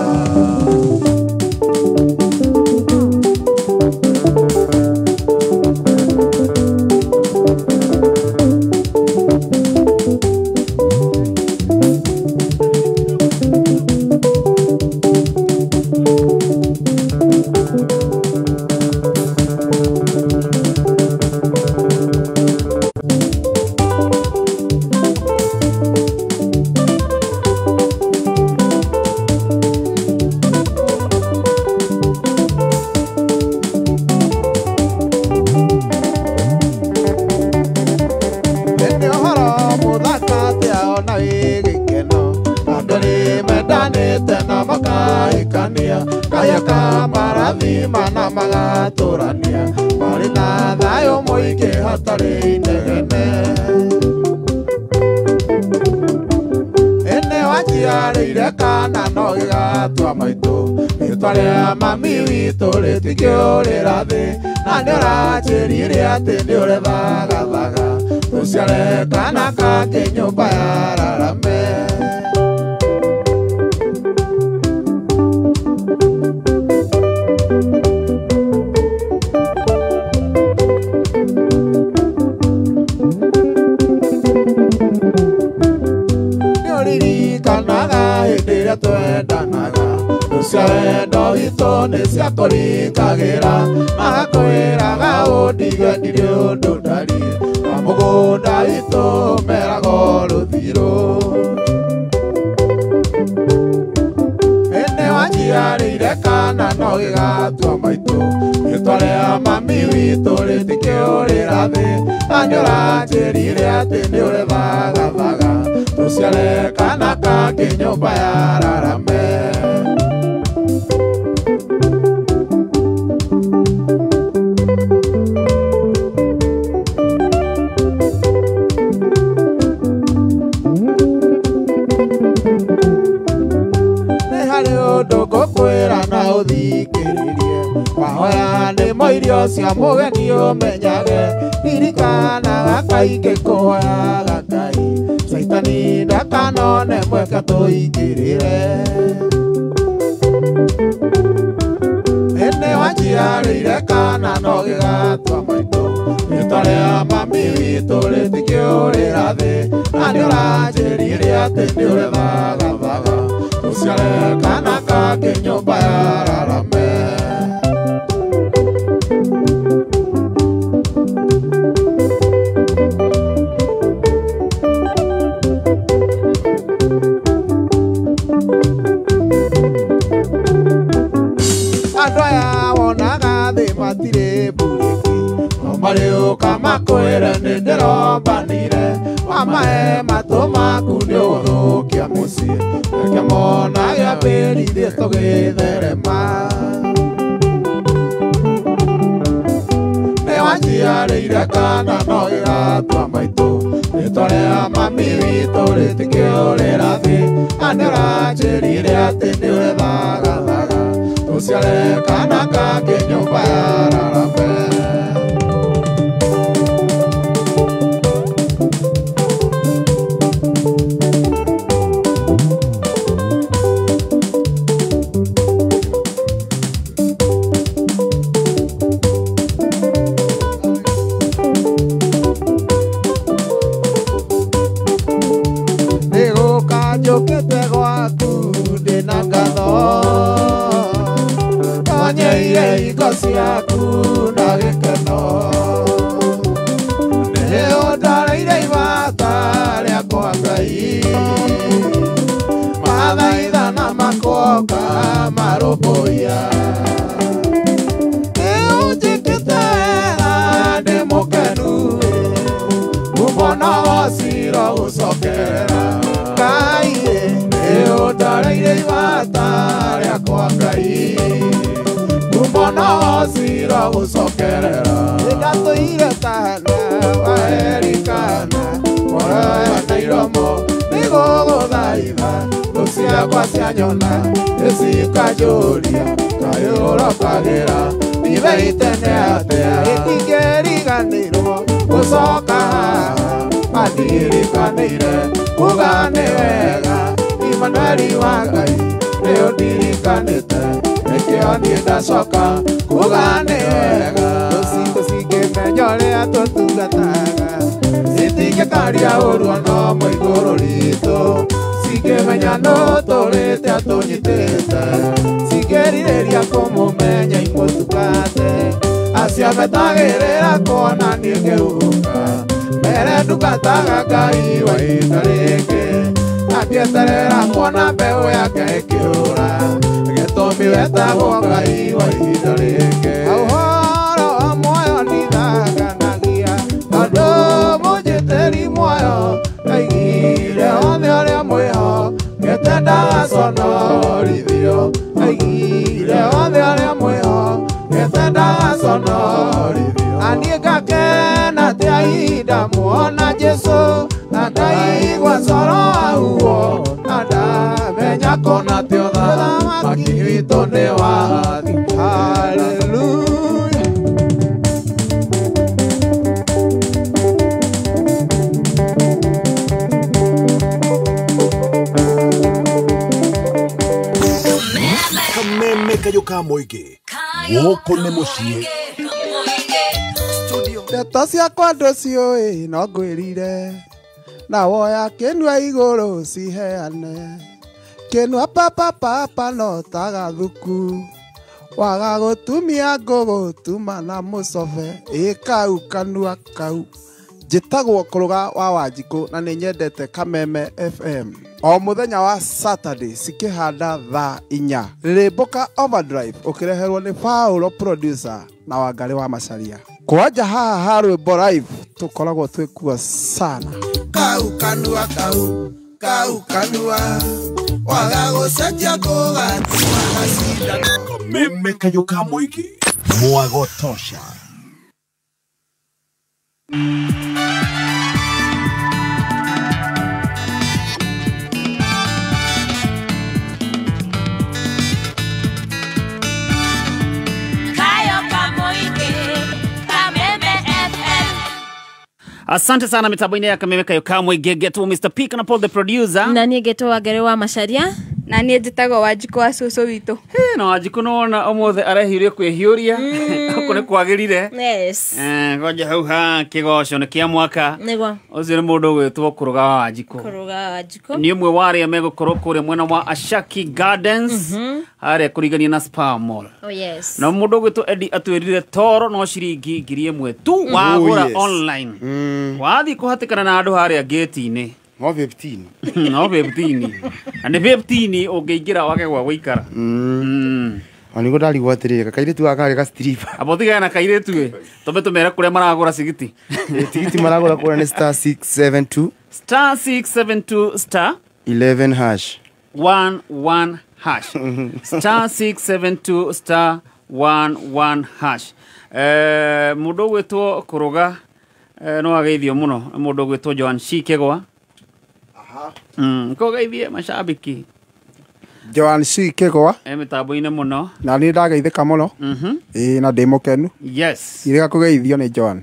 Speaker 5: Ngai, nĩ ũndareire ibata rĩakwa Ngai. Kuona cira gũcokerera Ndatũire tana waerikana Mũroya na iromo nĩgũgũthaitha Thũ ciakwa cianyona nĩcikanjũria Kaĩ ũrokagĩra Ibeite nĩ atĩa Ĩtingĩriganĩrwo gũcoka haha Mandirikanĩire kuga nĩ wega Imanueli wa Ngai nĩ ũndirikanĩte Nĩkĩo niĩ ndacoka kuga nĩ wega Thũ cingĩmenya ũrĩa tũtungataga Citingĩkaria ũru ona ũmwe igũrũ ritũ Cingĩmenya nũ tũrĩte atũnyitĩte Cingĩrirĩria kũmũmenya imũtungate Acio metagĩrĩra kuona niĩ ngĩhuka Mere ndungataga Ngai wa ihinda rĩngĩ Na ngĩeterera kuona mbeũ yake ĩkĩũra Gĩtũmi wetagwo Ngai wa ihinda rĩngĩ Ũhoro wa muoyo ndithanganagia Tondũ mũnjĩtĩri muoyo Ndaigire othe ũrĩa mwĩho Ngĩte ndagaconorithio Ndaigire othe ũrĩa mwĩho Ngĩte ndagaconorithio Na niĩ ngakena atĩ ihinda muona Jesũ Na ndaigua coro waguo Na ndamenya kũna ti ũthamaki witũ nĩ wa Hallelujah.
Speaker 7: Kameme kayũ ka mũingĩ gũkũ nĩ mũciĩ.
Speaker 5: Ndeto ciakwa ndũciũĩ no ngwĩrire Na woya kĩnua igũrũ ciheane Kĩnua papapapa no ta gathuku Waga gũtumia ngũgũtuma na mũcobe Ĩ kau kanua kau Njĩtagwo Kũrũga wa Wanjikũ na nĩ nyendete Kameme FM O mũthenya wa Saturday cikĩhanda thaa 4 Rĩrĩmbũka Overdrive ũkĩreherwo nĩ Paulo producer na Wangarĩ wa Macharia Kwanja haha ha rwĩmbo live tũkoragwo twĩkuo sana Kau kanua kau kau kanua Waga gũcenjia ngũgatuma na cindano
Speaker 7: Kameme kayũ ka mũingĩ mwago tosha.
Speaker 2: Asante sana mitambo-inĩ ya Kameme kayũ ka mũingĩ ngetwo Mr. P na Paul the producer
Speaker 6: na niĩ ngetwo Wangarĩ wa Macharia
Speaker 3: na niĩ njĩtagwo Wanjikũ wa cũcũ witũ.
Speaker 2: Na Wanjikũ nĩwona ũmũthĩ arehiũria kwĩhiũria gũkũ nĩ kwagĩrire.
Speaker 6: Yes.
Speaker 2: Ngoja hau ha kĩgoco nĩ kĩa mwaka.
Speaker 6: Nĩguo.
Speaker 2: Ũcio nĩ mũndũ ũgwĩtwo Kũrũga wa Wanjikũ.
Speaker 6: Kũrũga wa Wanjikũ
Speaker 2: nĩ ũmwe wa arĩa megũkorwo kũrĩa mwena wa Ashaki Gardens harĩa kũrigania na Spa Mall.
Speaker 6: Oh yes.
Speaker 2: Na mũndũ ũgwĩtwo Eddie atwĩrire toro no ciringi 1000 tu wagũra online. Wathiĩ kũhatĩkana na andũ harĩa gate-inĩ.
Speaker 16: No 15.
Speaker 2: No 15. Na nĩ 15 ũngĩingĩra wage gwa gũikara.
Speaker 16: Ona nĩguo ndarigwo atĩrĩrĩ, kairĩtu gaka karĩ ga stripper.
Speaker 2: Amba ũtigane na kairĩtu ĩ, tũmbe tũmere kũrĩa maragũra cigiti.
Speaker 16: Tigiti maragũra kũrĩa nĩ star 672
Speaker 2: star 672 star
Speaker 16: 11 hash
Speaker 2: 11 hash star 672 star 11 hash. Mũndũ ũgwĩtwo Kũrũga no ageithio mũno nĩ mũndũ ũgwĩtwo Joan Shikegwa. Kũgeithie mashabiki
Speaker 5: Joan C. Kegwa
Speaker 2: mĩtambo-inĩ mũno
Speaker 5: na niĩ ndageithĩka mũno. Ĩĩ na ndĩ mũkenu.
Speaker 2: Yes.
Speaker 5: Irĩga kũgeithio nĩ Joan.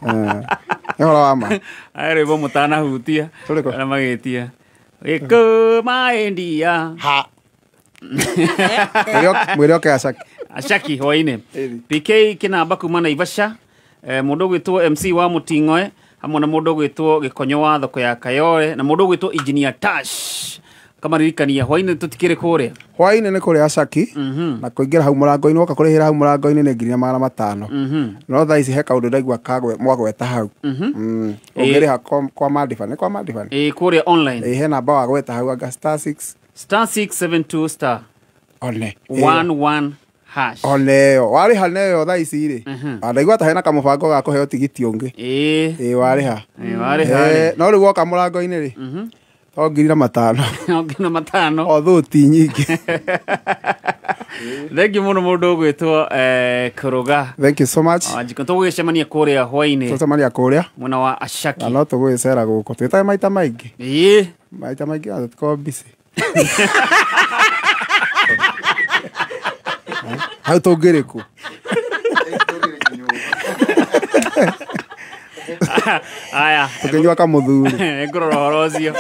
Speaker 5: Nĩ ũhoro wa ma.
Speaker 2: Aya rwĩmbo mũtanahutia arĩa magĩtia gĩkũ maendia
Speaker 5: ha mwĩre oke Ashaki.
Speaker 2: Ashaki hwainĩ. PK kĩnamba kuma Naivasha, mũndũ ũgwĩtwo MC wa Mũting'oe hamwe na mũndũ ũgwĩtwo Gĩkonyo wa thoko ya Kayore na mũndũ ũgwĩtwo Engineer Tash kamaririkania hwainĩ tũtikĩrĩ kũrĩa.
Speaker 5: Hwainĩ nĩ kũrĩa Ashaki na kũingĩra hau mũrango-inĩ woka kũrĩhĩra hau mũrango-inĩ nĩ 1500. No thaa ici he kaũndũ ndaigua mwagweta hau. Ũngĩrĩha kwa Madiba nĩ kwa Madiba.
Speaker 2: Ĩĩ kũrĩa online.
Speaker 5: Ĩĩ he namba wagweta hau anga star 6
Speaker 2: star 672 star
Speaker 5: one
Speaker 2: 11 hash.
Speaker 5: One ĩyo warĩha neyo thaa ici rĩ ndaigua ta hena kamũbango ga kũheo tigiti ũngĩ.
Speaker 2: Ĩĩ
Speaker 5: warĩha.
Speaker 2: Ĩĩ warĩha.
Speaker 5: No rĩu woka mũrango-inĩ rĩ to 5,000.
Speaker 2: No 5,000.
Speaker 5: O thũti nyingĩ.
Speaker 2: Thank you muno mundu ugwitwo Kuruga.
Speaker 5: Thank you so much.
Speaker 2: Wanjikũ tũgũgĩcemania kũrĩa hwainĩ.
Speaker 5: Tũcemania kũrĩa
Speaker 2: mwena wa Ashaki.
Speaker 5: Na no tũgũgĩcera gũkũ twĩtage maita maingĩ.
Speaker 2: Ĩĩ.
Speaker 5: Maita maingĩ na tũtikorwo busy. Hau tũngĩrĩ kũ?
Speaker 2: Aya.
Speaker 5: Tũkĩnyua kamũthuri.
Speaker 2: Ngũrora ũhoro ũcio.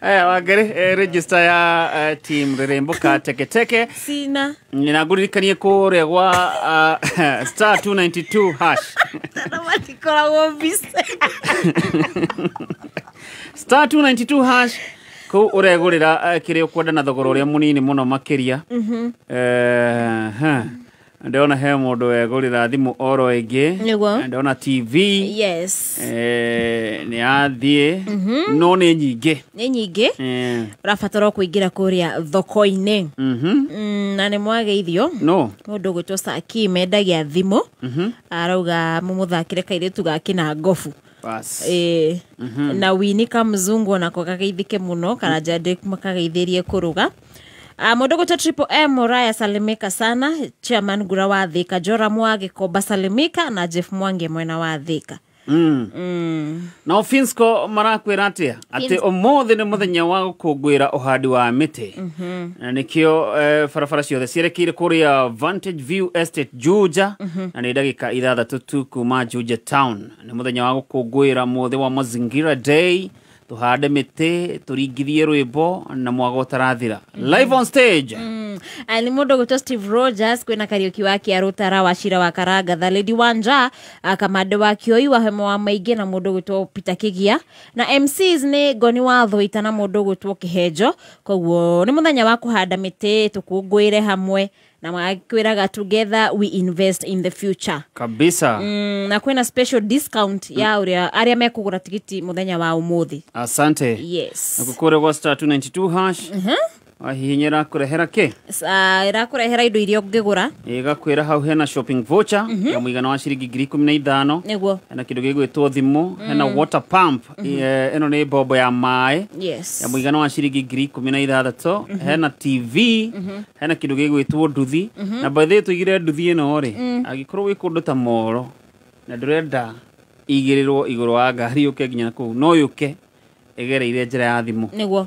Speaker 2: Wangĩrĩ register ya team Rĩrĩmbũka Teketeke.
Speaker 6: Sina.
Speaker 2: Na ngũririkanie kũrĩa gwa star 292 hash.
Speaker 6: Na matikoragwo busy.
Speaker 2: Star 292 hash kũu ũregũrĩra kĩrĩa ũkwenda na thogora ũrĩa mũnini mũno makĩria. Ndĩrona he mũndũ wegũrĩra thimũ oro ĩngĩ. Ndĩrona TV.
Speaker 6: Yes.
Speaker 2: Nĩ yathiĩ. No nĩ nyingĩ.
Speaker 6: Nĩ nyingĩ. Ũrabatara kũingĩra kũrĩa thoko-inĩ. Na nĩ mwageithio.
Speaker 2: No.
Speaker 6: Mũndũ ũgwĩtwo Saki mendagia thimũ. Arauga mũmũthakĩre kairĩtu gake na ngobu. Na Winnie Kamzungu onako gageithĩke mũno Karanja Dick makageithĩrie Kuruga. Mũndũ ũgwĩtwo Triple M Moraya salimika sana, Chairman Ngura wa Thika, Jora Mwage Koba salimika na Jeff Mwange mwena wa Thika.
Speaker 2: Nao Finsco marakwĩra atĩa? Atĩ ũmũthĩ nĩ mũthenya wa gũkũngũĩra ũhandi wa mĩtĩ. Na nĩkĩo barabara ciothe cierekeire kũrĩa Vantage View Estate Juja, na nĩ ndagĩka 6 tu kuma Juja Town. Nĩ mũthenya wa gũkũngũĩra mũthĩ wa Mazingira Day. Tuhande mĩtĩ, tũringithie rwĩmbo na mwago ũtarathira. Live on stage.
Speaker 6: Nĩ mũndũ ũgwĩtwo Steve Rogers, kwĩna Kariũki wa Kĩarũtara wa Cira wa Karanga, The Lady Wanja, Kamande wa Kĩoi wa Hema wa Maingĩ na mũndũ ũgwĩtwo Peter Kĩgia. Na MCs nĩ Ngoni wa Thũita na mũndũ ũgwĩtwo Kĩhenjo. Koguo nĩ mũthenya wa kũhanda mĩtĩ tũkũngũĩre hamwe na magakwĩraga together we invest in the future.
Speaker 2: Kabisa.
Speaker 6: Na kwĩna special discount ya ũrĩa arĩa mekũgũra tigiti mũthenya wa ũmũthĩ.
Speaker 2: Asante.
Speaker 6: Yes.
Speaker 2: Na kũrĩa gwa star 292 hash. Wahihinyĩra kũrehera kĩ?
Speaker 6: Ĩrakũrehera indo iria ũngĩgũra.
Speaker 2: Ĩgakwĩra hau hena shopping voucher ya mũigana wa ciringi 15,000.
Speaker 6: Nĩguo.
Speaker 2: Hena kĩndũ gĩgwĩtwo thimũ, hena water pump, ĩno nĩ mbombo ya maĩ.
Speaker 6: Yes.
Speaker 2: Ya mũigana wa ciringi 16,000, hena TV, hena kĩndũ gĩgwĩtwo nduthi. Na by the way tũigire nduthi ĩno rĩ, angĩkorwo wĩ kũndũ ta Moro na ndũrenda igĩrĩrwo igũrũ wa ngari yũke nginya kũu, no yũke ĩgereire njĩra ya thimũ.
Speaker 6: Nĩguo.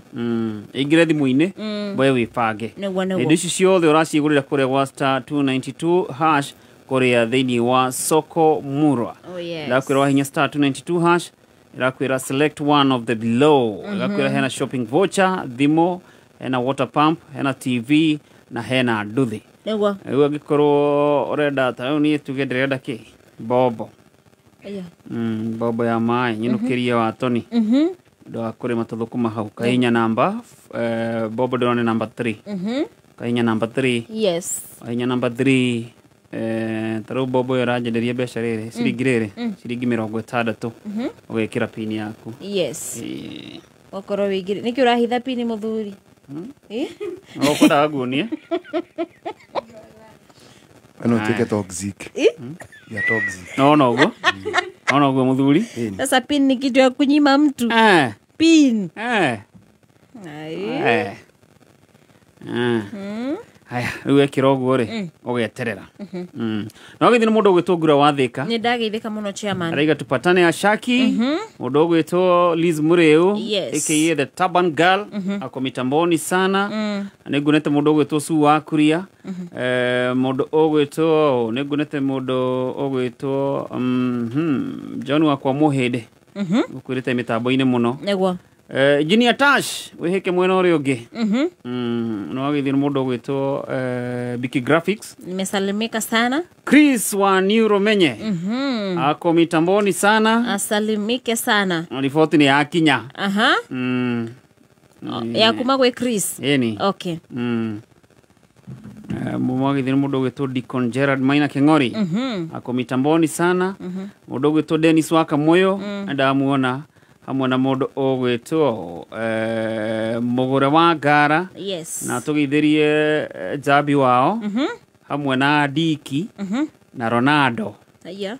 Speaker 2: Ĩingĩre thimũ-inĩ, we wĩbange.
Speaker 6: Nĩguo, nĩguo.
Speaker 2: Indo ici ciothe ũracigũrĩra kũrĩa gwa star 292 hash kũrĩa thĩinĩ wa Soko Murwa.
Speaker 6: Oh, yes.
Speaker 2: Ĩrakwĩra wahinya star 292 hash, ĩrakwĩra select one of the below. Ĩgakwĩra hena shopping voucher, thimũ, hena water pump, hena TV na hena nduthi.
Speaker 6: Nĩguo.
Speaker 2: Rĩu angĩkorwo ũrenda ta rĩu niĩ tuge ndĩrenda kĩ? Mbombo. Mbombo ya maĩ, nyinũkĩrie wa Tony. Ndo kũrĩma tũthũkũma hau kahinya namba bobo ndĩrona nĩ namba 3. Kahinya namba 3.
Speaker 6: Yes.
Speaker 2: Kahinya namba 3. Ta rĩu bobo ĩyo ĩranjenderia mbeca rĩrĩ ciringi rĩrĩ ciringi 60 ũgekĩra pini yaku.
Speaker 6: Yes. Wakorwo wĩingĩre nĩkĩ ũrahitha pini mũthuri?
Speaker 2: No ũkwendaga nguonie?
Speaker 16: Ĩno ĩtuĩke toxic. Ya toxic.
Speaker 2: No no ũguo. Ona ugo muthuri.
Speaker 6: Sasa pin ni kitu ya kunyima mtu. Pin. Ai.
Speaker 2: Haya, rĩu wekĩra ũguo rĩ, ũgeterera. No gĩthiĩ nĩ mũndũ ũgwĩtwo Ngura wa Thĩka.
Speaker 6: Nĩ ndageithĩka mũno chairman.
Speaker 2: Araiga tupatane Ashaki. Mũndũ ũgwĩtwo Liz Mureu, aka the Turban Girl, ako mitamboni sana. Nĩ ngunĩte mũndũ ũgwĩtwo Sue wa Kuria. Mũndũ ũgwĩtwo nĩ ngunĩte mũndũ ũgwĩtwo John wa kwa Mũhĩndĩ. Ũkwĩrĩte mĩtambo-inĩ mũno.
Speaker 6: Nĩguo.
Speaker 2: Engineer Tash wĩhĩke mwena ũrĩa ũngĩ. No wagĩthiĩ nĩ mũndũ ũgwĩtwo Biki Graphics.
Speaker 6: Nimesalimika sana.
Speaker 2: Chris wa New Romenye. Ako mitamboni sana.
Speaker 6: Asalimike sana.
Speaker 2: Riboti nĩ yakinya.
Speaker 6: Aha. Ya kuma gwĩ Chris.
Speaker 2: Ĩni.
Speaker 6: Okay.
Speaker 2: Mwagĩthiĩ nĩ mũndũ ũgwĩtwo Deacon Gerard Maina Keng'ori. Ako mitamboni sana. Mũndũ ũgwĩtwo Dennis wa Kamoyo. Ndamuona hamwe na mũndũ ũgwĩtwo Mũgũre wa Ngara.
Speaker 6: Yes.
Speaker 2: Na tũgeithĩrie Jabi wao hamwe na Diki na Ronaldo.
Speaker 6: Yeah.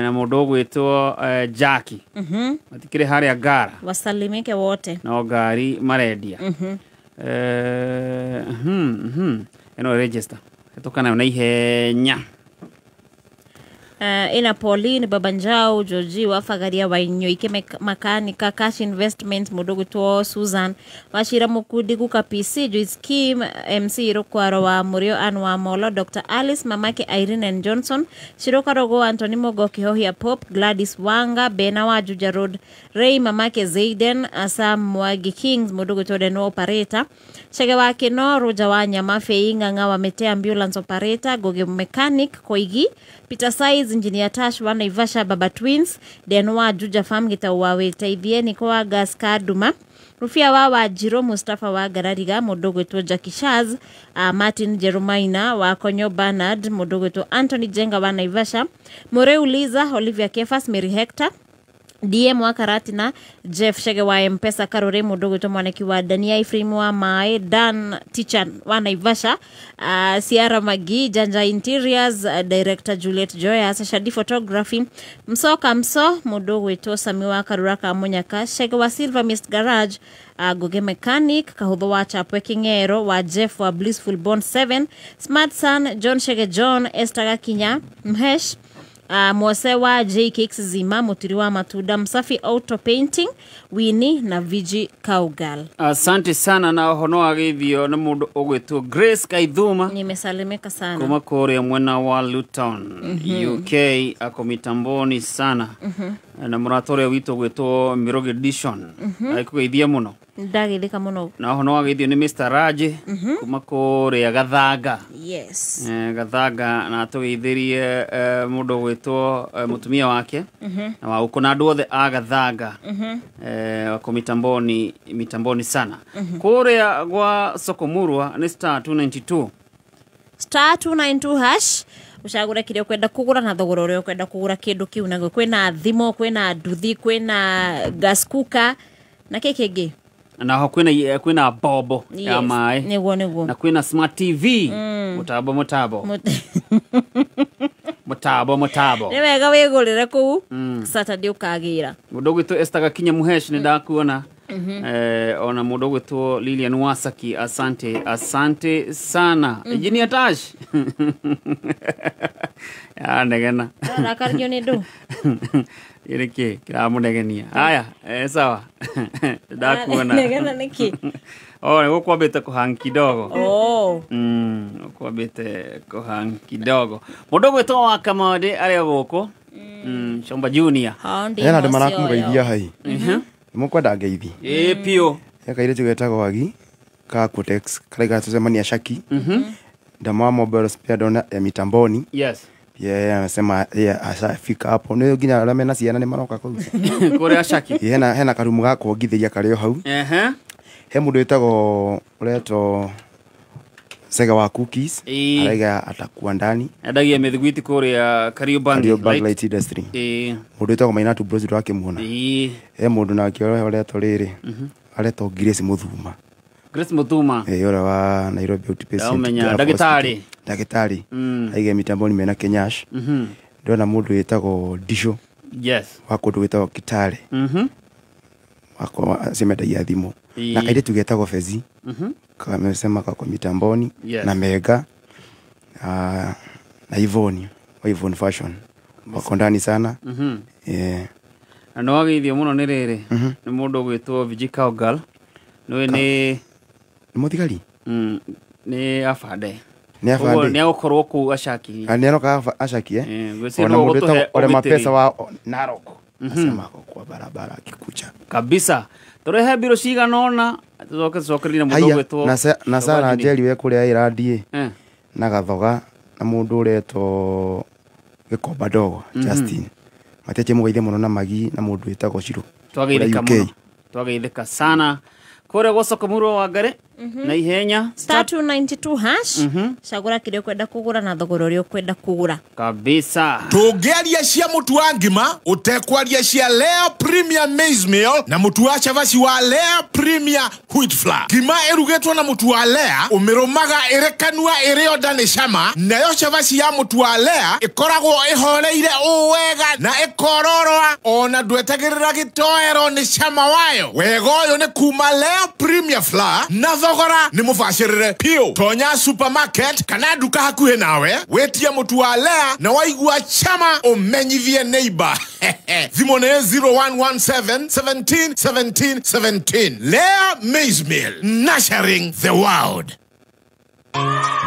Speaker 2: Na mũndũ ũgwĩtwo Jackie. Matikĩrĩ harĩa Ngara.
Speaker 6: Wasalimike wote.
Speaker 2: No ngari marendia. Ĩno register hetũka nayo na ihenya.
Speaker 6: Ina Pauline Babanjao Georgie wa Fagaria wa Inyoike Makanika Cash Investment mudogo to Susan Washira Mukudi Guka PC Joyce Kim MC Rokwaro wa Murio Anwa Molo Dr. Alice Mamake Irene and Johnson Shiroka Rogo Anthony Mogo Kihohia Pop Gladys Wanga Bena wa Juja Road Ray Mamake Zaiden Asam Mwagi Kings mudogo to Deno Operator Chege wa Keno Roja wa Nyama Feinga Ngawa Mete Ambulance Operator Goge Mechanic Koigi Peter Size Engineer Tash wa Naivasha Baba Twins Denwa Juja Farm Gitawawe Taithie Nikoa Gaska Duma Rufia wa Wajiro Mustafa wa Garariga mudogo to Jackie Shaz Martin Jerumaina wa Konyo Bernard mudogo to Anthony Jenga wa Naivasha Moreu Liza Olivia Kefas Mary Hector DM wa Karatina Jeff Shege wa Mpesa Karore mudogo to mwaneki wa Dania Ifrimu wa Mae Dan Teacher wa Naivasha Sierra Magi Janja Interiors Director Juliet Joyas Shadi Photography Msoka Mso mudogo to Samiwa Karuraka Munyaka Shege wa Silver Mist Garage Goge Mechanic Kahudho wa Chapwe Kingero wa Jeff wa Blissful Bond 7 Smart Son John Shege John Esther Kinya Mhesh Mwosewa JKX Zima Mutiri wa Matuda Msafi Auto Painting Winnie na Viji Kaugal.
Speaker 2: Asante sana na hono agithio na mundu ugwitwo Grace Kaithuma.
Speaker 6: Nimesalimika sana.
Speaker 2: Kuma kuria mwena wa Luton UK ako mitamboni sana. Na murata uria witu ugwitwo Miroge Dishon. Aikugeithia muno.
Speaker 6: Ndagithika muno.
Speaker 2: Na hono agithio ni Mr. Raji kuma kuria Gathaga.
Speaker 6: Yes.
Speaker 2: Gathaga na atugeithirie mundu ugwitwo mutumia wake. Na wa uko na andu othe a Gathaga. Wako mitamboni sana. Kuria gwa Sokomurwa ni star 292.
Speaker 6: Star 292 hash ucagure kiria ukwenda kugura na thogora uria ukwenda kugura kindu kiu naguo. Kwina thimo, kwina nduthi, kwina gas cooker na kiki
Speaker 2: na ho kwina bobo ya mai.
Speaker 6: Niguo niguo.
Speaker 2: Na kwina smart TV. Mutabo mutabo. Mutabo mutabo.
Speaker 6: Ni wega wigurire kuu Saturday ukagira.
Speaker 2: Mundu gwitwo Esther Gakinya Muhesh ni ndakuona. Ona mundu gwitwo Lilian Wasaki asante asante sana. Engineer Tash. Ya ndegena.
Speaker 6: Rakario ni ndu.
Speaker 2: Iriki kiramunegenia. Haya, sawa. Ndakuona.
Speaker 6: Ndegena niki?
Speaker 2: Oh, gukwambite kuhang kidogo.
Speaker 6: Oh.
Speaker 2: Gukwambite kuhang kidogo. Mundu gwitwo wa Kamande aria guku. Shomba Junior.
Speaker 16: Hena andu marakũgeithia hai. Mukwenda ngeithi.
Speaker 2: Ĩ piũ.
Speaker 16: He kairĩtu getagwo Wagi ka Quotex karaiga tucemania Shaki. Ndama mobile spare dona ya mitamboni.
Speaker 2: Yes.
Speaker 16: Yeye anasema yeye ashafika hapo. Nĩ nginya arĩa mena ciana nĩ maroka kũu.
Speaker 2: Kũrĩa Shaki.
Speaker 16: Hena karumu ga kuongithĩria karĩ o hau. He mũndũ wĩtagwo ũretwo Sega wa Cookies araiga atakuwa ndani.
Speaker 2: Endagia mĩthiguiti kũrĩa Kariobangi
Speaker 16: Light Industry. Mũndũ wĩtagwo Mainatu Bros ndũrakĩmuona. He mũndũ nake ũretwo rĩrĩ aretwo Grace Muthuma.
Speaker 2: Grace Muthuma.
Speaker 16: Ũrĩa wa Nairobi Outpatient.
Speaker 2: Ndamenya ndagĩtarĩ.
Speaker 16: Ndagĩtarĩ. Aiga mitamboni mena Kenyash. Ndona mũndũ wĩtagwo Disho.
Speaker 2: Yes.
Speaker 16: Wa kũndũ wĩtagwo Kitale. Wako acimendagia thimũ. Na kairĩtu getagwo Fezi. Kamesema kako mitamboni.
Speaker 2: Yes.
Speaker 16: Na Mega na Ivoni wa Ivon Fashion wako ndani sana.
Speaker 2: Na no wageithio muno nĩ rĩrĩ nĩ mũndũ ũgwĩtwo Viji Cowgirl. Nĩwe nĩ
Speaker 16: mũthigari.
Speaker 2: Nĩ afande.
Speaker 16: Nĩ afande.
Speaker 2: Nĩ agũkorwo kũu Ashaki.
Speaker 16: Nĩ aroka Ashaki Ona mũndũ wĩtagwo Ole Mapesa wa Narok. Asema kwa barabara akikuja.
Speaker 2: Kabisa. Turehe biro cigana ona tucoke tucokerie na mũndũ ũgwĩtwo
Speaker 16: na Sara Njeri we kũrĩa Irandi na Gathoga na mũndũ ũretwo Gĩkomba Ndogo Justin. Mateche mũgeithie mũno na Magi na mũndũ wĩtagwo Shiro.
Speaker 2: Twageithĩka mũno. Twageithĩka sana. Kũrĩa gwa Sokomurwa wa Ngare na ihenya
Speaker 6: star 292 hash cagũra kĩrĩa ũkwenda kũgũra na thogora ũrĩa ũkwenda kũgũra
Speaker 2: kabisa.
Speaker 7: Tũngĩaria cia mũtu wa ngima ũtekwaria cia Lea Premier Maize Meal na mũtu wa cabaci wa Lea Premier Wheat Flour. Ngima ĩrugĩtwo na mũtu wa Lea ũmĩrũmaga ĩrĩ kanua ĩrĩ onda nĩ cama, nayo cabaci ya mũtu wa Lea ĩkoragwo ĩhoreire ũũ wega na ĩkororoa ona ndwetagĩrĩra gĩtoero nĩ cama wayo. Wega ũyũ nĩ kuma Lea Premier Flour na Thogora nĩ mũbacĩrĩre piũ. Tonya supermarket kana nduka hakuhĩ nawe, wĩtie mũtu wa Lea na waigua chama ũmenyithie neighbor. Thimũ nĩ 0117 17 17 17. Lea Maize Meal, nurturing the world.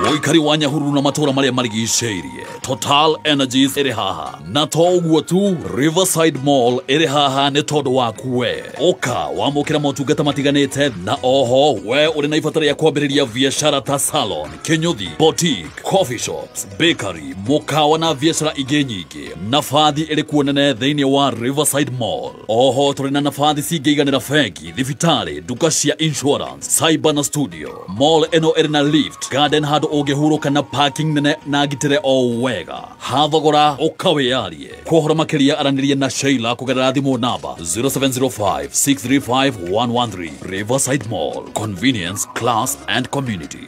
Speaker 9: Woikari wa Nyahururu na matũra marĩa marigicĩirie, Total Energies ĩrĩ haha na to ũguo tu, Riverside Mall ĩrĩ haha nĩ tondũ waku we. Ũka wamũkĩra motungata matiganĩte, na oho we ũrĩ na ibata rĩa kwambĩrĩria biacara ta salon, kĩnyũthi, boutique, coffee shops, bakery, mũkawa na biacara ingĩ nyingĩ. Nabathi ĩrĩ kuo nene thĩinĩ wa Riverside Mall. Oho tũrĩ na nabathi cingĩiganĩra bengi, thibitarĩ, nduka cia insurance, cyber na studio. Mall ĩno ĩrĩ na lift, garden handũ ũngĩhurũka na parking nene na ngitĩre o wega. Hathogora ũkawĩyarie. Kwa ũhoro makĩria aranĩria na Sheila kũgerera thimũ namba 0705 635 113. Riverside Mall, convenience, class and community.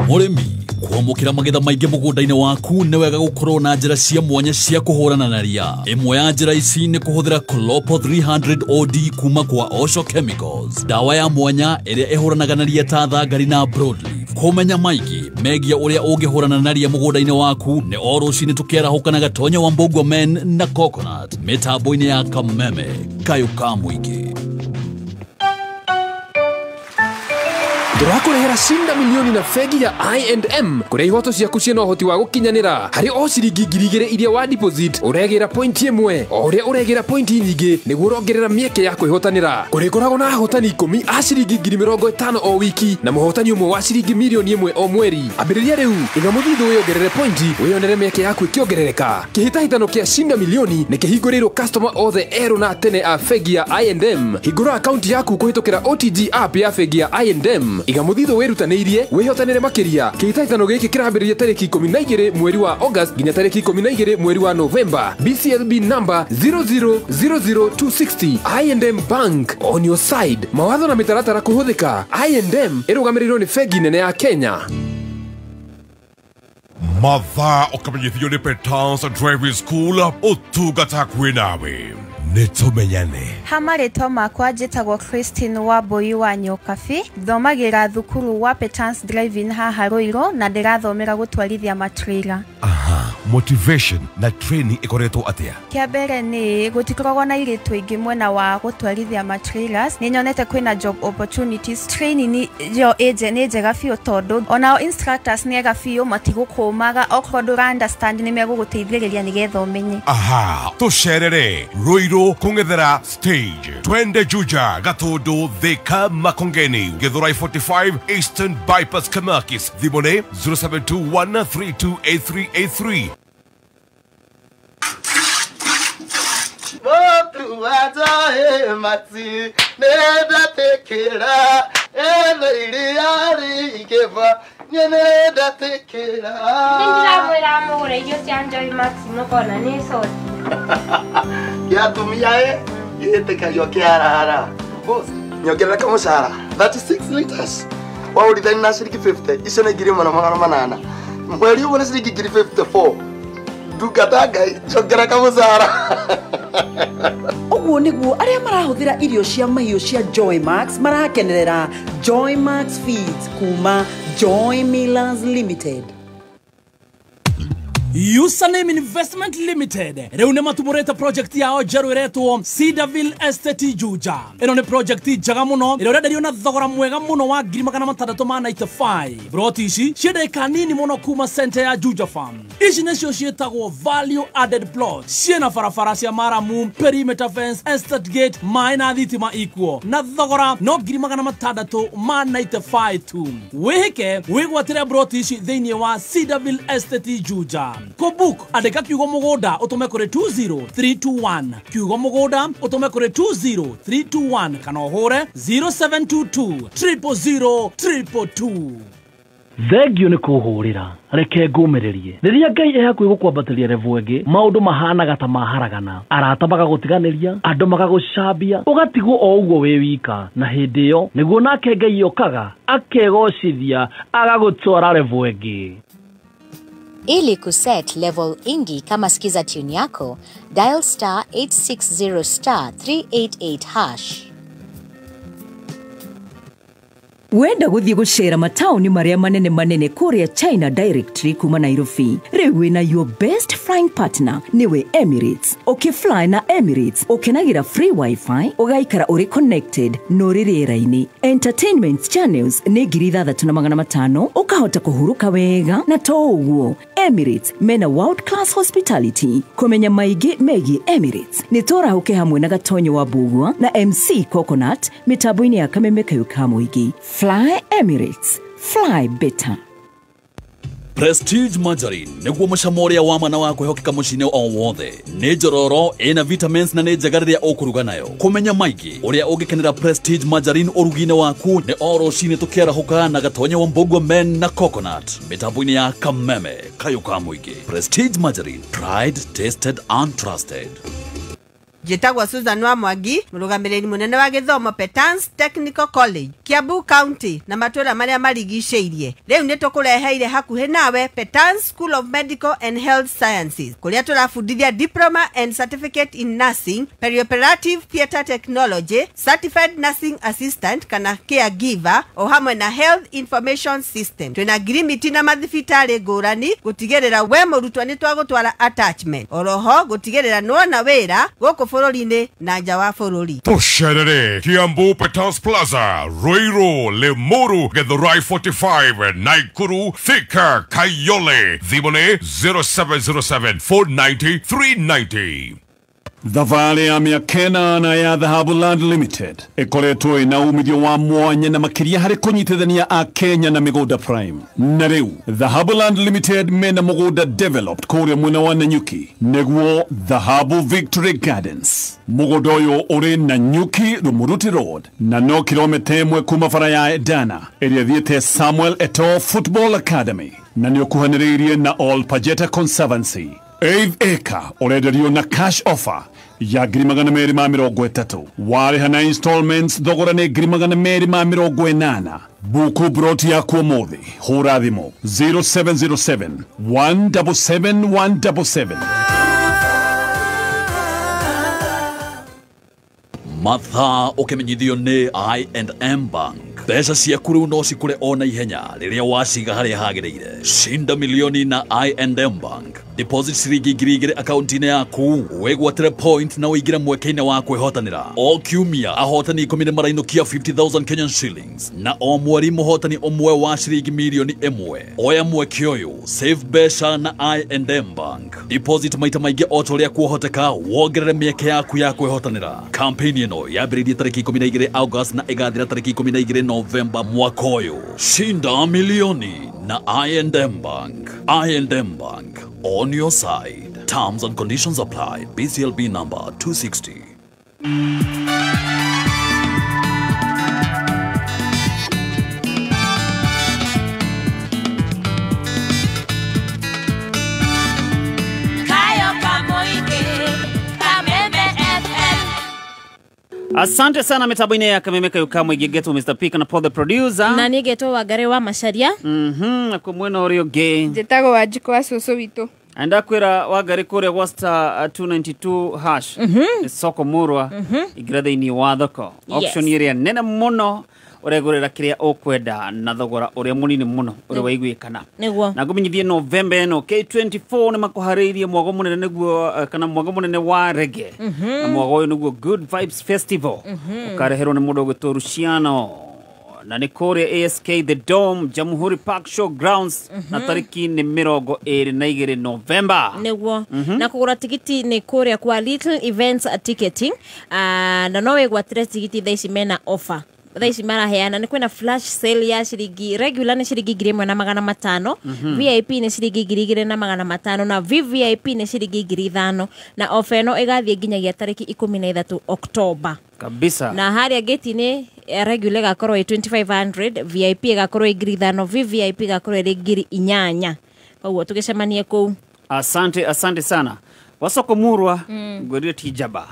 Speaker 9: Mũrĩmi, kwamũkĩra magetha maingĩ mũgũnda-inĩ waku nĩ wega gũkorwo na njĩra cia mwanya cia kũhũrana na ria. Ĩmwe ya njĩra ici nĩ kũhũthĩra Clopo 300 OD kuma kwa Osho Chemicals, dawa ya mwanya ĩrĩa ĩhũranaga na ria ta thangari na broadleaf. Kũmenya maingĩ megiĩ ũrĩa ũngĩhũrana na ria mũgũnda-inĩ waku nĩ o rũcinĩ tũkĩarahũka na Gatonya wa Mbũgua Men na Coconut mĩtambo-inĩ ya Kameme Kayũ ka Mũingĩ.
Speaker 17: Tũrakũrehera Shinda milioni na bengi ya I&M kũrĩa ihoto ciaku ciĩna ũhoti wa gũkinyanĩra harĩ o ciringi 2,000 iria wa deposit ũregĩra pointi ĩmwe. O ũrĩa ũregĩra pointi nyingĩ nĩguo ũrongerera mĩeke ya kwĩhotanĩra. Kũrĩkoragwo na ahotani 10 a ciringi 50,000 o wiki na mũhotani ũmwe wa ciringi milioni 1 o mweri. Ambĩrĩria rĩu, iga mũthithũ wĩongerere pointi wĩyonere mĩeke yaku ĩkĩongerereka. Kĩhĩtahĩtano kĩa Shinda milioni nĩ kĩhingũrĩirwo customer othe erũ na tene a bengi ya I&M. Hingũra akaunti yaku kũhĩtũkĩra OTG app ya bengi ya I&M. Iga mũthithũ wĩrutanĩirie wĩhotanĩre makĩria. Kĩhĩtahĩtano gĩkĩ kĩrambĩrĩria tarĩki 12 mweri wa August nginya tarĩki 12 mweri wa November. BCLB number 0000260. I&M Bank on your side. Mawatho na mĩtaratara kũhũthĩka. I&M ĩrũgamĩrĩirwo nĩ bengi nene ya Kenya.
Speaker 7: Mathaa ũkamenyithio nĩ Petans Driving School, ũtungata hakuhĩ nawe. Nĩtũmenyane.
Speaker 18: Ha marĩtwa makwa njĩtagwo Christine Wambui wa Nyokabi, thomagĩra thukuru wa Petans Driving haha Ruiru na ndĩrathomera gũtwarithia matrailer.
Speaker 7: Aha, motivation na training ĩkoretwo atĩa?
Speaker 18: Kĩa mbere nĩ gũtikoragwo na airĩtu aingĩ mwena wa gũtwarithia matrailers. Nĩ nyonete kwĩna job opportunities. Training yo nĩ njega biũ tondũ onao instructors nĩ ega biũ, matigũkũmaga okorwo ndũra understand nĩ megũgũteithĩrĩria nĩgetha ũmenye.
Speaker 7: Aha, tũcerere Ruiru kũng'ethera stage, twende Juja, Gatundu, Thika, Makongeni, Githurai 45, Eastern Bypass, Kamakis. Thimũ nĩ 0721328383.
Speaker 19: Nĩndĩramwĩra mũgũre irio cia Joy Max mũkona nĩ coti.
Speaker 20: Gĩatumia ĩ gĩtĩkagio kĩarahara. Boss, nyongerera kamũcara 36 liters. Waũrithania na ciringi 50, icio nĩ 1800. Mweri ũmwe nĩ ciringi 54. Ndungata Ngai, njongerera kamũcara.
Speaker 21: Ũguo nĩguo arĩa marahũthĩra irio cia mahiũ cia Joy Max marakenerera Joy Max Feeds kuma Joy Millers Limited.
Speaker 2: Username Investment Limited rĩu nĩ matumũrĩte project yao njerũ ĩretwo Cedarville Estate Juja. Ĩno nĩ project njega mũno ĩrĩa ũrenderio na thogora mwega mũno wa 695. Broti ici ciĩ ndagĩka nini mũno kuma center ya Juja Farm. Ici nĩcio ciĩtagwo value added plot. Ciĩna barabara cia maramu, perimeter fence, estate gate, maĩ na thitima ikuo, na thogora no 695 tu. Wĩhĩke wĩgwatĩre broti ici thĩinĩ wa Cedarville Estate Juja. Kũbook andĩka kiugo mũgũnda ũtũme kũrĩ 20321, kiugo mũgũnda ũtũme kũrĩ 20321 kana ũhũre 0722 000 222. Thengio nĩ kũhũrĩra, reke ngũmĩrĩrie. Rĩrĩa Ngai e hakuhĩ gũkwambatĩria level ĩngĩ, maũndũ mahanaga ta maharagana, arata magagũtiganĩria, andũ magagũcambia, ũgatigwo o ũguo wĩ wika. Na hĩndĩ ĩyo nĩguo nake Ngai okaga akegocithia agagũtwara level ĩngĩ.
Speaker 22: Ili kuset level ingi kama skiza tune yako, dial star 860 star 388 hash.
Speaker 4: Wenda gũthiĩ gũcera mataũni marĩa manene manene kũrĩa China directly kuma Nairobi, rĩu wĩna your best flying partner nĩwe Emirates. Ũkĩfly na Emirates ũkenagĩra free wifi, ũgaikara ũrĩ connected na ũrĩ rĩera-inĩ. Entertainment channels nĩ 6500, ũkahota kũhurũka wega. Na to ũguo, Emirates mena world class hospitality. Kũmenya maingĩ megiĩ Emirates nĩ tũrahũke hamwe na Gatonyo wa Mbugua na MC Coconut mĩtambo-inĩ ya Kameme Kayũ ka Mũingĩ. Fly Emirates, fly better.
Speaker 9: Prestige Margarine nĩguo mũcamo ũrĩa wa mana wa kwĩhokeka mũciĩ-inĩ o wothe. Nĩ njororo, ĩna vitamins na nĩ njega rĩrĩa ũkũruga nayo. Kũmenya maingĩ ũrĩa ũngĩkenera Prestige Margarine ũrugi-inĩ waku nĩ o rũcinĩ tũkĩarahũka na Gatonyo wa Mbugua Men na Coconut mĩtambo-inĩ ya Kameme Kayũ ka Mũingĩ. Prestige Margarine, tried, tasted and trusted.
Speaker 8: Njĩtagwo Susan wa Mwangi, mũrũgamĩrĩri mũnene wa gĩthomo Petans Technical College, Kiambu County na matũũra marĩa marigicĩirie. Rĩu nĩ tũkũreheire hakuhĩ nawe Petans School of Medical and Health Sciences, kũrĩa tũrabundithia Diploma and Certificate in Nursing, Perioperative Theatre Technology, Certified Nursing Assistant kana Caregiver, o hamwe na Health Information System. Twĩna ngirimiti na mathibitarĩ ngũrani gũtigĩrĩra we mũrutwo nĩ twagũtwara attachment. Oroho gũtigĩrĩra nĩwona wĩra gũkũ bũrũri-inĩ na nja wa bũrũri.
Speaker 7: Tũcerere Kiambu Petans Plaza, Ruiru, Limuru, Githurai 45, Nakuru, Thika, Kayole. Thimũ nĩ 0707 490 390.
Speaker 15: Thabarĩ ya mĩaka ĩnana ya Dhahabu Land Limited ĩkoretwo ĩna umithio wa mwanya na makĩria harĩ kũnyitithania a Kenya na mĩgũnda prime. Na rĩu Dhahabu Land Limited mena mũgũnda developed kũrĩa mwena wa Nanyuki, nĩguo Dhahabu Victory Gardens. Mũgũnda ũyũ ũrĩ Nanyuki Rumuruti Road na no kilomita 1 kuma bara ya Edana ĩrĩa ĩthiĩte Samuel Eto'o Football Academy, na nĩ ũkuhanĩrĩirie na All Pajeta Conservancy. 8 acre ũrenderio na cash offer ya 230,000. Warĩha na installments thogora nĩ 280,000. Buku broti yaku ũmũthĩ, hũra thimũ 0707 177 177.
Speaker 9: Mathaa ũkĩmenyithio nĩ I&M Bank. Mbeca ciaku rĩu no cikũre o na ihenya rĩrĩa waciga harĩa hagĩrĩire. Shinda milioni na I&M Bank. Deposit ciringi 2,000 akaunti-inĩ yaku, wĩgwatĩre point na ũingĩre mweke-inĩ wa kwĩhotanĩra. O kiumia ahotani 10 nĩ marainũkia 50,000 Kenyan shillings, na o mweri mũhotani ũmwe wa ciringi milioni 1. Oya mweke ũyũ, save mbeca na I&M Bank. Deposit maita maingĩ o ta ũrĩa kuohoteka, wongerere mĩeke yaku ya kwĩhotanĩra. Campaign ĩno yambĩrĩirie tarĩki 12 August na ĩgathira tarĩki 12 Novemba mwaka ũyũ. Shinda milioni na I&M Bank. I&M Bank, on your side. Terms and conditions apply. BCLB number 260.
Speaker 2: Asante sana mitambo-inĩ ya Kameme Kayũ ka Mũingĩ, ngetwo Mr. P kana Paul the producer.
Speaker 6: Na niĩ ngetwo Wangari wa Macharia.
Speaker 2: Na kwĩ mwena ũrĩa ũngĩ
Speaker 3: njĩtagwo Wanjikũ wa cũcũ witũ.
Speaker 2: Ndakwĩra Wangari kũrĩa gwa star 292 hash soko murwa ingĩra thĩinĩ wa thoko. Auction ĩrĩa nene mũno ũregũrĩra kĩrĩa ũkwenda na thogora ũrĩa mũnini mũno ũrĩa waiguĩkana.
Speaker 6: Nĩguo.
Speaker 2: Na ngũmenyithie November ĩno K24 nĩ makũharĩirie mwago mũnene nĩguo kana mwago mũnene wa reggae. Na mwago ũyũ nĩguo Good Vibes Festival. Ũkareherwo nĩ mũndũ ũgwĩtwo Luciano. Na nĩ kũrĩa ASK The Dome, Jamhuri Park Show Grounds, na tarĩki nĩ 22 November.
Speaker 6: Nĩguo. Na kũgũra tigiti nĩ kũrĩa kwa Little Events Ticketing. Na no wĩgwatĩre tigiti thaa ici mena offer. Thaa ici maraheana nĩ kwĩna flash sale ya ciringi regular nĩ ciringi 1,500, VIP nĩ ciringi 2,500 na VVIP nĩ ciringi 5,000, na offer ĩno ĩgathiĩ nginyagia tarĩki 13 October.
Speaker 2: Kabisa.
Speaker 6: Na harĩa gate-inĩ regular ĩgakorwo ĩ 2,500, VIP ĩgakorwo ĩ 5,000, VVIP ĩgakorwo ĩrĩ 8,000. Koguo tũgĩcemanie kũu.
Speaker 2: Asante, asante sana. Wasoko murwa, ngwĩrire ti njamba.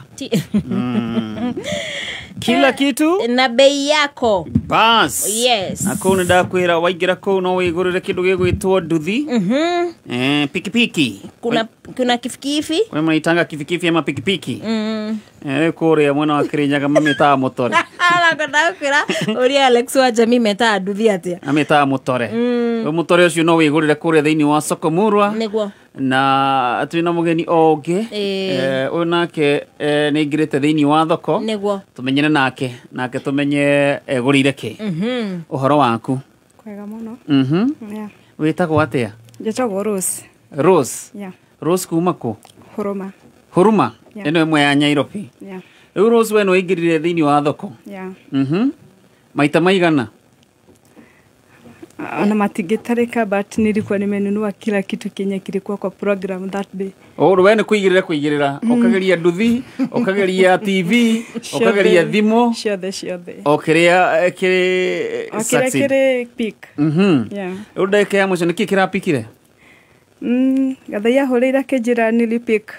Speaker 2: Kila kitu
Speaker 6: na bei yako.
Speaker 2: Bas.
Speaker 6: Yes.
Speaker 2: Na kuu ndakwira waingira kuu no wigurire kindu gigwitwo nduthi. Pikipiki.
Speaker 6: Kuna kifikifi.
Speaker 2: Kuna mnaitanga kifikifi ama pikipiki. Kuria mwena wa Kirinyaga mamitaga mutore.
Speaker 6: Ala ndakwira uria Alex wa Jamii metaga nduthi atia.
Speaker 2: Ametaga mutore. Mutore ucio no wigurire kuria thiini wa soko Murwa.
Speaker 6: Niguo.
Speaker 2: Na twina mugeni o ungi uyu nake ni aingirite thiini wa thoko.
Speaker 6: Niguo.
Speaker 2: Tumenyene nake tumenye egurire ki. Uhoro waku.
Speaker 1: Kwega muno. Yeah.
Speaker 2: Witagwo atia?
Speaker 1: Njĩtagwo Rose.
Speaker 2: Rose.
Speaker 1: Yeah.
Speaker 2: Rose kuma ku?
Speaker 1: Huruma.
Speaker 2: Huruma?
Speaker 1: Yeah.
Speaker 2: Ĩno ĩmwe ya Nairobi.
Speaker 1: Yeah.
Speaker 2: Rĩu Rose we nĩwaingĩrire thĩinĩ wa thoko.
Speaker 1: Yeah.
Speaker 2: Maita maigana?
Speaker 1: Ona matingĩtarĩka, but nilikuwa nimenunua kila kitu kenye kilikuwa kwa program that day.
Speaker 2: Oh, we nĩ kũigĩrĩra ũkageria nduthi, ũkageria TV, ũkageria thimũ,
Speaker 1: ciothe
Speaker 2: o kĩrĩa kĩrĩ
Speaker 1: succeed. Kĩrĩ pick. Yeah.
Speaker 2: Rĩu ndagĩka ya mũico nĩkĩ kĩrapikire?
Speaker 1: Gathai ahũrĩire akĩnjĩra nilipick.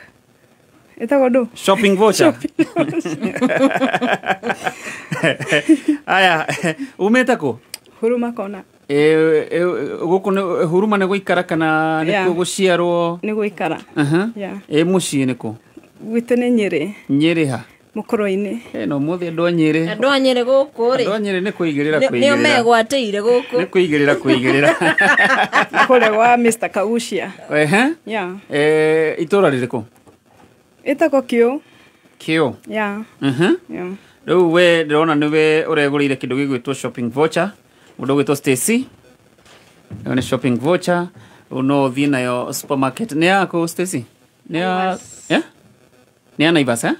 Speaker 1: Ĩtagwo ndũ?
Speaker 2: Shopping voucher. Aya, umĩte kũ?
Speaker 1: Huruma kona.
Speaker 2: Gũkũ nĩ Huruma nĩ gũikara kana nĩ gũciarwo?
Speaker 1: Nĩ gũikara.
Speaker 2: Mũciĩ nĩ kũ?
Speaker 1: Gwitũ nĩ Nyĩrĩ.
Speaker 2: Nyĩrĩ ha?
Speaker 1: Mũkũrũ-inĩ.
Speaker 2: No mũthĩ andũ a Nyĩrĩ.
Speaker 6: Andũ a Nyĩrĩ gũkũ rĩ.
Speaker 2: Andũ a Nyĩrĩ nĩ kũigĩrĩra kũigĩrĩra.
Speaker 6: Nĩo megwatĩire gũkũ.
Speaker 2: Nĩ kũigĩrĩra kũigĩrĩra.
Speaker 1: Kũrĩa gwa Mr. Kagucia. Yeah.
Speaker 2: Itũra rĩrĩkũ?
Speaker 1: Ĩtagwo Kĩũ.
Speaker 2: Kĩũ?
Speaker 1: Yeah. Yeah.
Speaker 2: Rĩu we ndĩrona nĩwe ũregũrĩire kĩndũ gĩgwĩtwo shopping voucher. Mũndũ ũgwĩtwo Stacy. Ĩyo nĩ shopping voucher. Rĩu no ũthiĩ nayo supermarket. Nĩ yaku Stacy? Nĩ ya Nĩ ya Naivas, eh?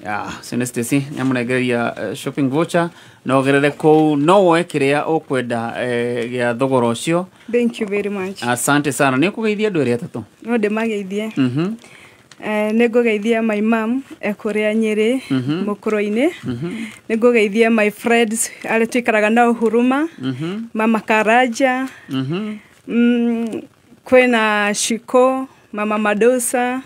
Speaker 2: Yeah, ũcio nĩ Stacy. Nĩ amũnengereria shopping voucher. No ũgerere kũu no woe kĩrĩa ũkwenda gĩa thogora ũcio.
Speaker 1: Thank you very much.
Speaker 2: Asante sana. Nĩ ũkũgeithia andũ erĩ atatũ?
Speaker 1: No ndĩmageithie. Nĩ ngũgeithia my mom ekũrĩa Nyĩrĩ Mũkũrũ-inĩ. Nĩ ngũgeithia my friends arĩa tũikaraga nao Huruma, Mama Karaja, kwĩna Shiko, Mama Madosa,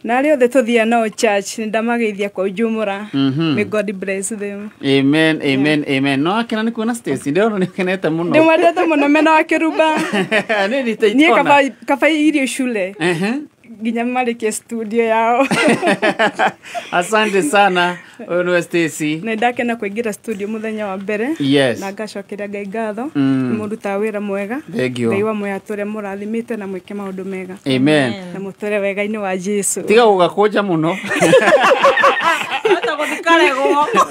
Speaker 1: na arĩa othe tũthiaga nao church, nĩ ndamageithia kwa ujumla. May God bless them.
Speaker 2: Amen, amen, amen. No akena nĩ kuona Stacy, ndĩrona nĩ ũkenete mũno.
Speaker 1: Ndĩmwendete mũno mena wa Kĩrumba.
Speaker 2: Niĩ
Speaker 1: kaba irio shule. Nginya marĩkie studio yao.
Speaker 2: Asante sana ũyũ nĩwe Stacy.
Speaker 1: Nĩ ndakena kũingĩra studio mũthenya wa mbere.
Speaker 2: Yes.
Speaker 1: Na ngacokeria Ngai ngatho. Nĩ mũrutaga wĩra mwega. Ngai wa muoyo atũre mũrathimĩte na mwĩke maũndũ mega.
Speaker 2: Amen.
Speaker 1: Na mũtũre wega-inĩ wa Jesu.
Speaker 2: Tiga gũgakũnja mũno.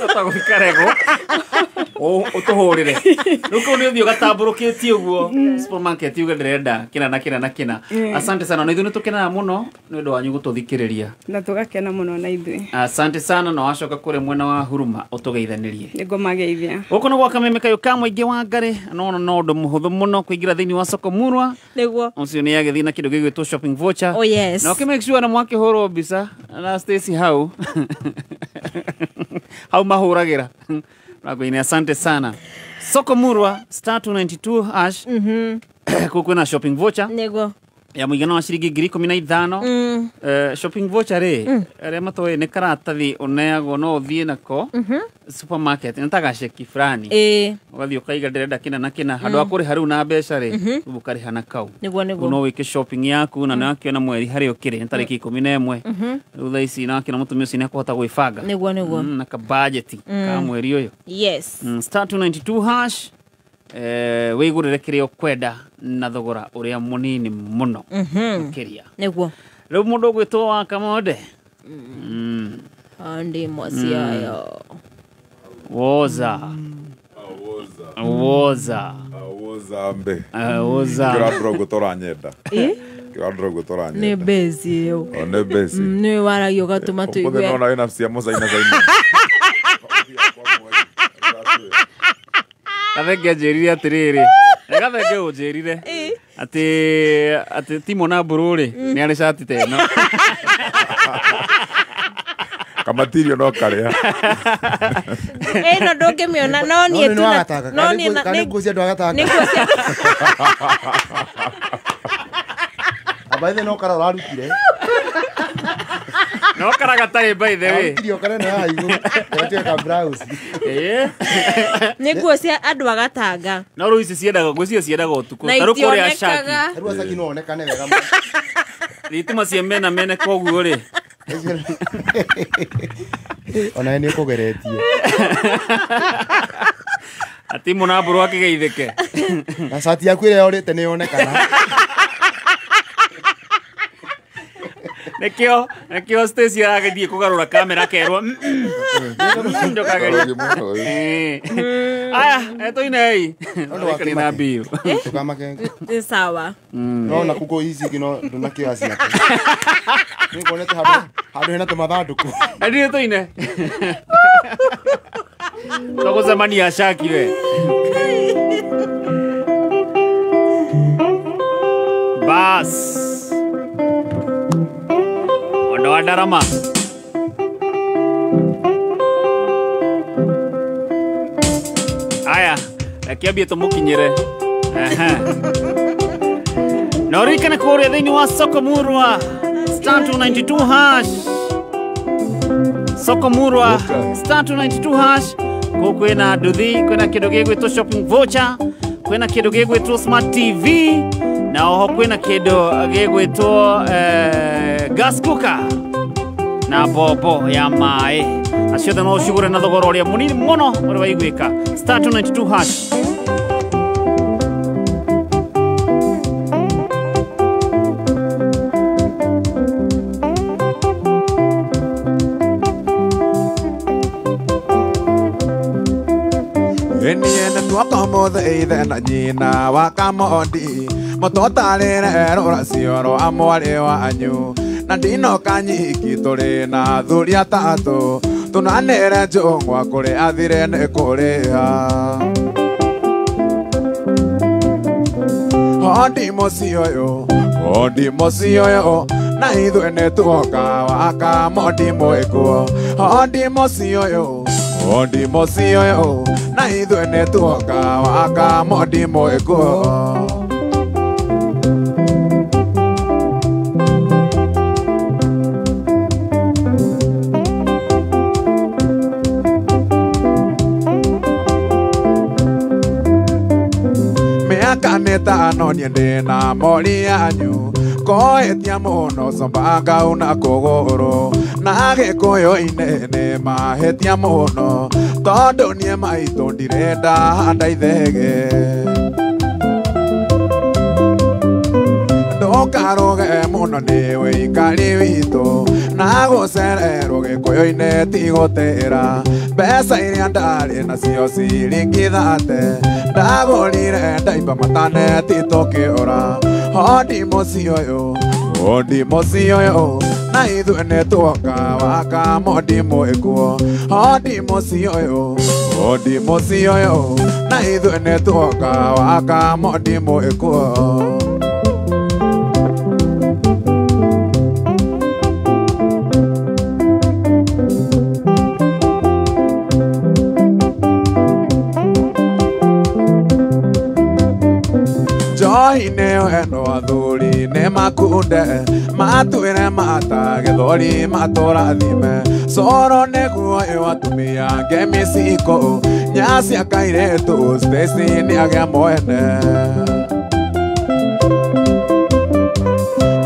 Speaker 2: Ũtagũthikaregwo. Ũtũhũrĩre. Rĩu kũu nĩ ũthiĩ ũgatambũrũkĩtie ũguo supermarket uge ndĩrenda kĩna na kĩna na kĩna. Asante sana. Na ithuĩ nĩ tũkenaga mũno nĩ ũndũ wanyu gũtũthikĩrĩria.
Speaker 1: Na tũgakena mũno na ithuĩ.
Speaker 2: Asante sana na wacoka kũrĩa mwena wa Huruma ũtũgeithanĩrie.
Speaker 1: Nĩngũmageithia.
Speaker 2: Gũkũ nĩ gwa Kameme kayũ ka mũingĩ wa Ngarĩ. No no ũndũ mũhũthũ mũno kũingĩra thĩinĩ wa soko Murwa.
Speaker 6: Nĩguo.
Speaker 2: Ũcio nĩ agĩthiĩ na kĩndũ gĩgwĩtwo shopping voucher.
Speaker 6: Oh yes.
Speaker 2: Na ũkĩ make sure na mwakĩhũrwo mbica na Stacy hau. Hau mahũragĩra. Mlango-inĩ, asante sana. Soko Murwa star 292 hash. Kũu kwĩna shopping voucher.
Speaker 6: Nĩguo.
Speaker 2: Ya mũigana wa ciringi 15,000. Shopping voucher rĩ, arĩa matoĩ nĩ karatathi ũneagwo no ũthiĩ nako supermarket, nĩ ta gaceki fulani. Ũgathiĩ ũkaiga ndĩrenda kĩna na kĩna, handũ ha kũrĩha rĩu na mbeca rĩ, rĩu ũkarĩha na kau.
Speaker 6: Nĩguo.
Speaker 2: No wĩke shopping yaku na nĩwakĩona mweri harĩa ũkĩrĩ nĩ tarĩki 11. Rĩu thaa ici nĩwakĩona mũtumia ũcio nĩekũhota gwĩbanga.
Speaker 6: Nĩguo.
Speaker 2: Na ka budget ka mweri ũyũ.
Speaker 6: Yes.
Speaker 2: Star 292 hash. Wĩgũrĩre kĩrĩa ũkwenda na thogora ũrĩa mũnini mũno makĩria.
Speaker 6: Nĩguo.
Speaker 2: Rĩu mũndũ ũgwĩtwo wa Kamonde.
Speaker 6: Andi Mosiayo.
Speaker 2: Woza. Woza.
Speaker 11: Woza mbe.
Speaker 2: Woza.
Speaker 11: Kĩrandũra ũguo tũranyenda. Kĩrandũra ũguo tũranyenda.
Speaker 6: Nĩ bezi ĩyo.
Speaker 11: O nĩ bezi.
Speaker 6: Nĩ waragia ũgatũma tũigue.
Speaker 11: Ũmũthĩ nona wĩna cia mũcaina caina.
Speaker 2: Gathenge anjĩrire atĩrĩrĩ. Gathenge ũnjĩrire atĩ Timo na Mbũrũ rĩ nĩ arĩ cati ta ĩno.
Speaker 11: Kamatirio no karĩa.
Speaker 6: Ĩno ndũngĩmĩona no niĩ tu
Speaker 20: no niĩ nĩ nguo cia andũ a Gatanga.
Speaker 6: Nĩ nguo cia
Speaker 20: Aba ithe no kara ũrarutire.
Speaker 2: No karagatarĩ by the way.
Speaker 16: Irio karena haha igũrũ. Gatuĩka ka blouse.
Speaker 2: Ĩĩ.
Speaker 6: Nĩ nguo cia andũ a Gatanga.
Speaker 2: No rĩu ici ciendaga ngwĩciria ciendaga ũtukũ.
Speaker 6: Na
Speaker 2: Ta rĩu kũrĩa
Speaker 6: itionekaga.
Speaker 2: Shaki.
Speaker 16: Rĩu acaki no onekane wega mũno.
Speaker 2: Thitima cia mena mene koguo rĩ.
Speaker 16: Ona nĩ ũkũgeretie.
Speaker 2: Ati mũnambũrũ akĩgeithĩke.
Speaker 16: Na cati yaku ĩrĩa yorĩte nĩ yonekana.
Speaker 2: Nĩkĩo Stacy aragĩthiĩ kũgarũra kamera kerwo ndũkagerie. Aya, tũinei. Tũikanie na mbiũ.
Speaker 16: Ndũkamake.
Speaker 6: Nĩ sawa.
Speaker 16: No na kuko ici ingĩ no ndũnakĩoya ciake. Nĩnguonete handũ hena tũmathandũkũ.
Speaker 2: Ndirĩ tũine. Tũgũcemania Shaki we. Bas. Ondoa ndarama. Aya, reke ambie tũmũkinyĩre. Na ũririkane kũrĩa thĩinĩ wa Soko Murwa star 292 hash. Soko Murwa star 292 hash. Kũu kwĩna nduthi, kwĩna kĩndũ gĩgwĩtwo shopping voucher, kwĩna kĩndũ gĩgwĩtwo smart TV, na oho kwĩna kĩndũ gĩgwĩtwo gas cooker na bobo ya maĩ. Na ciothe no ũcigũre na thogora ũrĩa mũnini mũno ũrĩa waiguĩka. Star 292 hash.
Speaker 11: Mothe ithe na nyina wa Kamondi mũtũtarĩre rũracio rwa mwarĩ wanyu na ndinoka nyiki tũrĩ na athuri atatũ tũnanĩre njũng'wa kũrĩ athire nĩ kũrĩha. Hondi mũciĩ ũyũ, hondi mũciĩ ũyũ, na ithuĩ nĩ tuoka wa Kamondi mwĩkuo. Hondi mũciĩ ũyũ, hondi mũciĩ ũyũ, na ithuĩ nĩ tuoka wa Kamondi mwĩkuo. Mĩaka mĩtano niĩ ndĩ na mori yanyu koetia mũno comba ngauna kũgũrũ na gĩkũyũ-inĩ nĩ mahĩtia mũno tondũ niĩ maitũ ndirenda handa ithege. Ndũkarũge mũno nĩ wĩikari witũ na gũcererwo gĩkũyũ-inĩ ti gũtĩra mbeca iria ndarĩ nacio ciringi thate ndagũrire ndaimba matane ti tũkĩũra. Hondi mũciĩ ũyũ, hondi mũciĩ ũyũ, na ithuĩ nĩ tuoka wa Kamondi mwĩkuo. Hondi mũciĩ ũyũ, hondi mũciĩ ũyũ, na ithuĩ nĩ tuoka wa Kamondi mwĩkuo. Njohi nĩyo eno athuri nĩ makunde matuĩre mata gĩthũri matũrathime coro nĩguo ĩyo atumia ngemi ciko nyacia kairĩtu Stacy nĩagĩa mwene.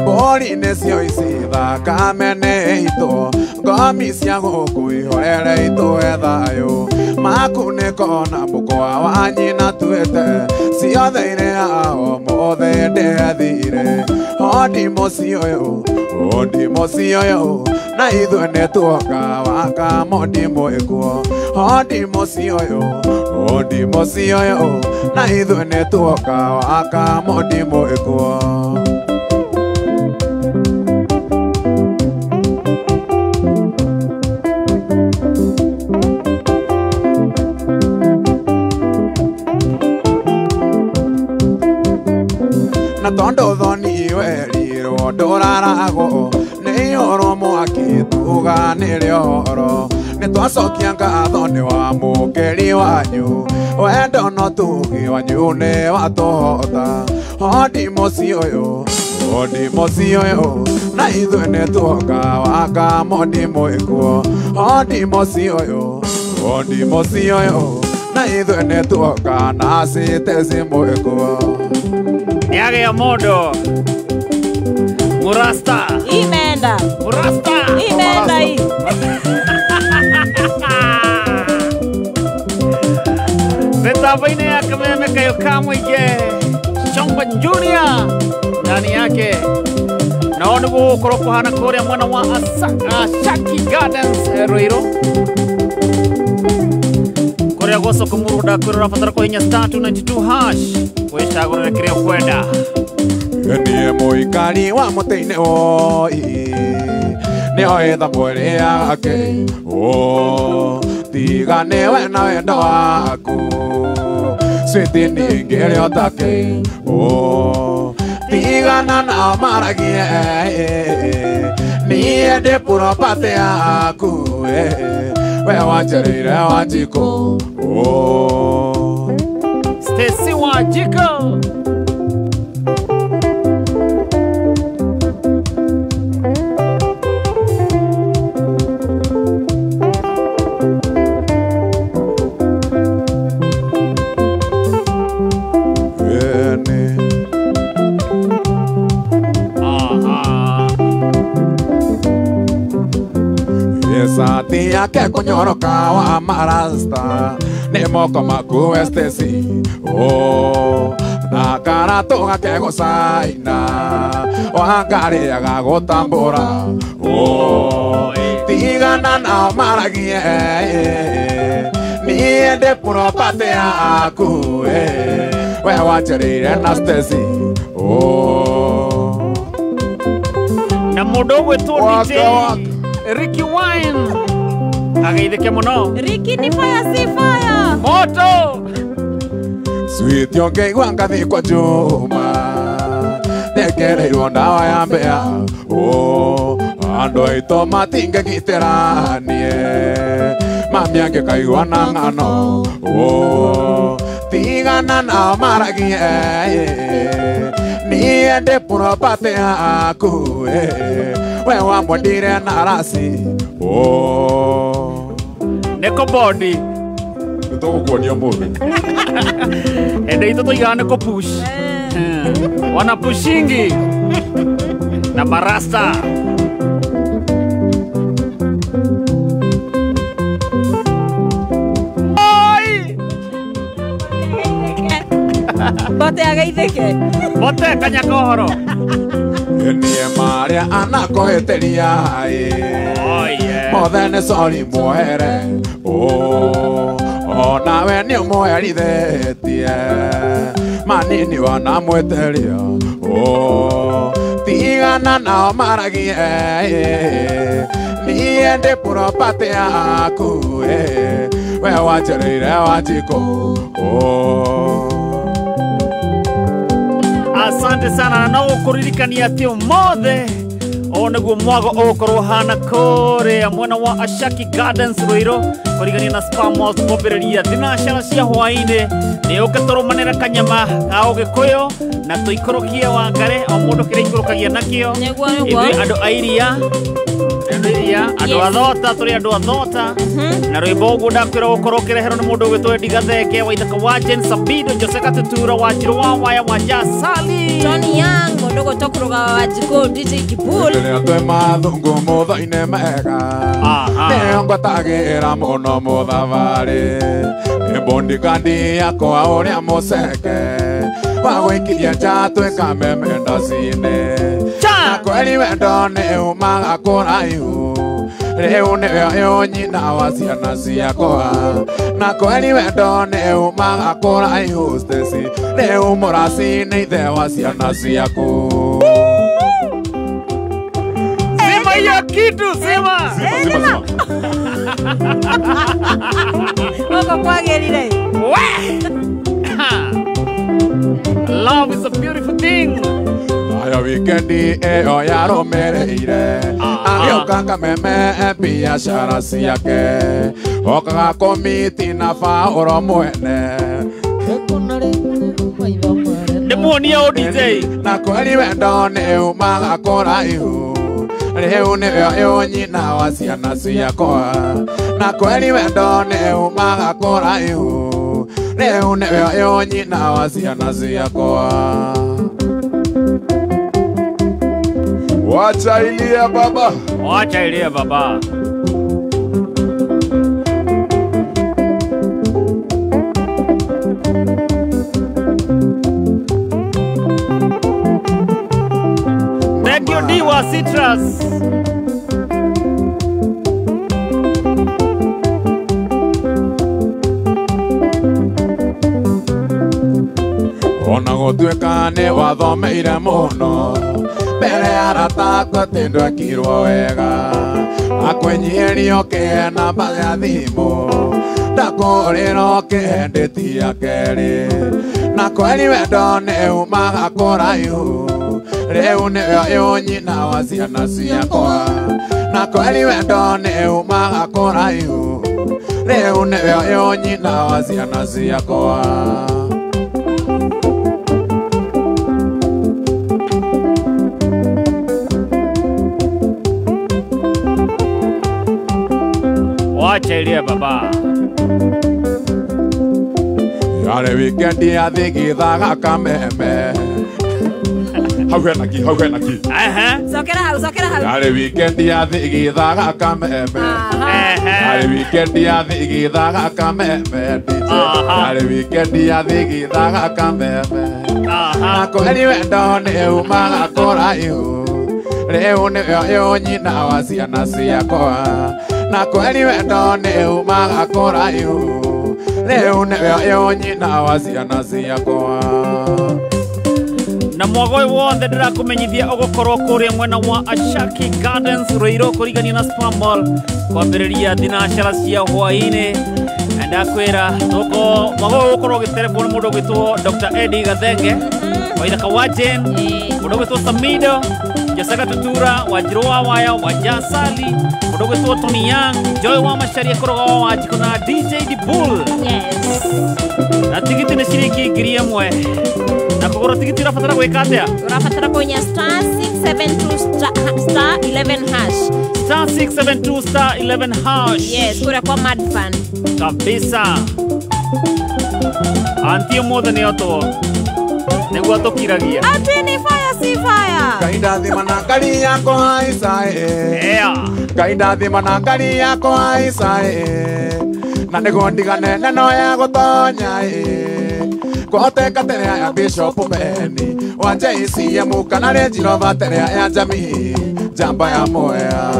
Speaker 11: Mbũri nĩcio ici thakame nĩ itũ ngomi cia gũkũ ihorere itũhe thayũ makunĩko na mũkwa wa nyina tuĩte ciothe irĩa ũmũthĩ ndĩethire. Hondi mũciĩ ũyũ, hondi mũciĩ ũyũ, na ithuĩ nĩ tuoka wa Kamondi mwĩkuo. Hondi mũciĩ ũyũ, hondi mũciĩ ũyũ, na ithuĩ nĩ tuoka wa Kamondi mwĩkuo. Na tondũ thoni werirwo ndũraragwo nĩ ũhoro mwaki tuga nĩrĩo ũhoro nĩ twacokia ngatho nĩ wa mũkĩri wanyu wendo no tugi wanyu nĩ watũhota. Hondi mũciĩ ũyũ, Ondimo cio na ithuĩ nĩtuoka waka mondimo ĩkuo Ondimo cio Ondimo cio na ithuĩ nĩtuoka na cite cimũ ĩkuo
Speaker 2: Nĩagĩa mũndũ Murasta
Speaker 6: Imeenda
Speaker 2: Murasta
Speaker 6: Imeenda hii
Speaker 2: Mitambo-inĩ ya Kameme Kayũ ka Mũingĩ Chomba Junior ndani yake nao nĩguo gũkorwo kũhana kũrĩa mwena wa Ashaki Gardens Ruiru kũrĩa gwa soko murũ ndakwĩra ũrabatara kũhinya star 292 hash wĩcagũrĩre kĩrĩa ũkwenda.
Speaker 11: Niĩ mũikari wa mũtĩ-inĩ oi nĩoĩ thamweri yake tiga nĩwe na wendo waku switi ningĩrĩ ũtake tigana nao maragie niĩ ndĩ purobatĩ yaku we wanjereire Wanjikũ
Speaker 2: Stacy Wanjikũ
Speaker 11: Sati yake kunyoroka wa marasta nĩ moko maku Stacy na karatũ gake gũcaina wangarĩaga gũtambũra tigana nao maragie niĩ ndĩ purobatĩ yaku we wanjereire na Stacy
Speaker 2: na mũndũ ũgwĩtwo DJ Ricky Wine ageithĩke mũno.
Speaker 6: Ricky ni fire si fire
Speaker 2: moto
Speaker 11: Sweet yongeigua ngathi kwa Juma nĩngereirwo ndawa ya mbĩa andũ aitũ matingĩgitĩra niĩ mami angĩkaigua na ng'ano tigana nao maragie niĩ ndĩ purobatĩ yaku we wamwendire na rasi
Speaker 2: nĩkũ bodi
Speaker 11: nĩtũgũkuonia ũmũthĩ
Speaker 2: hĩndĩ itũ tũigaga nĩ kũpush wana pushingi na marasta Oi!
Speaker 6: Bote ageithĩke
Speaker 2: Bote kanyaka ũhoro
Speaker 11: niĩ marĩa anakũhĩtĩria mothe nĩ sori muohere onawe nĩ ũmũherithĩtie manini wanamwĩtĩria tigana nao maragie niĩ ndĩ purobatĩ yaku we wanjereire Wanjikũ.
Speaker 2: Asante sana na no gũkũririkania atĩ ũmũthĩ ũũ nĩguo mwago ũgũkorwo ũhana kũrĩa mwena wa Ashaki Gardens Ruiru kũrigania na Spa Mall kwambĩrĩria thinacara cia hwaĩ-inĩ nĩ ũke tũrũmanĩre kanyama ka ũgĩkũyũ na tũikũrũkie Wangare o mũndũ kĩrĩa ikũrũkagia nakĩo ithuĩ andũ a iria andũ a thota tũrĩ andũ a thota na rwĩmbo ũguo ndakwĩra gũkorwo ũkĩreherwo nĩ mũndũ ũgwĩtwo Eddie Gatheke wa Ithaka wa Jane Sabido Jose Gatutura wa Njirũ wa Waya wa Jasali
Speaker 6: Tony Young mũndũ ũgwĩtwo Kũrũga wa Wanjikũ DJ Kibul
Speaker 11: rĩrĩa twĩ mathungu mũtho-inĩ mega nĩyo ngwatagĩra mũno mũthabarĩ nĩ yakwa ũrĩa mũceke wa gũikiria nja twĩ Kameme ndaci-inĩ na kweri wendo nĩ umaga kũraihu rĩu nĩwe ũyũ nyina wa ciana ciakwa na kweri wendo nĩ umaga kũraihu Stacy rĩu mũraci nĩ ithe wa ciana ciaku.
Speaker 2: Sema hiyo kitu sema.
Speaker 6: Sema. Wako kwagĩrire.
Speaker 2: We! Love is a beautiful thing.
Speaker 11: Ayo wikendi ĩyo yarũmĩrĩire agĩũka Kameme biacara ciake okaga kũmiti na Baũro mwene
Speaker 2: nĩ Kimuonie o DJ.
Speaker 11: Na kweli wendo nĩ umaga kũraihu rĩu nĩwe ũyũ nyina wa ciana ciakwa na kweli wendo nĩ umaga kũraihu rĩu nĩwe ũyũ nyina wa ciana ciakwa.
Speaker 10: Wacha ilie baba.
Speaker 2: Wacha ilie baba. Thank you Diwa Citrus.
Speaker 11: Ona gũtuĩka nĩ wathomeire mũno mbere ya arata akwa atĩ ndwekirwo wega akwĩnyihirio kĩhe namba ya thimũ ndakũrĩrwo kĩhendĩtia kerĩ na kweli wendo nĩ umaga kũraihu rĩu nĩwe ũyũ nyina wa ciana ciakwa na kweli wendo nĩ umaga kũraihu rĩu nĩwe ũyũ nyina wa ciana ciakwa.
Speaker 2: Wacha ilie baba.
Speaker 11: Yale weekend ya thigithaga kameme. Hau hena ki, hau hena ki.
Speaker 2: Aha.
Speaker 3: Cokera hau, cokera hau.
Speaker 11: Yale weekend ya thigithaga kameme. Yale weekend ya thigithaga kameme. Yale weekend ya thigithaga kameme. Na kweli wendo nĩ umaga kũraihu rĩu nĩwe ũyũ nyina wa ciana ciakwa na kweli wendo nĩ umaga kũraihu rĩu nĩwe ũyũ nyina wa ciana ciakwa.
Speaker 2: Na mwago ũyũ wothe ndĩrakũmenyithia ũgũkorwo kũrĩa mwena wa Ashaki Gardens Ruiru kũrigania na Spar Mall kwambĩrĩria thinacara cia hwaĩ-inĩ. Na ndakwĩra tũko mwago ũyũ ũgũkorwo ũgĩterebwo nĩ mũndũ ũgwĩtwo Dr. Eddie Gathenge Waithaka wa Jane, mũndũ ũgwĩtwo Samido Joseka Tutura, Wanjiru wa Waya, Wajasali, mũndũ ũgwĩtwo Tony Young, Joy wa Macharia Koroga wa Wanjikũ na DJ The Bull.
Speaker 6: Yes.
Speaker 2: Na tigiti nĩ ciringi 1000. Na kũgũra tigiti ũrabatara gwĩka atĩa?
Speaker 6: Ũrabatara kũhihinya star 672 star 11 hash.
Speaker 2: Star 672 star 11 hash.
Speaker 6: Yes, kũrĩa kwa Mad Fan.
Speaker 2: Kabisa. Anti ũmũthĩ nĩ otwo. Nĩguo tũkiragia.
Speaker 3: Atĩ nĩ fire si fire.
Speaker 11: Ngai ndathima na ngari yakwa haica ĩ. Ngai ndathima na ngari yakwa haica ĩ. Na nĩguo ndigane neno ya gũtonya ĩ. Kwahoteka terea ya Bishop Beni wa JCM kana Range Rover terea ya jamii njamba ya Mwea.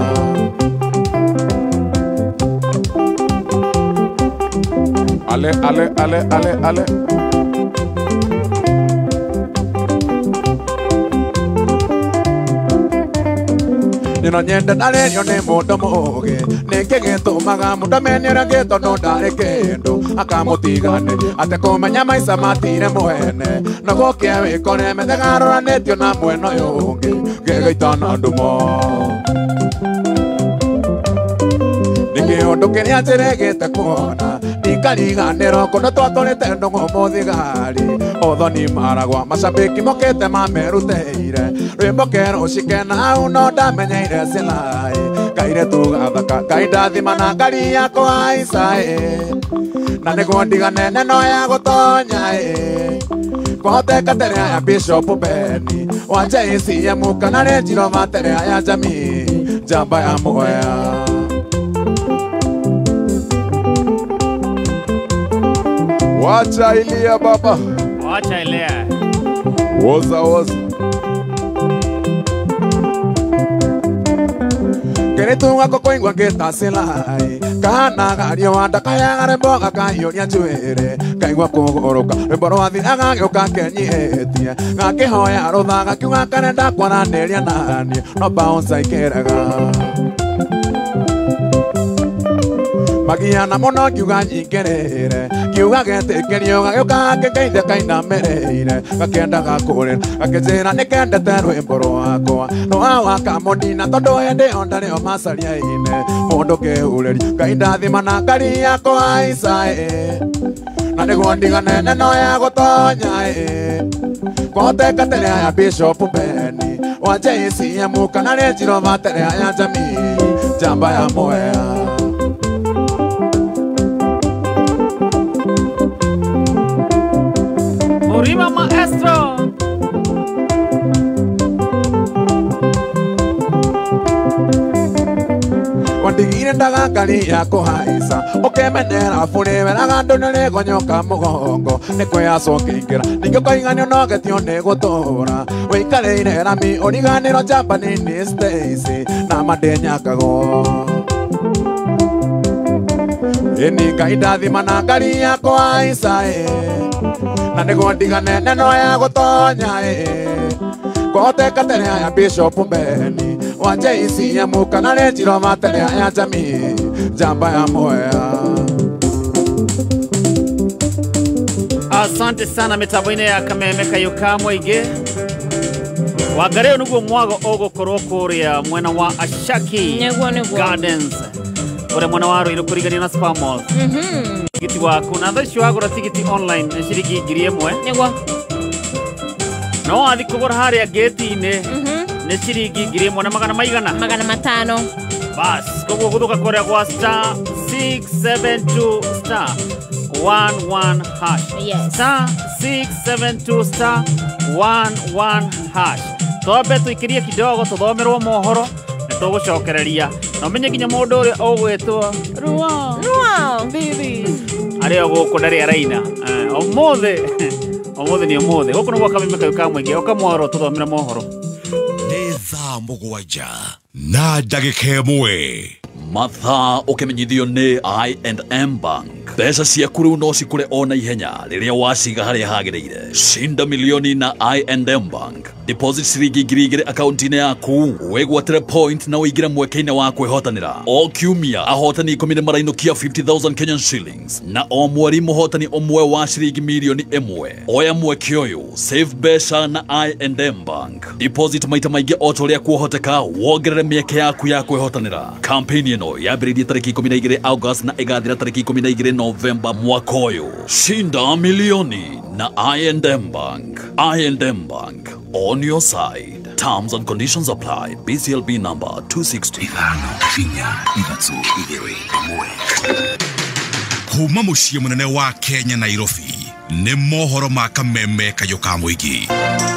Speaker 10: Ale ale ale ale ale.
Speaker 11: Nino nyende ndarerio nĩ mũndũ mũũgĩ nĩkĩ gĩtũmaga mũndũ amenye ũrĩa angĩ tondũ ndarĩ kĩndũ akamũtigane atekũmenya maica matire mwene no gũkĩa wĩkore methegaroranĩtio na mwena ũyũ ũngĩ gĩgaita na ndumo. Nĩkĩ ũndũ kĩrĩa njĩrĩgĩte kuona ndikariganĩrwo kũndũ twatũrĩte ndũng'ũ mũthigari ũthoni maragwa macambĩki mokĩte mamerutĩire rwĩmbo kerũ cikena hau no ndamenyeire cilaĩ kairĩtu gathaka Ngai ndathima na ngari yakwa haica ĩ na nĩguo ndigane neno ya gũtonya ĩ kwahoteka terea ya Bishop Beni wa JCM kana Range Rover terea ya jamii njamba ya Mwea.
Speaker 10: Wacha ilie baba.
Speaker 2: Wacha ilie.
Speaker 10: Woza woza.
Speaker 11: Kĩrĩtu gakwa kũigua ngĩtacĩrai kahana gariũa ndakayaga rwĩmbo gakahiũria njuĩrĩ kaigua kũgũrũka rwĩmbo rwathiraga gĩũka kenyihĩtie gakĩhoya rũtha gakiuga karenda kwaranĩria naniĩ no bouncer ikĩrega magiana mũno ngiuga nyingĩrĩre ngiuga getĩkĩrio gagĩũka gakĩngeithia kainamĩrĩire gakĩendaga kũrĩra gakĩnjĩra nĩkendete rwĩmbo rwakwa rwa wakamũnina tondũ hĩndĩ ĩyo ndarĩ o macaria-inĩ mũndũ kĩhurĩrio Ngai ndathima na ngari yakwa haica ĩ na nĩguo ndigane neno ya gũtonya ĩ Kwahoteka tene ya Bishop Beni wa JCM kana Range Rover tene ya jamii njamba ya Mwea.
Speaker 2: Murima Maestro.
Speaker 11: Wandigire ndagangari ya kuhaica ukimenera buri weraga andu nĩrĩgonyoka mũgongo nĩ kwĩyacwo ũkĩingĩra ningĩ ũkoiga nĩũnogetio nĩ gũtũra wĩikarĩire rami ũriganĩrwo njamba nini Stacy na mandĩnyakagwo ĩni Ngai ndathima na ngari ya kũhaica ĩ na nĩguo ndigane neno ya gũtonya ĩ kwahoteka tene ya Bishop Beni wa JCM kana Range Rover tene ya jamii njamba ya Mwea.
Speaker 2: Asante sana mitambo-inĩ ya Kameme Kayũ ka Mũingĩ. Wangarĩo nĩguo mwago ũgũkorwo kũrĩa mwena wa Ashaki Gardens ũrĩa mwena wa Ruiru kũrigania na Spar Mall. Tigiti waku na thaa ici wagũra tigiti online nĩ ciringi 1000.
Speaker 6: Nĩguo.
Speaker 2: No wathi kũgũra harĩa gate-inĩ nĩ ciringi 1000 na magana maigana?
Speaker 6: 500.
Speaker 2: Bas, koguo gũthũka kũrĩa gwa star 672 star 11 hash.
Speaker 6: Yes.
Speaker 2: Star 672 star 11 hash. Twambe tũikĩrie kidogo tũthomerwo mohoro na tũgũcokereria. Na ũmenye nginya mũndũ ũrĩa ũgwĩtwo Ruo.
Speaker 6: Ruo.
Speaker 2: Bibi. Arĩa gũkũ ndarĩ araina. Ũmũthĩ. Ũmũthĩ nĩ ũmũthĩ. Gũkũ nĩ gwa Kameme Kayũ ka Mũingĩ. Ũka mwaro tũthomere mohoro.
Speaker 7: Nĩ thaa 7 na ndagĩka 1.
Speaker 9: Mathaa ũkĩmenyithio nĩ I&M Bank. Mbeca ciaku rĩu no cikũre o na ihenya rĩrĩa waciga harĩa hagĩrĩire. Shinda milioni na I&M Bank. Deposit ciringi 2,000 akaunti-inĩ yaku wĩgwatĩre point na ũingĩre mweke-inĩ wa kwĩhotanĩra. O kiumia ahotani 10 nĩ marainũkia 50,000 Kenyan shillings na o mweri mũhotani ũmwe wa ciringi milioni 1. Oya mweke ũyũ, save mbeca na I&M Bank. Deposit maita maingĩ o ta ũrĩa kuohoteka wongerere mĩeke yaku ya kwĩhotanĩra. Campaign ĩno yambĩrĩirie tarĩki 12 August na ĩgathira tarĩki 12 Novemba mwaka ũyũ. Shinda milioni na I&M Bank. I&M Bank, on your side. Terms and conditions apply. BCLB number 262.
Speaker 7: 5 4 3 2 1. Kuma mũciĩ mũnene wa Kenya Nairobi nĩ mohoro ma Kameme Kayũ ka Mũingĩ.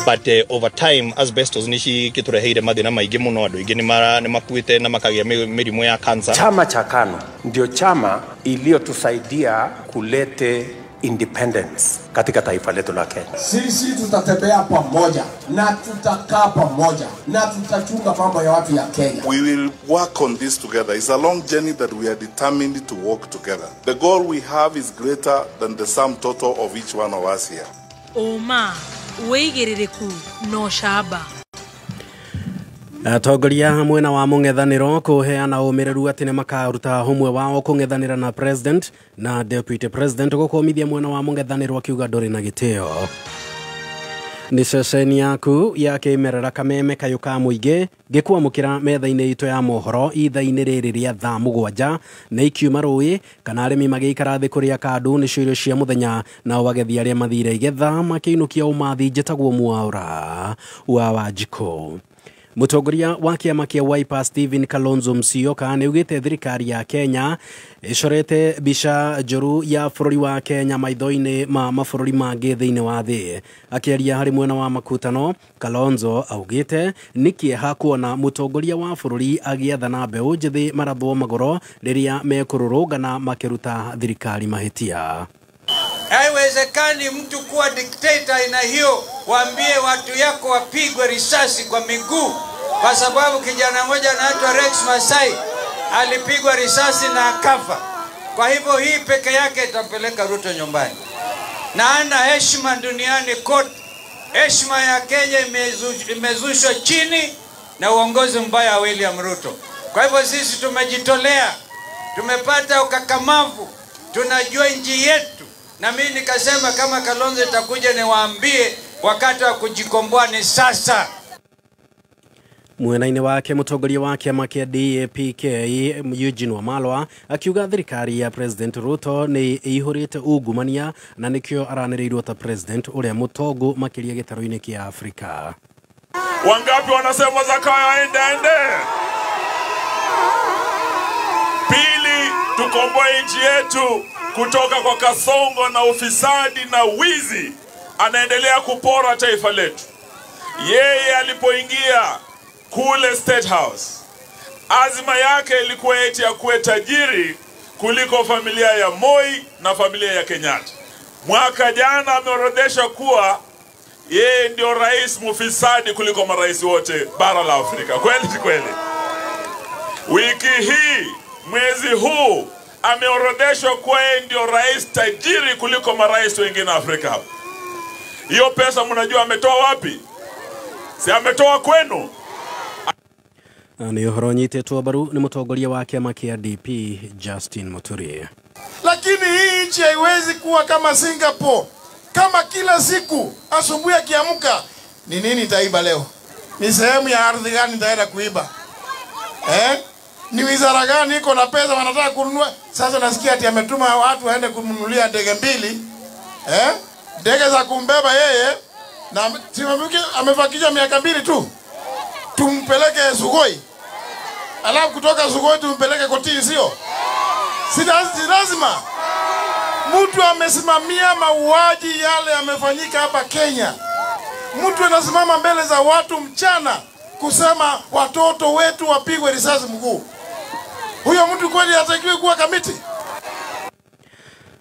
Speaker 12: But over time asbestos nĩ cikĩtũreheire mathĩna maingĩ mũno, andũ aingĩ nĩ makuĩte na makagĩa mĩrimũ ya cancer.
Speaker 13: Chama cha KANU ndio chama iliyotusaidia kulete independence katika taifa letu la Kenya.
Speaker 5: Sisi tutatembea pamoja na tutakaa pamoja na tutachunga mambo ya watu ya Kenya.
Speaker 23: We will work on this together. It's a long journey that we are determined to walk together. The goal we have is greater than the sum total of each one of us here.
Speaker 24: Oma wĩigĩrĩrĩku no camba.
Speaker 25: Atongoria mwena wa mũng'ethanĩro kũheana ũmĩrĩru atĩ nĩ makaruta ũmwe wao kũng'ethanĩra na president na deputy president gũkũmithia mwena wa mũng'ethanĩro akiuga ndũrĩ na gĩtĩo. Nĩ ceceni yaku ya kĩmerera Kameme Kayũ ka Mũingĩ ngĩkwamũkĩra metha-inĩ itũ ya mohoro ithaa-inĩ rĩrĩ rĩa thaa 7 nĩ ikiuma rũĩ kana arĩmi magĩikara thĩ kũrĩa kandu nĩcio irio cia mũthenya nao agethi arĩa mathire igetha makĩinũkia ũmathi. Njĩtagwo Mwaũra wa Wanjikũ. Mũtongoria wa kĩama kĩa Wiper Stephen Kalonzo Musyoka nĩaugĩte thirikari ya Kenya ĩcorete mbica njũru ya bũrũri wa Kenya maitho-inĩ ma mabũrũri mangĩ thĩinĩ wa thĩ. Akĩaria harĩ mwena wa makutano, Kalonzo augĩte nĩ kĩeha kuona mũtongoria wa bũrũri agĩathana mbeũ njĩthĩ marathwo magoro rĩrĩa mekũrũrũngana makĩruta thirikari mahĩtia.
Speaker 26: Haiwezekani mtu kuwa dikteta aina hiyo, waambie watu yako wapigwe risasi kwa miguu, kwa sababu kijana mmoja anaitwa Rex Masai alipigwa risasi na akafa. Kwa hivyo hii peke yake itampeleka Ruto nyumbani. Na ana heshima duniani kote. Heshima ya Kenya imezushwa chini na uongozi mbaya wa William Ruto. Kwa hivyo sisi tumejitolea, tumepata ukakamavu, tunajua nchi yetu. Na mimi nikasema kama Kalonzo itakuja niwaambie wakati wa kujikomboa ni sasa.
Speaker 25: Mwena-inĩ wake mũtongoria wa kĩama kĩa DAP-K Eugene Wamalwa akiuga thirikari ya President Ruto nĩ ĩihũrĩte ungumania na nĩkĩo aranĩrĩirwo ta president ũrĩa mũtongu makĩria gĩtarũ-inĩ kĩa Afrika.
Speaker 14: Wangapi wanasema Zakayo aende aende? Pili, tukomboe nchi yetu kutoka kwa kasongo na ufisadi na wizi anaendelea kupora taifa letu. Yeye alipoingia kule State House, azima yake ilikuwa eti ya kuwe tajiri kuliko familia ya Moi na familia ya Kenyatta. Mwaka jana ameorodhesha kuwa yeye ndio rais mufisadi kuliko marais wote bara la Afrika. Kweli si kweli? Wiki hii, mwezi huu, ameorodheshwa kuwa yeye ndio rais tajiri kuliko marais wengine Afrika. Hiyo pesa mnajua ametoa wapi? Si ametoa kwenu?
Speaker 25: Nĩ ũhoro nyitĩtwo mbaru nĩ mũtongoria wa kĩama kĩa DP Justin Muturi.
Speaker 17: Lakini hii nchi haiwezi kuwa kama Singapore. Kama kila siku asubuhi akiamka, ni nini nitaiba leo? Ni sehemu ya ardhi gani nitaenda kuiba? Ni wizara gani iko na pesa wanataka kununua? Sasa nasikia ati ametuma watu waende kumnunulia ndege mbili. Ndege za kumbeba yeye na amefakisha miaka 2 tu. Tumpeleke Sugoi. Alafu kutoka Sugoi tumpeleke kotini, sio? Si lazima. Mtu amesimamia mauaji yale yamefanyika hapa Kenya. Mtu anasimama mbele za watu mchana kusema watoto wetu wapigwe risasi mguu. Huyo mtu kweli hatakiwi kuwa kamiti?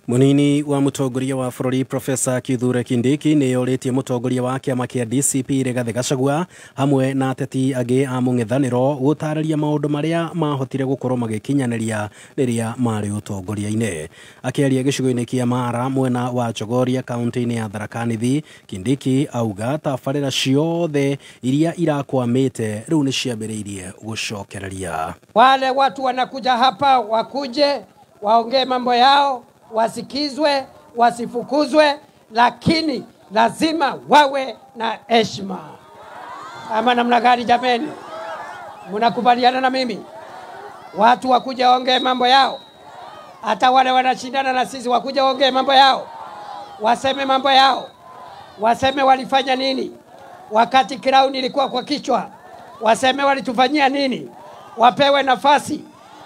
Speaker 25: Munini wa mũtongoria wa bũrũri Profesa Kithure Kindiki nĩ orĩtie mũtongoria wa kĩama kĩa DCP Rigathĩ Gachagua hamwe na ateti angĩ a mũng'ethanĩro gũtarĩria maũndũ marĩa mahotire gũkorwo magĩkinyanĩria rĩrĩa marĩ ũtongoria-inĩ. Akĩaria gĩcigo-inĩ kĩa Mara mwena wa Chogoria kaunti-inĩ ya Tharaka Nithi, Kindiki auga tabarĩra ciothe iria irakwamĩte rĩu nĩ ciambĩrĩirie gũcokereria.
Speaker 18: Wale watu wanakuja hapa wakuje waongee mambo yao, wasikizwe, wasifukuzwe, lakini lazima wawe na heshima. Ama namna gani jameni? Mnakubaliana na mimi? Watu wakuja waongee mambo yao. Hata wale wanashindana na sisi wakuja waongee mambo yao. Waseme mambo yao. Waseme walifanya nini wakati crown ilikuwa kwa kichwa. Waseme walitufanyia nini. Wapewe nafasi,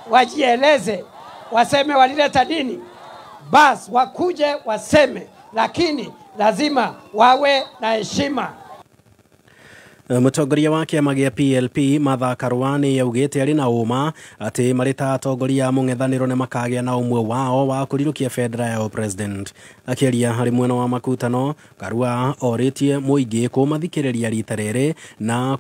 Speaker 18: wajieleze, waseme walileta nini. Bas wakuje waseme, lakini lazima wawe na heshima.
Speaker 25: Mũtongoria wa kĩama gĩa PLP Martha Karua nĩ augĩte arĩ na ũma atĩ marĩ ta atongoria a mũng'ethanĩro nĩ makagĩa na ũmwe wao wa kũrirũkia bendera ya president. Akĩaria harĩ mwena wa makutano, Karua orĩtie mũingĩ kũmathikĩrĩria rita rĩrĩ na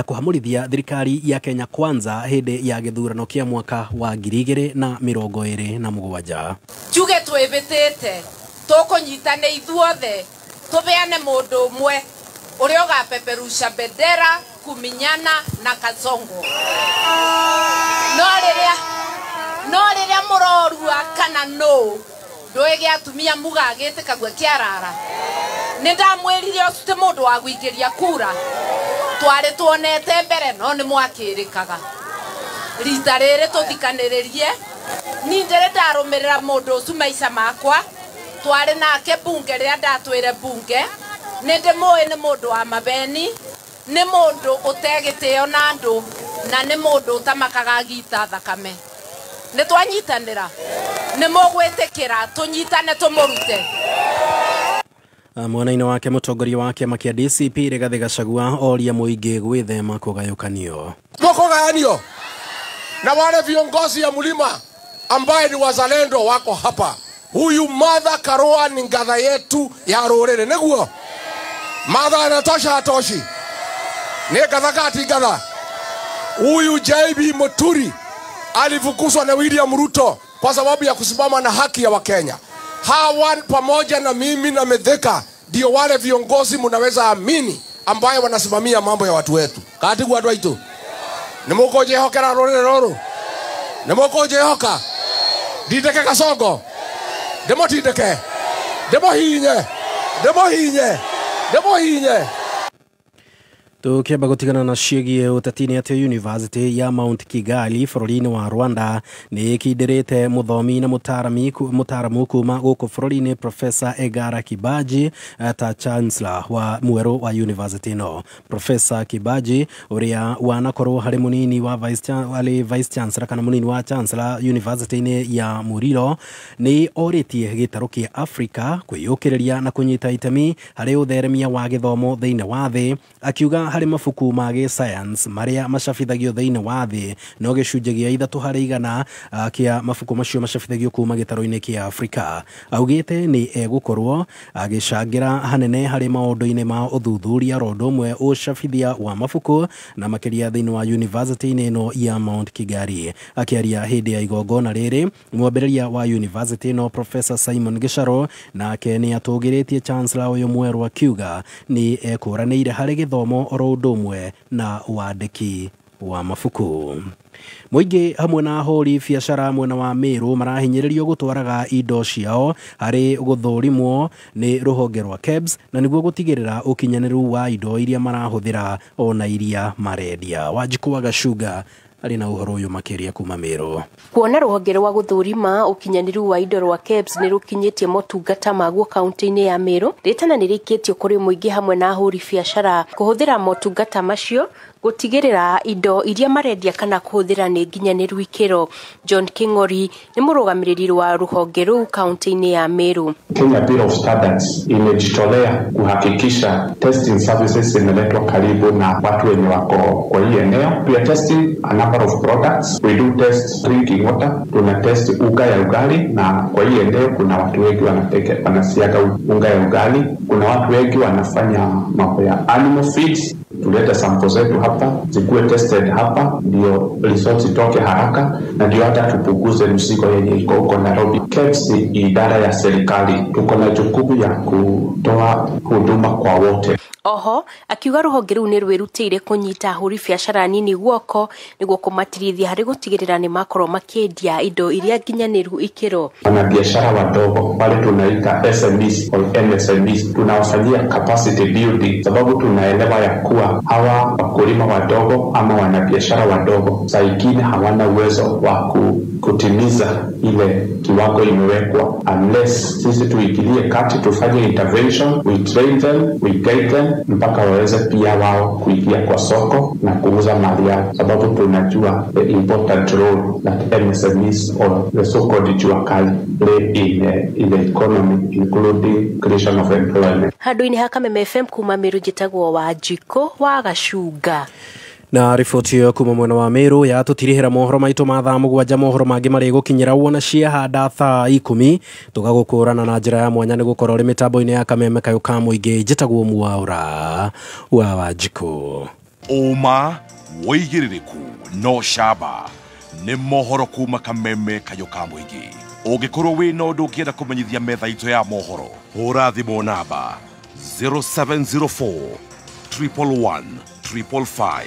Speaker 25: kũhamũrithia thirikari ya Kenya Kwanza hĩndĩ ya gĩthurano kĩa mwaka wa 2027.
Speaker 19: Njuge twĩvĩtĩte tũkũnyitane ithuothe tũbeane mũndũ ũmwe ũrĩa ũgapeperusha bendera kuminyana na Kasongo. No rĩrĩa mũrorua kana no ndũĩ atumia mugagĩtĩkagua kĩarara. Nĩ ndamwĩrire ũcio ti mũndũ wa gũikĩria kura. Twarĩ tuonete mbere no nĩ mwakĩrĩkaga. Rita rĩrĩ tũthikanĩrĩrie. Niĩ ndĩrĩ ndarũmĩrĩra mũndũ ũcio maica makwa. Twarĩ nake bunge rĩrĩa ndatwĩre bunge. Nĩ ndĩmũĩ nĩ mũndũ wa mabeni, nĩ mũndũ ũtegĩtĩo na andũ, na nĩ mũndũ ũtamakaga gita thakame. Nĩ twanyitanĩra, nĩ mũgwĩtĩkĩra tũnyitane tũmũrute.
Speaker 25: Mwena-inĩ wake mũtongoria wa kĩama kĩa DCP Rigathĩ Gachagua oria mũingĩ gwĩthema kũgayũkanio.
Speaker 21: Mkũgayanio na wale viongozi ya mlima ambaye ni wazalendo wako hapa. Huyu Martha Karua ni ngatha yetu ya rũrĩrĩ, nĩguo? Martha anatosha hatoshi? Ni ngatha kati ngatha? Huyu JB Muturi alifukuzwa na William Ruto kwa sababu ya kusimama na haki ya Wakenya. Hawa pamoja na mimi na Mithika ndio wale viongozi mnaweza amini ambaye wanasimamia mambo ya watu wetu. Kati kwa watu wetu. Ni mukojehokera rũrĩrĩ rũrũ. Ni mukojehoka. Ndindeke Kasongo. Ndĩmũtindĩke. Ndĩmũhinye. Ndĩmũhinye. Ndĩmũhinye.
Speaker 25: Tukiamba gutigana na ciĩgiĩ ũteti-inĩ atĩ University ya Mount Kigali bũrũri-inĩ wa Rwanda nĩ ĩkindĩrĩte mũthomi na mũtaaramu kuma gũkũ bũrũri-inĩ Professor Egara Kibaji ta Chancellor wa mwerũ wa university ĩno. Professor Kibaji ũrĩa wanakorwo harĩ mũnini wa Vice Chancellor kana mũnini wa Chancellor University-inĩ ya Muriro nĩ orĩtie gĩtarũ kĩa Afrika kwĩyũkĩrĩria na kũnyita itemi harĩ ũtheremia wa gĩthomo thĩinĩ wa thĩ, akiuga harĩ mabuku ma gĩ-science marĩa macabithagio thĩinĩ wa thĩ no gĩcunjĩ gĩa 3 harĩ 100 kĩa mabuku macio macabithagio kuma gĩtarũ-inĩ kĩa Afrika. Augĩte nĩ egũkorwo agĩcangĩra hanene harĩ maũndũ-inĩ ma ũthuthuria ro ũndũ ũmwe ũcabithia wa mabuku na makĩria thĩinĩ wa university-inĩ ĩno ya Mount Kigali. Akĩaria hĩndĩ ya igongona rĩrĩ, mwambĩrĩria wa university ĩno Professor Simon Gĩcaro nake nĩ atũgĩrĩtie Chancellor ũyũ mwerũ akiuga nĩ ekũranĩire harĩ gĩthomo oro ũndũ ũmwe na wandĩki wa mabuku. Mũingĩ hamwe na ahũri biacara mwena wa Meru marahinyĩrĩrio gũtwaraga indo ciao harĩ gũthũrimwo nĩ rũhonge rwa KEBS na nĩguo gũtigĩrĩra ũkinyanĩru wa indo iria marahũthĩra ona iria marendia. Wanjikũ wa Gacunga arĩ na ũhoro ũyũ makĩria kuma Meru.
Speaker 1: Kuona rũhonge rwa gũthũrima ũkinyanĩru wa indo rwa KEBS nĩ rũkinyĩtie motungata maguo kaunti-inĩ ya Meru, rĩtana nĩ rĩikĩtio kũrĩ mũingĩ hamwe na ahũri biacara kũhũthĩra motungata macio gũtigĩrĩra indo iria marendia kana kũhũthĩra nĩ nginyanĩru ikĩro. John King'ori nĩ mũrũgamĩrĩri wa rũhonge rũu kaunti-inĩ ya Meru.
Speaker 4: Kenya Bureau of Standards imejitolea kuhakikisha testing services zimeletwa karibu na watu wenye wako kwa hii eneo. We are testing a number of products. We do test drinking water, tuna test unga ya ugali, na kwa hii eneo kuna watu wengi wanasiaga unga ya ugali. Kuna watu wengi wanafanya mambo ya animal feeds. Tuleta sample zetu hapa, zikuwe tested hapa, ndio results itoke haraka na ndio hata tupunguze mzigo yenye iko huko Nairobi. KEBS ni idara ya serikali, tuko na jukumu ya kutoa huduma kwa wote.
Speaker 1: Oho akiuga rũhonge rũu nĩ rwĩrutĩire kũnyita ahũri biacara nini guoko nĩguo kũmatirithia harĩ gũtigĩrĩra nĩ makorwo makĩendia indo iria nginyanĩru ikĩro.
Speaker 4: Wanabiashara wadogo wale tunaita SMEs or MSMEs tunawafanyia capacity building, sababu tunaelewa ya kuwa hawa wakulima wadogo ama wanabiashara wadogo saa ingine hawana uwezo wa kutimiza ile kiwango imewekwa unless sisi tuingilie kati, tufanye intervention, we train them, we guide them mpaka waweze pia wao kuingia kwa soko na kuuza mali yao, sababu tunajua the important role that MSMEs or the so-called jua kali play in the economy, including creation of employment.
Speaker 1: Handũ-inĩ ha Kameme FM kuma Meru njĩtagwo Wanjikũ wa Gacunga.
Speaker 25: Na riboti ĩyo kuma mwena wa Meru yatũtirihĩra mohoro maitũ ma thaa 7 mohoro mangĩ marĩgũkinyĩra wona ciahanda thaa 10 tũgagũkũrana na njĩra ya mwanya nĩ gũkorwo ũrĩ mĩtambo-inĩ ya Kameme kayũ ka mũingĩ. Njĩtagwo Mwaura wa Wanjikũ.
Speaker 7: Ũma wĩigĩrĩrĩku no camba nĩ mohoro kuma Kameme kayũ ka mũingĩ. Ũngĩkorwo wĩna ũndũ ũngĩenda kũmenyithia metha itũ ya mohoro, hũra thimũ namba 0704 111 555.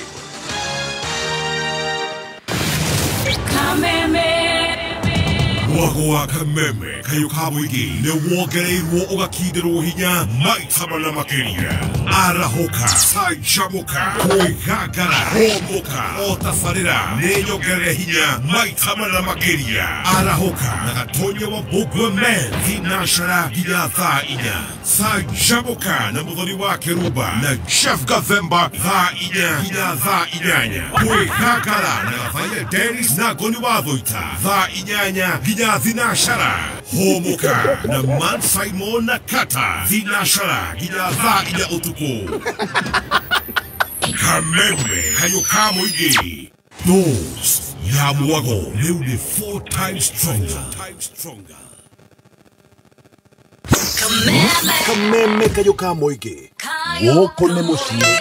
Speaker 7: Mwago wa Kameme kayũ ka mũingĩ nĩ wongereirwo ũgakindĩrwo hinya maita mana makĩria. Arahũka, canjamũka, kwĩgangara, hũmũka, o tabarĩra nĩ nyongerere hinya maita mana makĩria. Arahũka na Gatonya wa Mbũgua Men thinashara nginya thaa 4. Canjamũka na Mũthoni wa Kĩrumba na Jeff Gathemba thaa 4 nginya thaa 8. Kwĩgangara na Gathaiya Dennis na Ngoni wa Thũita thaa 8 nginya thinashara. Hũmũka na Man Simon na Kata thinashara nginya thaa 4 ũtukũ. Kameme kayũ ka mũingĩ. Dose ya mwago rĩu nĩ 4 times stronger.
Speaker 8: Kameme kayũ ka mũingĩ gũkũ nĩ mũciĩ.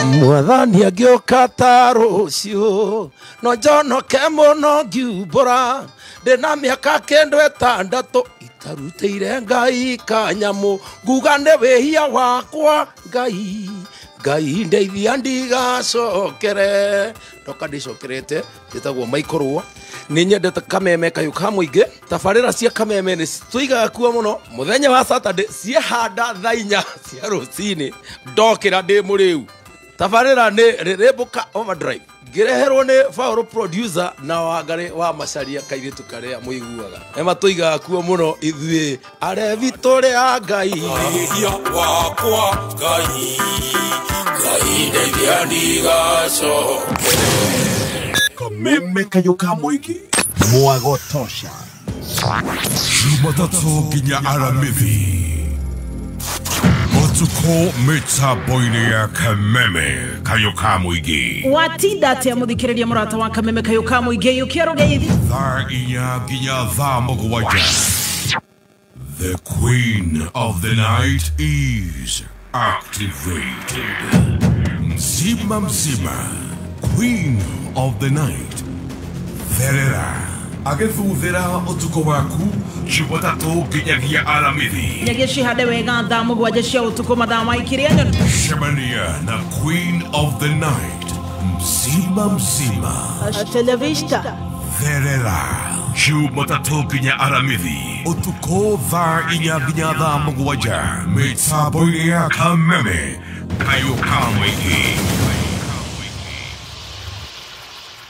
Speaker 15: Mwathani agĩũka ta rũciũ no njonoke mũno ngiumbũra ndĩna mĩaka 96 itarutĩire Ngai kanyamũ nguga nĩ wĩhia wakwa Ngai Ngai ndeithia ndigacokere ndoka ndĩcokerete njĩtagwo Michael Rũa nĩ nyendete Kameme kayũ ka mũingĩ. Tabarĩra cia Kameme nĩ tũigaga kuo mũno mũthenya wa Saturday ciehanda thaa 4 cia rũcinĩ ndokĩra ndĩ mũrĩu. Tabarĩra nĩ Rĩrĩmbũka Overdrive ngĩreherwo nĩ Faũrũ producer na Wangarĩ wa Macaria kairĩtu karĩa mũiguaga. Ema tũigaga kuo mũno ithuĩ arevi tũrĩ a Ngai.
Speaker 3: Wakwa Ngai, Ngai ndeithia ndigacoke.
Speaker 8: Kameme kayũ ka mũingĩ mwago tosha.
Speaker 7: Jumatatu nginya Aramithi Ũtukũ mĩtambo-inĩ ya Kameme kayũ ka mũingĩ.
Speaker 24: Watinda atia mũthikĩrĩria mũrata wa Kameme kayũ ka mũingĩ yũkia rũgeithi
Speaker 7: thaa 4 nginya thaa 7. The Queen of the Night is activated. Mzima mzima, Queen of the Night. Therera agĩthuthĩra ũtukũ waku Jumatatu nginyagia Aramithi.
Speaker 24: Nyagia cihande wega thaa 7 cia ũtukũ mathaa ma ikiria nyoni.
Speaker 7: Cemania na Queen of the Night mzima mzima.
Speaker 24: Hasta la vista.
Speaker 7: Therera Jumatatu nginya Aramithi ũtukũ thaa 4 nginya thaa 7 mĩtambo-inĩ ya Kameme kayũ ka mũingĩ.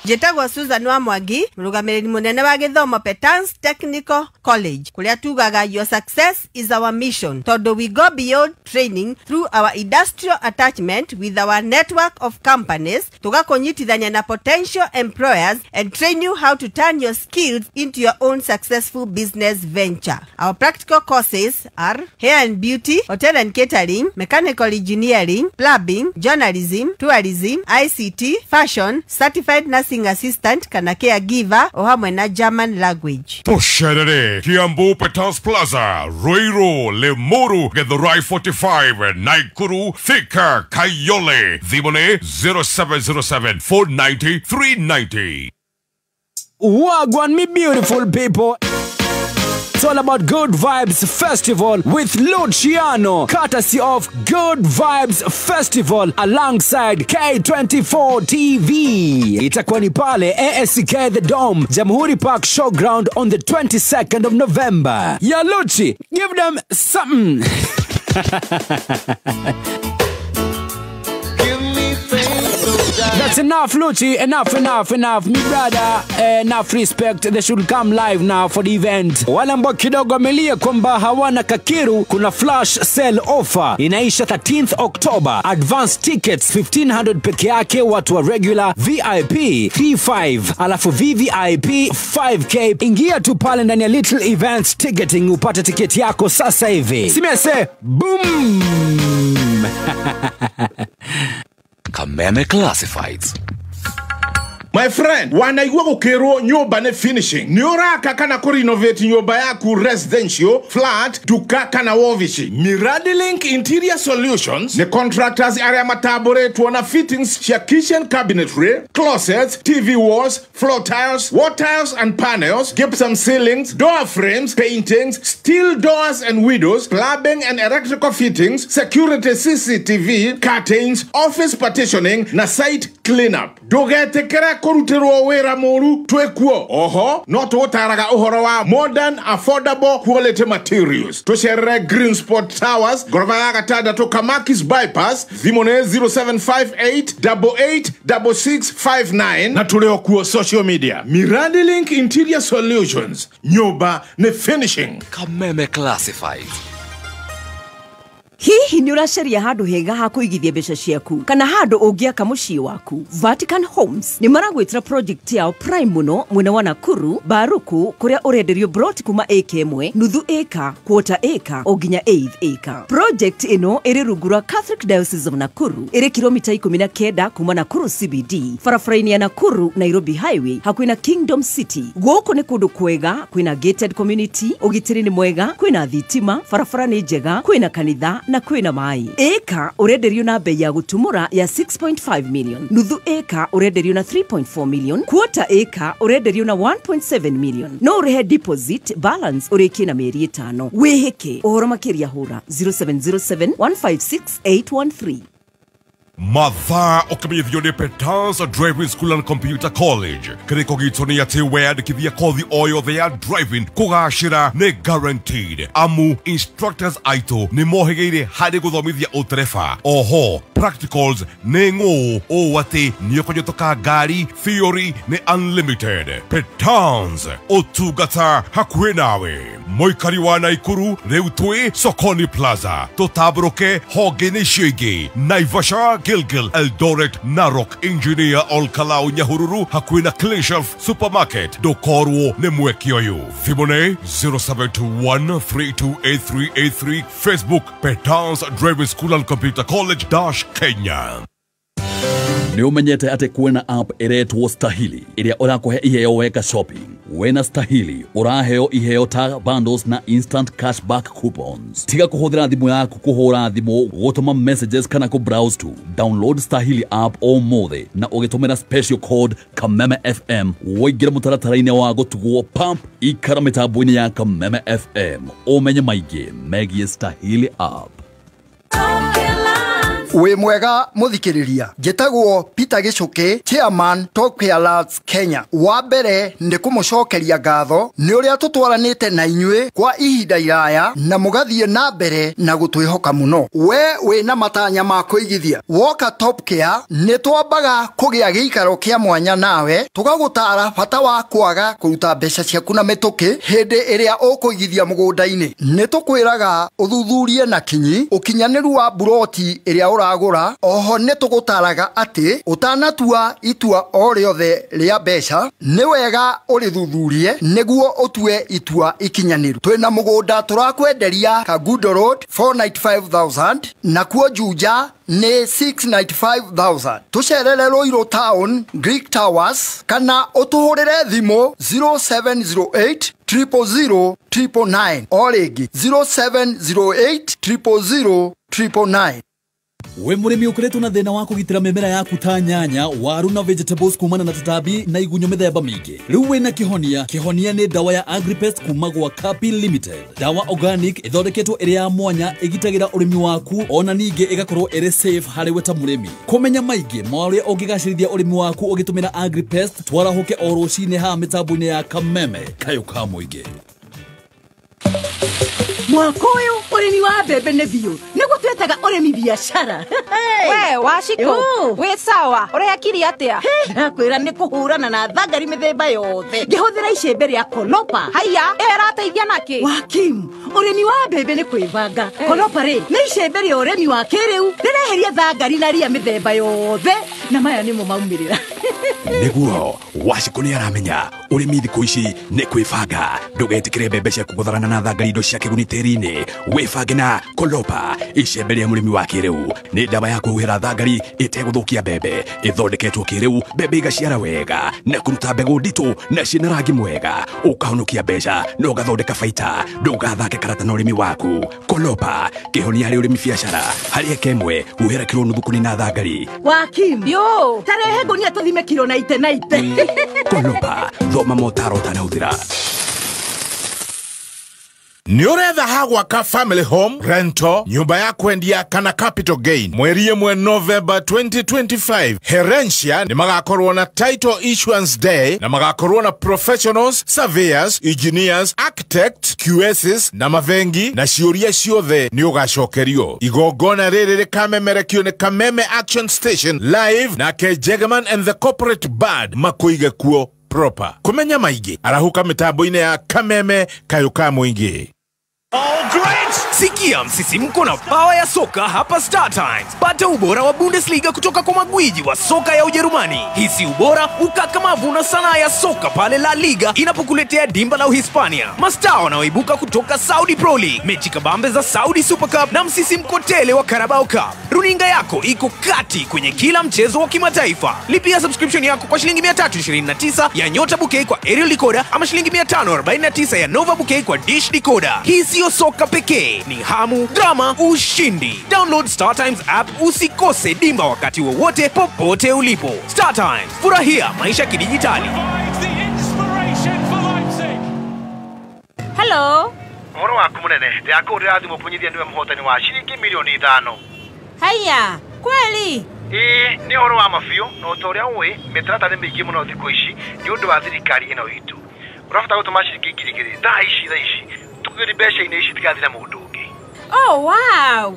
Speaker 10: Njĩtagwo Susan wa Mwangi, mũrũgamĩrĩri mũnene wa gĩthomo Petans Technical College, kũrĩa tugaga your success is our mission, tondũ we go beyond training through our industrial attachment with our network of companies, tũgakũnyitithania na potential employers and train you how to turn your skills into your own successful business venture. Our practical courses are hair and beauty, hotel and catering, mechanical engineering, plumbing, journalism, tourism, ICT, fashion, certified nursing assistant kana caregiver o hamwe na German language.
Speaker 7: Tũcerere Kiambu Petals Plaza, Ruiru, Limuru, Githurai 45, Nakuru, Thika, Kayole. Thimũ nĩ 0707 490 390.
Speaker 11: Wagwan me beautiful people. It's all about Good Vibes Festival with Luciano, courtesy of Good Vibes Festival alongside K24 TV. Itakuwa ni pale ASK The Dome, Jamhuri Park Showground on the 22nd of November. Ya Luchi, give them something. That's enough, Luchi. Enough, enough, enough. Me brother, enough respect. They should come live now for the event. Wale ambao kidogo wamelia kwamba hawana kakiru, kuna flash sale offer inaisha 13th October. Advance tickets 1500 peke yake, watu wa regular, VIP 35, alafu VVIP 5k. Ingia tu pale ndani ya Little Events Ticketing upate tiketi yako sasa hivi. Simese, boom!
Speaker 9: Kameme Classifieds.
Speaker 17: My friend, wanaigua gukirwo nyumba ni finishing. Ni uraka kana ku renovate nyumba yaku residential, flat, duka kana wovici. Miradi Link Interior Solutions ni contractors aria matamburitwo na fittings cia kitchen cabinetry, closets, TV walls, floor tiles, wall tiles and panels, gypsum ceilings, door frames, paintings, steel doors and windows, plumbing and electrical fittings, security CCTV, curtains, office partitioning na site cleanup. Ndugetikire kũrutĩrwo wĩra mũru twĩkuo. Oho no tũgũtaraga ũhoro wa modern affordable quality materials. Tũcerere Green Spot Towers, ngoroba ya gatandatũ, Kamakis Bypass. Thimũ nĩ 0758 886659 na tũrĩ o kuo social media. Miradi Link Interior Solutions, nyũmba nĩ finishing.
Speaker 9: Kameme Classifieds.
Speaker 16: Hihi nĩ ũracaria handũ hega ha kũigithia mbeca ciaku kana handũ ũngĩaka mũciĩ waku? Vatican Homes nĩ maragwĩtĩra project yao prime mũno mwena wa Nakuru, Baruku, kũrĩa ũrenderio broti kuma acre 1, nuthu acre, quarter acre o nginya eighth acre. Project ĩno ĩrĩ rungu rwa Catholic Diocese of Nakuru, ĩrĩ kilomita 19 kuma Nakuru CBD, barabara-inĩ ya Nakuru Nairobi Highway, hakuhĩ na Kingdom City. Gũkũ nĩ kũndũ kwega, kwĩna gated community, ũgitĩri nĩ mwega, kwĩna thitima, barabara nĩ njega, kwĩna kanitha na kwĩna maĩ. Eka ũrenderio na bei ya gũtumũra ya 6.5 million, nuthu eka ũrenderio na 3.4 million, quarter eka ũrenderio na 1.7 million. No ũrĩhe deposit balance ũrĩkie na mĩeri 5. Wĩhĩke ũhoro makĩria hũra 0707 156 813.
Speaker 7: Mathaa ũkĩmenyithio nĩ Petans Driving School and Computer College. Kĩrĩko gitũ nĩ atĩ weyandĩkithia kothi o yothe ya driving kũgacĩra nĩ guaranteed. Amu instructors aitũ nĩ mohĩgĩire harĩ gũthomithia ũtereba. Oho practicals nĩ ng'ũ ũũ atĩ nĩ ũkũnyũtũka ngari, theory nĩ unlimited. Petans, ũtungata hakuhĩ nawe. Mũikari wa Naikuru rĩu twĩ Sokoni Plaza. Tũtambũrũke honge-inĩ icio ingĩ: Naivasha, Gilgil, Eldoret, Narok, Engineer, Olkalau, Nyahururu, hakuhĩ na Clean Shelf Supermarket. Ndũkorwo nĩ mweke ũyũ. Thimũ nĩ 0721328383. Facebook Petans Driving School and Computer College dash Kenya.
Speaker 9: Nĩ ũmenyete atĩ kwĩna app ĩretwo Stahili ĩrĩa ũrakũhe iheo weka shopping. Wena Stahili ũraheo iheo ta bundles na instant cashback coupons. Tiga kũhũthĩra thimũ yaku kũhũra thimũ, gũtũma messages kana kũ browse tu. Download Stahili app ũmũthĩ na ũgĩtũmĩra special code Kameme FM ũingĩre mũtaratara-inĩ wa gũtugwo pump. Ikara mĩtambo-inĩ ya Kameme FM ũmenye maingĩ megiĩ Stahili app.
Speaker 2: Wĩ mwega mũthikĩrĩria, njĩtagwo Peter Gĩcũkĩ, chairman Top Care Alerts Kenya. Wa mbere nĩ kũmũcokeria ngatho nĩ ũrĩa tũtwaranĩte na inyuĩ kwa ihinda iraya na mũgathiĩ na mbere na gũtwĩhoka mũno. We wĩna matanya ma kũigithia, woka Top Care nĩ twambaga kũgĩa gĩikaro kĩa mwanya nawe, tũgagũtara bata wa kwaga kũruta mbeca ciaku na mĩtũkĩ hĩndĩ ĩrĩa ũkũigithia mũgũnda-inĩ. Nĩ tũkwĩraga ũthuthurie na kinyi ũkinyanĩru wa buroti ĩrĩa ũragũra. Oho nĩ tũgũtaraga atĩ ũtanatua itua o rĩothe rĩa mbeca nĩ wega ũrĩthuthurie nĩguo ũtue itua ikinyanĩru. Twĩna mũgũnda tũrakwenderia Kangundo Road 495,000, nakuo Juja nĩ 695,000. Tũcerere Ruiru Town Greek Towers kana ũtũhũrĩre thimũ 0708 000 999, o rĩngĩ 0708 000 999.
Speaker 9: We mũrĩmi ũkoretwo na thĩna wa kũgitĩra mĩmera yaku ta nyanya, waru na vegetables kumana na tũtambi na igunyũ mĩthemba mĩingĩ. Rĩu wĩna kĩhonia. Kĩhonia nĩ ndawa ya Agripest kuma gwa Kapi Limited. Ndawa organic ĩthondeketwo ĩrĩ ya mwanya, ĩgitagĩra ũrĩmi waku ona ningĩ ĩgakorwo ĩrĩ safe harĩ we ta mũrĩmi. Kũmenya maingĩ ma ũrĩa ũngĩgacĩrithia ũrĩmi waku ũgĩtũmĩra Agripest, twarahũke o rũcinĩ haha mĩtambo-inĩ ya Kameme kayũ ka mũingĩ.
Speaker 6: Mwaka ũyũ ũrĩmi wa mbembe nĩ biũ, nĩguo twetaga ũrĩmi biacara.
Speaker 19: We Wacikũ, wĩ sawa? Ũrekire atĩa?
Speaker 6: Ndakwĩra nĩ kũhũrana na thangari mĩthemba yothe ngĩhũthĩra icembe rĩa Kolopa.
Speaker 19: Haiya, ĩyo ĩrateithia nakĩ?
Speaker 6: Wakimu, ũrĩmi wa mbembe nĩ kwĩbanga. Kolopa rĩ nĩ icembe rĩa ũrĩmi wa kĩrĩu rĩreheria thangari na ria mĩthemba yothe, na maya nĩmo maumĩrĩra.
Speaker 8: Nĩguo Wacikũ nĩ aramenya ũrĩmi thikũ ici nĩ kwĩbanga. Ndũgetĩkĩre mbembe ciaku gũtharana na thangari indo cia kĩguni tĩri-inĩ. Wĩbange na Kolopa, icembe rĩa mũrĩmi wa kĩrĩu. Nĩ ndawa ya kũhuhĩra thangari ĩtegũthũkia mbembe, ĩthondeketwo kĩrĩu, mbembe igaciara wega na kũruta mbegũ nditũ na ciĩna rangi mwega. Ũkahonokia mbeca na ũgathondeka baita. Ndũgathake karata na ũrĩmi waku. Kolopa, kĩhonia harĩ ũrĩmi biacara. Harĩ eka ĩmwe huhĩra kiro nuthu kũnina thangari.
Speaker 6: Wakimu, yo tarehe ngũnia tũthime kiro na ite na ite.
Speaker 8: Kolopa, thoma motaro ũtanahũthĩra.
Speaker 17: Nĩ ũretha ha gwaka family home, rental, nyũmba ya kwendia kana capital gain. Mweri 1 November 2025, Herencia nĩ magakorwo na Title Issuance Day na magakorwo na professionals, surveyors, engineers, architects, QSs na mavengi, na ciũria ciothe nĩ ũgacokerio. Igongona rĩrĩ rĩkamemerekio nĩ Kameme Action Station live, nake Jegeman and the Corporate Band makũige kuo proper. Kũmenya maingĩ arahuka mĩtambo-inĩ ya Kameme kayũ ka mũingĩ.
Speaker 12: Oh, great! Sikia msisimko na pawa ya soka hapa Star Times. Pata ubora wa Bundesliga kutoka kwa magwiji wa soka ya Ujerumani. Hisi ubora, ukakamavu na sanaa ya soka pale La Liga inapokuletea dimba la Uhispania. Mastaa wanaoibuka kutoka Saudi Pro League, mechi kabambe za Saudi Super Cup na msisimko tele wa Carabao Cup. Runinga yako iko kati kwenye kila mchezo wa kimataifa. Lipia subscription yako kwa shilingi 329 ya Nyota Bouquet kwa aerial decoder ama shilingi 549 ya Nova Bouquet kwa dish decoder. Hii sio soka pekee, ni hamu, drama, ushindi. Download Star Times app usikose dimba wakati wowote popote ulipo. Star Times, furahia maisha kidijitali.
Speaker 19: Hello.
Speaker 13: Ũhoro waku mũnene, ndĩrakũhũrĩra thimũ kũmenyithia nĩwe mũhotani wa shilingi milioni 5.
Speaker 19: Haya, kweli?
Speaker 5: Ĩĩ nĩ ũhoro wa ma biũ na ta ũrĩa ũĩ mĩtaratara nĩ mĩingĩ mũno thikũ ici nĩ ũndũ wa thirikari ĩno itũ. Ũrabatara gũtũma ciringi 2000 thaa ici tũgĩri mbeca-inĩ ici tigathire mũndũ ũngĩ.
Speaker 13: Oh wow.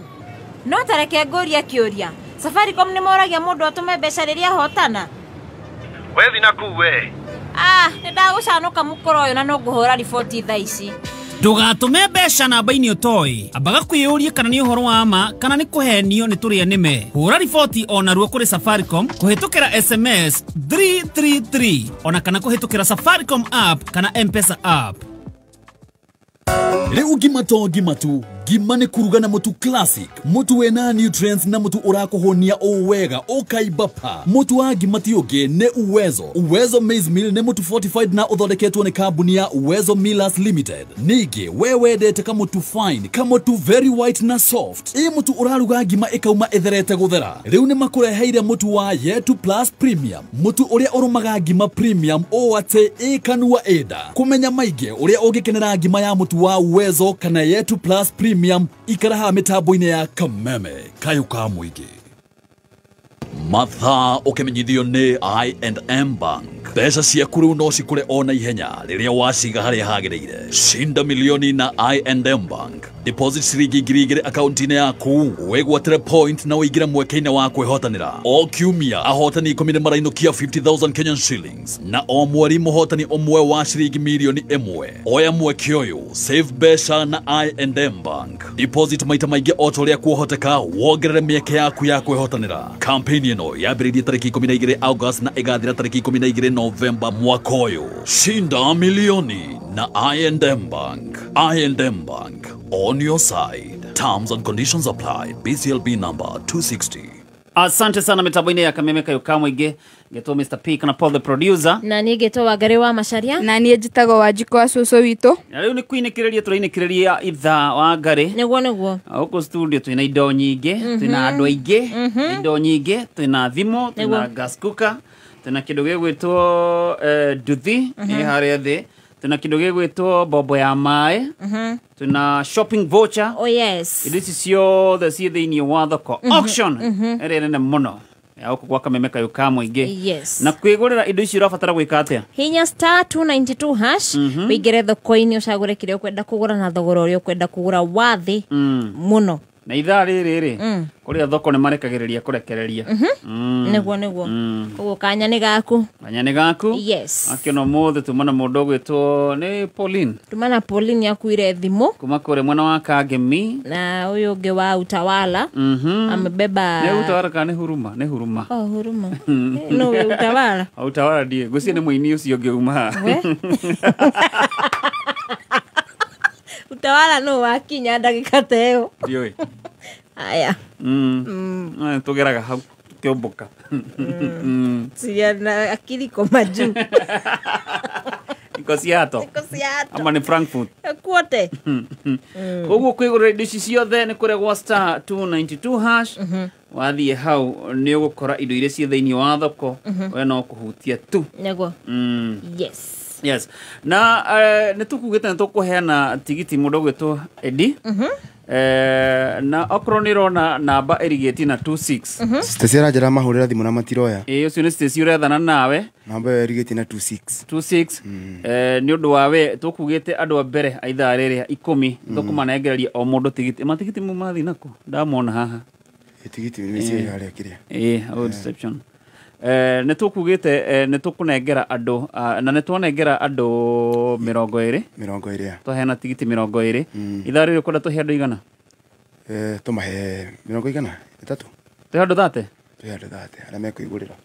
Speaker 13: No tareke ngũrie kĩũria. Safaricom nĩ moragia mũndũ atũme mbeca rĩrĩa ahotana.
Speaker 5: Wethi na kuu we.
Speaker 13: Ah, nĩ ndagũcanũka mũkoro ũyũ na no ngũhũra riboti thaa ici.
Speaker 20: Ndũgatũme mbeca namba-inĩ ũtoĩ. Ambaga kwĩyũria kana nĩ ũhoro wa ma kana nĩ kũhenio nĩ tũrĩa nĩme. Hũra riboti onaruo kũrĩ Safaricom kũhĩtũkĩra SMS 333 ona kana kũhĩtũkĩra Safaricom app kana M-Pesa app.
Speaker 9: Rĩu ngima to ngima tu, ngima nĩ kuruga na mũtu classic, mũtu wĩna nutrients na mũtu ũrakũhũnia o wega ũkaimba pa. Mũtu wa ngima ti ũngĩ nĩ Uwezo. Uwezo maize meal nĩ mũtu fortified na ũthondeketwo nĩ kambuni ya Uwezo Millers Limited. Ningĩ we wendete kamũtu fine, kamũtu very white na soft. Ĩ mũtu ũraruga ngima ĩkauma ĩtherete gũthera. Rĩu nĩ makũreheire mũtu wa Yetu Plus Premium, mũtu ũrĩa ũrũmaga ngima premium o atĩ ĩkanua ĩnda. Kũmenya maingĩ ũrĩa ũngĩkenera ngima ya mũtu wa Uwezo kana Yetu Plus Premium, ikara haha mĩtambo-inĩ ya Kameme kayũ ka mũingĩ. Mathaa ũkĩmenyithio nĩ I&M Bank. Mbeca ciaku rĩu no cikũre o na ihenya rĩrĩa waciga harĩa hagĩrĩire. Shinda milioni na I&M Bank. Deposit ciringi 2000 akaunti-inĩ yaku, wĩgwatĩre point na ũingĩre mweke-inĩ wa kwĩhotanĩra. O kiumia ahotani 10 nĩ marainũkia 50,000 Kenyan shillings na o mweri mũhotani ũmwe wa ciringi milioni 1. Oya mweke ũyũ, save mbeca na I&M Bank. Deposit maita maingĩ o ta ũrĩa kuohoteka, wongerere mĩeke yaku ya kwĩhotanĩra. Campaign ĩno yambĩrĩirie tarĩki 12 August na ĩgathira tarĩki 12 Novemba mwaka ũyũ. Shinda milioni na I&M Bank. I&M Bank, on your side. Terms and conditions apply. BCLB number 260.
Speaker 22: Asante sana mitambo-inĩ ya Kameme kayũ ka mũingĩ. Ngetwo Mr. P kana Paul the producer.
Speaker 13: Na niĩ ngetwo Wangari wa Macharia.
Speaker 23: Na niĩ njĩtagwo Wanjikũ wa cũcũ witũ.
Speaker 22: Na rĩu nĩ kwinĩkĩrĩria tũrainĩkĩrĩria ithaa Wangari.
Speaker 13: Nĩguo nĩguo.
Speaker 22: Gũkũ studio twĩna indo nyingĩ, twĩna andũ aingĩ, indo nyingĩ, twĩna thimũ, twĩna gas cooker, twĩna kĩndũ gĩgwĩtwo nduthi ĩ harĩa thĩ, twĩna kĩndũ gĩgwĩtwo mbombo ya maĩ, twĩna shopping voucher.
Speaker 13: Oh yes.
Speaker 22: Indo ici ciothe ciĩ thĩinĩ wa thoko auction ĩrĩa nene mũno ya gũkũ gwa Kameme kayũ ka mũingĩ.
Speaker 13: Yes.
Speaker 22: Na kwĩgũrĩra indo ici ũrabatara gwĩka atĩa?
Speaker 13: Hinya star 292 hash wĩingĩre thoko-inĩ ũcagũre kĩrĩa ũkwenda kũgũra na thogora ũrĩa ũkwenda kũgũra wa thĩ mũno.
Speaker 22: Na ithaa rĩrĩ rĩ kũrĩa thoko nĩ marekagĩrĩria kũrekereria.
Speaker 13: Nĩguo nĩguo. Koguo kanya nĩ gaku.
Speaker 22: Kanya nĩ gaku.
Speaker 13: Yes.
Speaker 22: Akĩona ũmũthĩ tuma na mũndũ ũgwĩtwo nĩ Pauline.
Speaker 13: Tuma na Pauline akuire thimũ
Speaker 22: kuma kũrĩa mwena wa Kangemi.
Speaker 13: Na ũyũ ũngĩ wa Utawala. Amebeba.
Speaker 22: Nĩ Utawala kana nĩ Huruma? Nĩ Huruma.
Speaker 13: Oh, Huruma. No we Utawala.
Speaker 22: Utawala ndiĩ. Ngwĩciria nĩ mũini ũcio ũngĩ uma haha.
Speaker 13: Utawala no wakinya ndagĩka ta ĩyo.
Speaker 22: Ndiũĩ.
Speaker 13: Aya.
Speaker 22: Tũgeraga hau kĩombũka.
Speaker 13: Ciria na akili koma juu.
Speaker 22: Iko Seattle.
Speaker 13: Iko Seattle.
Speaker 22: Ama nĩ Frankfurt.
Speaker 13: Kuote.
Speaker 22: Koguo kwĩgũrĩra indo ici ciothe nĩ kũrĩa gwa star 292 hash. Wathiĩ hau nĩ ũgũkora indo iria ciĩ thĩinĩ wa thoko. We no kũhutia tu.
Speaker 13: Nĩguo. Yes.
Speaker 22: Yes. Na nĩ tũkugĩte nĩ tũkũheana tigiti mũndũ ũgwĩtwo Eddie. Na okorwo nĩ ũrona namba ĩrigĩtie na 26.
Speaker 26: Stacy aranjĩra mahũrĩra thimũ na matiroya.
Speaker 22: Ĩĩ ũcio nĩ Stacy ũrethana nawe.
Speaker 26: Namba ĩyo ĩrigĩtie na 26.
Speaker 22: 26. Nĩ ũndũ wa we tũkugĩte andũ a mbere a ithaa rĩrĩa 10 tũkũmanengereria o mũndũ tigiti. Matigiti mau mathiĩ nakũ? Ndamona haha.
Speaker 26: Tigiti nĩ ciĩ harĩa kĩrĩa.
Speaker 22: Ĩĩ, hau reception. Nĩ tũkugĩte nĩ tũkũnengera andũ na nĩ twanengera andũ 20.
Speaker 26: 20.
Speaker 22: Twaheana tigiti 20. Ithaa rĩrĩ ũkwenda tũhe andũ igana?
Speaker 26: Tũmahe 23.
Speaker 22: Tũhe andũ 30?
Speaker 26: Tũhe andũ 30 arĩa mekwĩgũrĩra.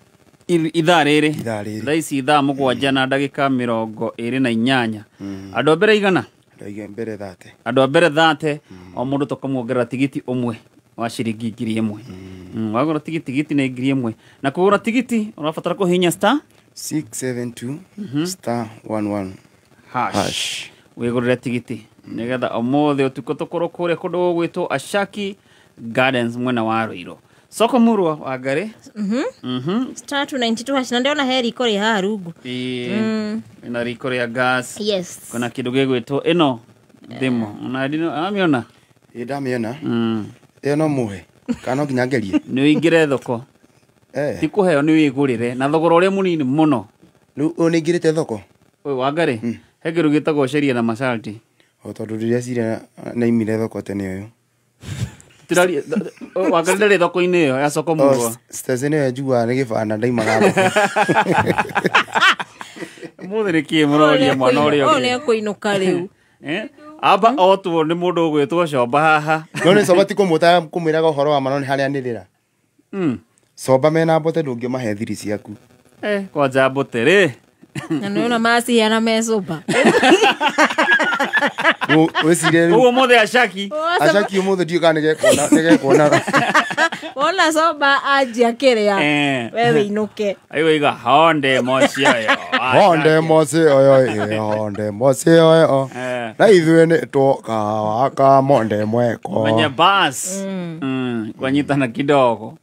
Speaker 22: Ithaa rĩrĩ. Thaa ici thaa 7 na ndagĩka 28. Andũ a mbere igana?
Speaker 26: Andũ a mbere 30.
Speaker 22: Andũ a mbere 30 o mũndũ tũkamwongerera tigiti ũmwe wa ciringi 1000. Wagũra tigiti nĩ 1000. Na kũgũra tigiti ũrabatara kũhihinya star
Speaker 26: 672 star 11
Speaker 22: hash. Wĩgũrĩre tigiti nĩgetha ũmũthĩ ũtukũ tũkorwo kũrĩa kũndũ gũgwĩtwo Ashaki Gardens mwena wa Ruiru. Soko murwa wa Ngari.
Speaker 13: Star 292 hash na ndĩrona he riko rĩ haha rungu.
Speaker 22: Ĩĩ. Ina riko rĩa gas.
Speaker 13: Yes.
Speaker 22: Kuna kĩndũ gĩgwĩtwo ĩno thimũ. Ona ndamĩona?
Speaker 26: Ĩĩ ndamĩona. Ĩyo no mũhe. Kana no nginya ngerie?
Speaker 22: Nĩ ũingĩre thoko. Ti kũheo nĩ wĩgũrĩre na thogora ũrĩa mũnini mũno.
Speaker 26: Rĩu ũyũ nĩ ingĩrĩte thoko.
Speaker 22: Ũyũ Wangarĩ, he kĩndũ gĩtagwo sheria na masharti.
Speaker 26: O tondũ ndĩreciria naimire thoko tene ũyũ.
Speaker 22: Wangarĩ ndarĩ thoko-inĩ ĩyo ya soko Murwa.
Speaker 26: Station ĩyo njiguaga nĩ gĩbanda ndaimaga thoko.
Speaker 22: Mũthĩ nĩ kĩĩ mũroria mwana ũrĩa
Speaker 13: Ũyũ
Speaker 22: ũngĩ?
Speaker 13: nĩ ekũinũka rĩu.
Speaker 22: Amba otwo nĩ mũndũ ũgwĩtwo Comba haha.
Speaker 26: No nĩ Comba ti kũmũta kũmwĩraga ũhoro wa ma no nĩ harĩa anĩrĩra. Comba mena mbote ndũngĩmahe thiri ciaku.
Speaker 22: Kwanja mbote rĩ.
Speaker 13: Na nĩ maciheana me cũmba.
Speaker 26: Wĩcirie rĩu.
Speaker 22: Ũguo mũthĩ acaki.
Speaker 26: Acaki ũmũthĩ ndiũĩ kana nĩgekuona.
Speaker 13: Wona comba anjia kĩrĩa. We wĩinũke.
Speaker 22: Aiwa honde moci oyo.
Speaker 26: Honde moci oyo, honde moci oyo. Na ithuĩ nĩ twoka waka monde mweko.
Speaker 22: Menya bas. Kwanyitana kidogo.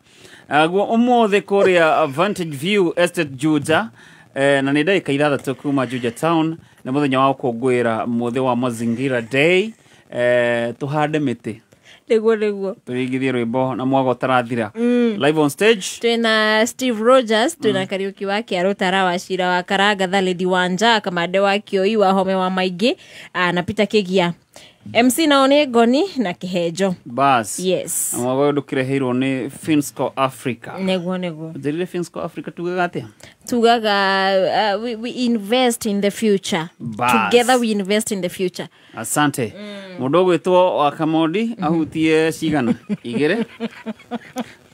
Speaker 22: Guo ũmũthĩ kũrĩa Vantage View Estate Juja. Na nĩ ndagĩka 6 kuma Juja Town nĩ mũthenya wa gũkũngũĩra mũthĩ wa Mazingira Day. Tũhande mĩtĩ.
Speaker 13: Nĩguo.
Speaker 22: Tũringithie rwĩmbo na mwago ũtarathira. Live on stage
Speaker 13: twĩna Steve Rogers, twĩna Kariuki wa Kĩarũtara wa Cira wa Karanga, Lady Wanja, Kamande wa Kĩoi wa Home wa Maingĩ, na Peter Kĩgia. MC nao nĩ Ngoni na Kĩhenjo.
Speaker 22: Bas.
Speaker 13: Yes.
Speaker 22: Na mwago ũyũ ndũkĩreheirwo nĩ Finsco Africa.
Speaker 13: Nĩguo.
Speaker 22: Njĩrire Finsco Africa tugaga atĩa?
Speaker 13: Tugaga we invest in the future.
Speaker 22: Bas.
Speaker 13: Together we invest in the future.
Speaker 22: Asante. Mũndũ ũgwĩtwo wa Kamodi ahutie cigana 2.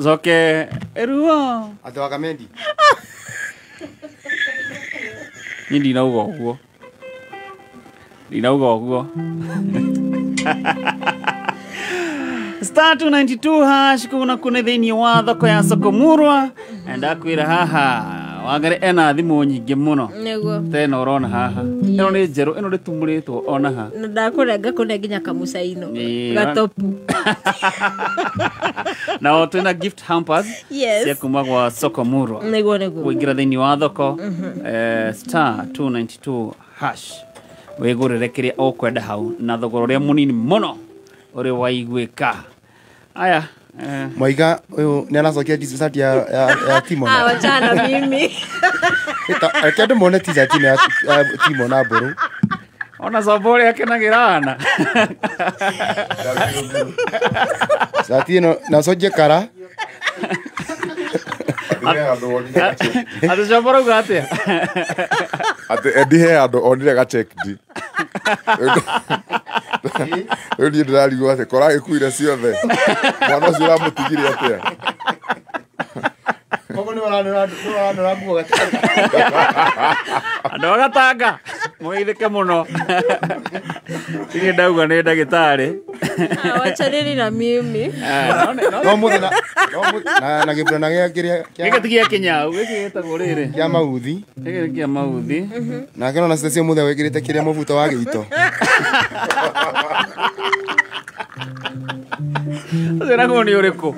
Speaker 22: Coke eruo.
Speaker 26: Atĩ wa Kamendi.
Speaker 22: Niĩ ndinauga ũguo. Ndinauga ũguo. Star 292 hash kuna kune thĩinĩ wa thoko ya soko Murwa. Ndakwĩra haha Wangarĩ ena thimũ nyingĩ mũno.
Speaker 13: Nĩguo.
Speaker 22: Tena ũrona haha. Ĩno nĩ njerũ, ĩno ndĩtumũrĩtwo ona ha.
Speaker 13: Na ndakũrenga kũne nginya kamucaino. Gatopu.
Speaker 22: Na twĩna gift hampers.
Speaker 13: Yes.
Speaker 22: Cia kuma gwa soko Murwa.
Speaker 13: Nĩguo.
Speaker 22: Kũingĩra thĩinĩ wa thoko star 292 hash. Wĩgũrĩre kĩrĩa ũkwenda hau na thogora ũrĩa mũnini mũno ũrĩ waiguĩka. Aya.
Speaker 26: Mwaiga ũyũ nĩ aracokia t-shirt ya Timo.
Speaker 13: Wachana mimi.
Speaker 26: Reke andũ mone t-shirt ya Timo na mbũrũ.
Speaker 22: Ona Comba ũrĩa akenagĩra ana.
Speaker 26: Cati ĩno na cokie kara.
Speaker 22: Atĩ Comba ũrauga atĩa?
Speaker 1: Atĩ Eddie he andũ onire ga check ndi. Rĩu niĩ ndĩrarigwo atĩ kora agĩkuire ciothe. Mwana ũcio ũramũtigire atĩa?
Speaker 26: Koguo nĩ ũranora nguo gatanga.
Speaker 22: Andũ a gatanga mũgeithĩke mũno. Niĩ ndauga nĩ ndagĩtarĩ.
Speaker 13: Wachaneni na mimi.
Speaker 26: No mũthĩ na gĩburana gĩa kĩrĩa
Speaker 22: gĩkĩ ti gĩa kĩnyau, gĩkĩ gĩtagwo rĩrĩ
Speaker 26: kĩa mauthi.
Speaker 22: Gĩkĩ nĩ kĩa mauthi.
Speaker 26: Nake nona Stacy mũthĩ wĩkĩrĩte kĩrĩa mũbuto wa gĩito.
Speaker 22: Ũcio naguo nĩ ũrĩkũ?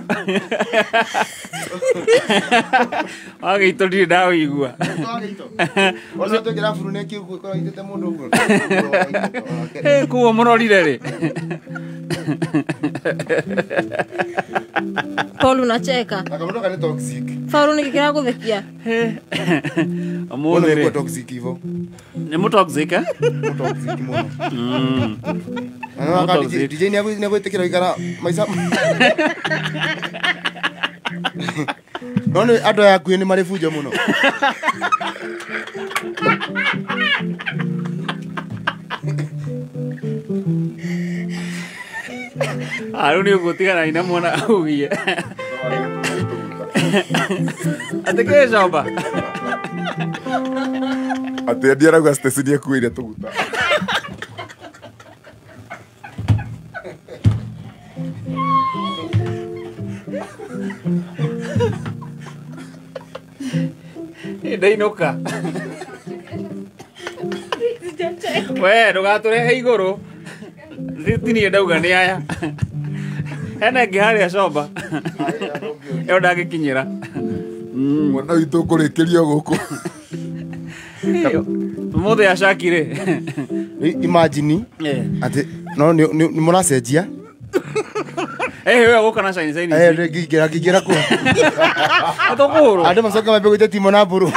Speaker 22: Wa gĩito ndirĩ ndawĩigua.
Speaker 26: Ũcio twĩkĩra buru nĩ kĩu gũkorwo itĩte mũndũ ũguo.
Speaker 22: Kuo mũrorire rĩ?
Speaker 13: Paul unacheka.
Speaker 26: Na kamũndũ nĩ toxic.
Speaker 13: Paul nĩ kĩra gũthekia.
Speaker 22: Ũmũthĩ rĩ?
Speaker 26: Nĩ toxic ivo.
Speaker 22: Nĩ mũ toxic eh?
Speaker 26: Mũ toxic mũno. DJ nĩ agwĩtĩkĩra gũikara maica. No nĩ andũ aya akuhĩ nĩ marĩ bunjo mũno.
Speaker 22: Rĩu nĩ ũgũtigana na mwana augie. Atĩ kĩ Comba?
Speaker 1: Atĩ Eddie arauga Stacy nĩ akuĩire tũguta.
Speaker 22: Ndainuka. We ndũgatũrehe igũrũ. Ti niĩ ndauga nĩ aya. Hena ĩngĩ harĩa Comba. Ĩyo ndangĩkinyĩra.
Speaker 1: Mwana witũ ũkũrĩkĩrio gũkũ.
Speaker 22: Mũthĩ acaki rĩ.
Speaker 26: Imagine atĩ no nĩ mũracenjia.
Speaker 22: Eh wewe guka na shine shine.
Speaker 26: Eh ngingĩra ngingĩra kuo.
Speaker 22: Atokũhũrwo.
Speaker 26: Andũ macoka mambie gwĩta Timo na Mbũrũ.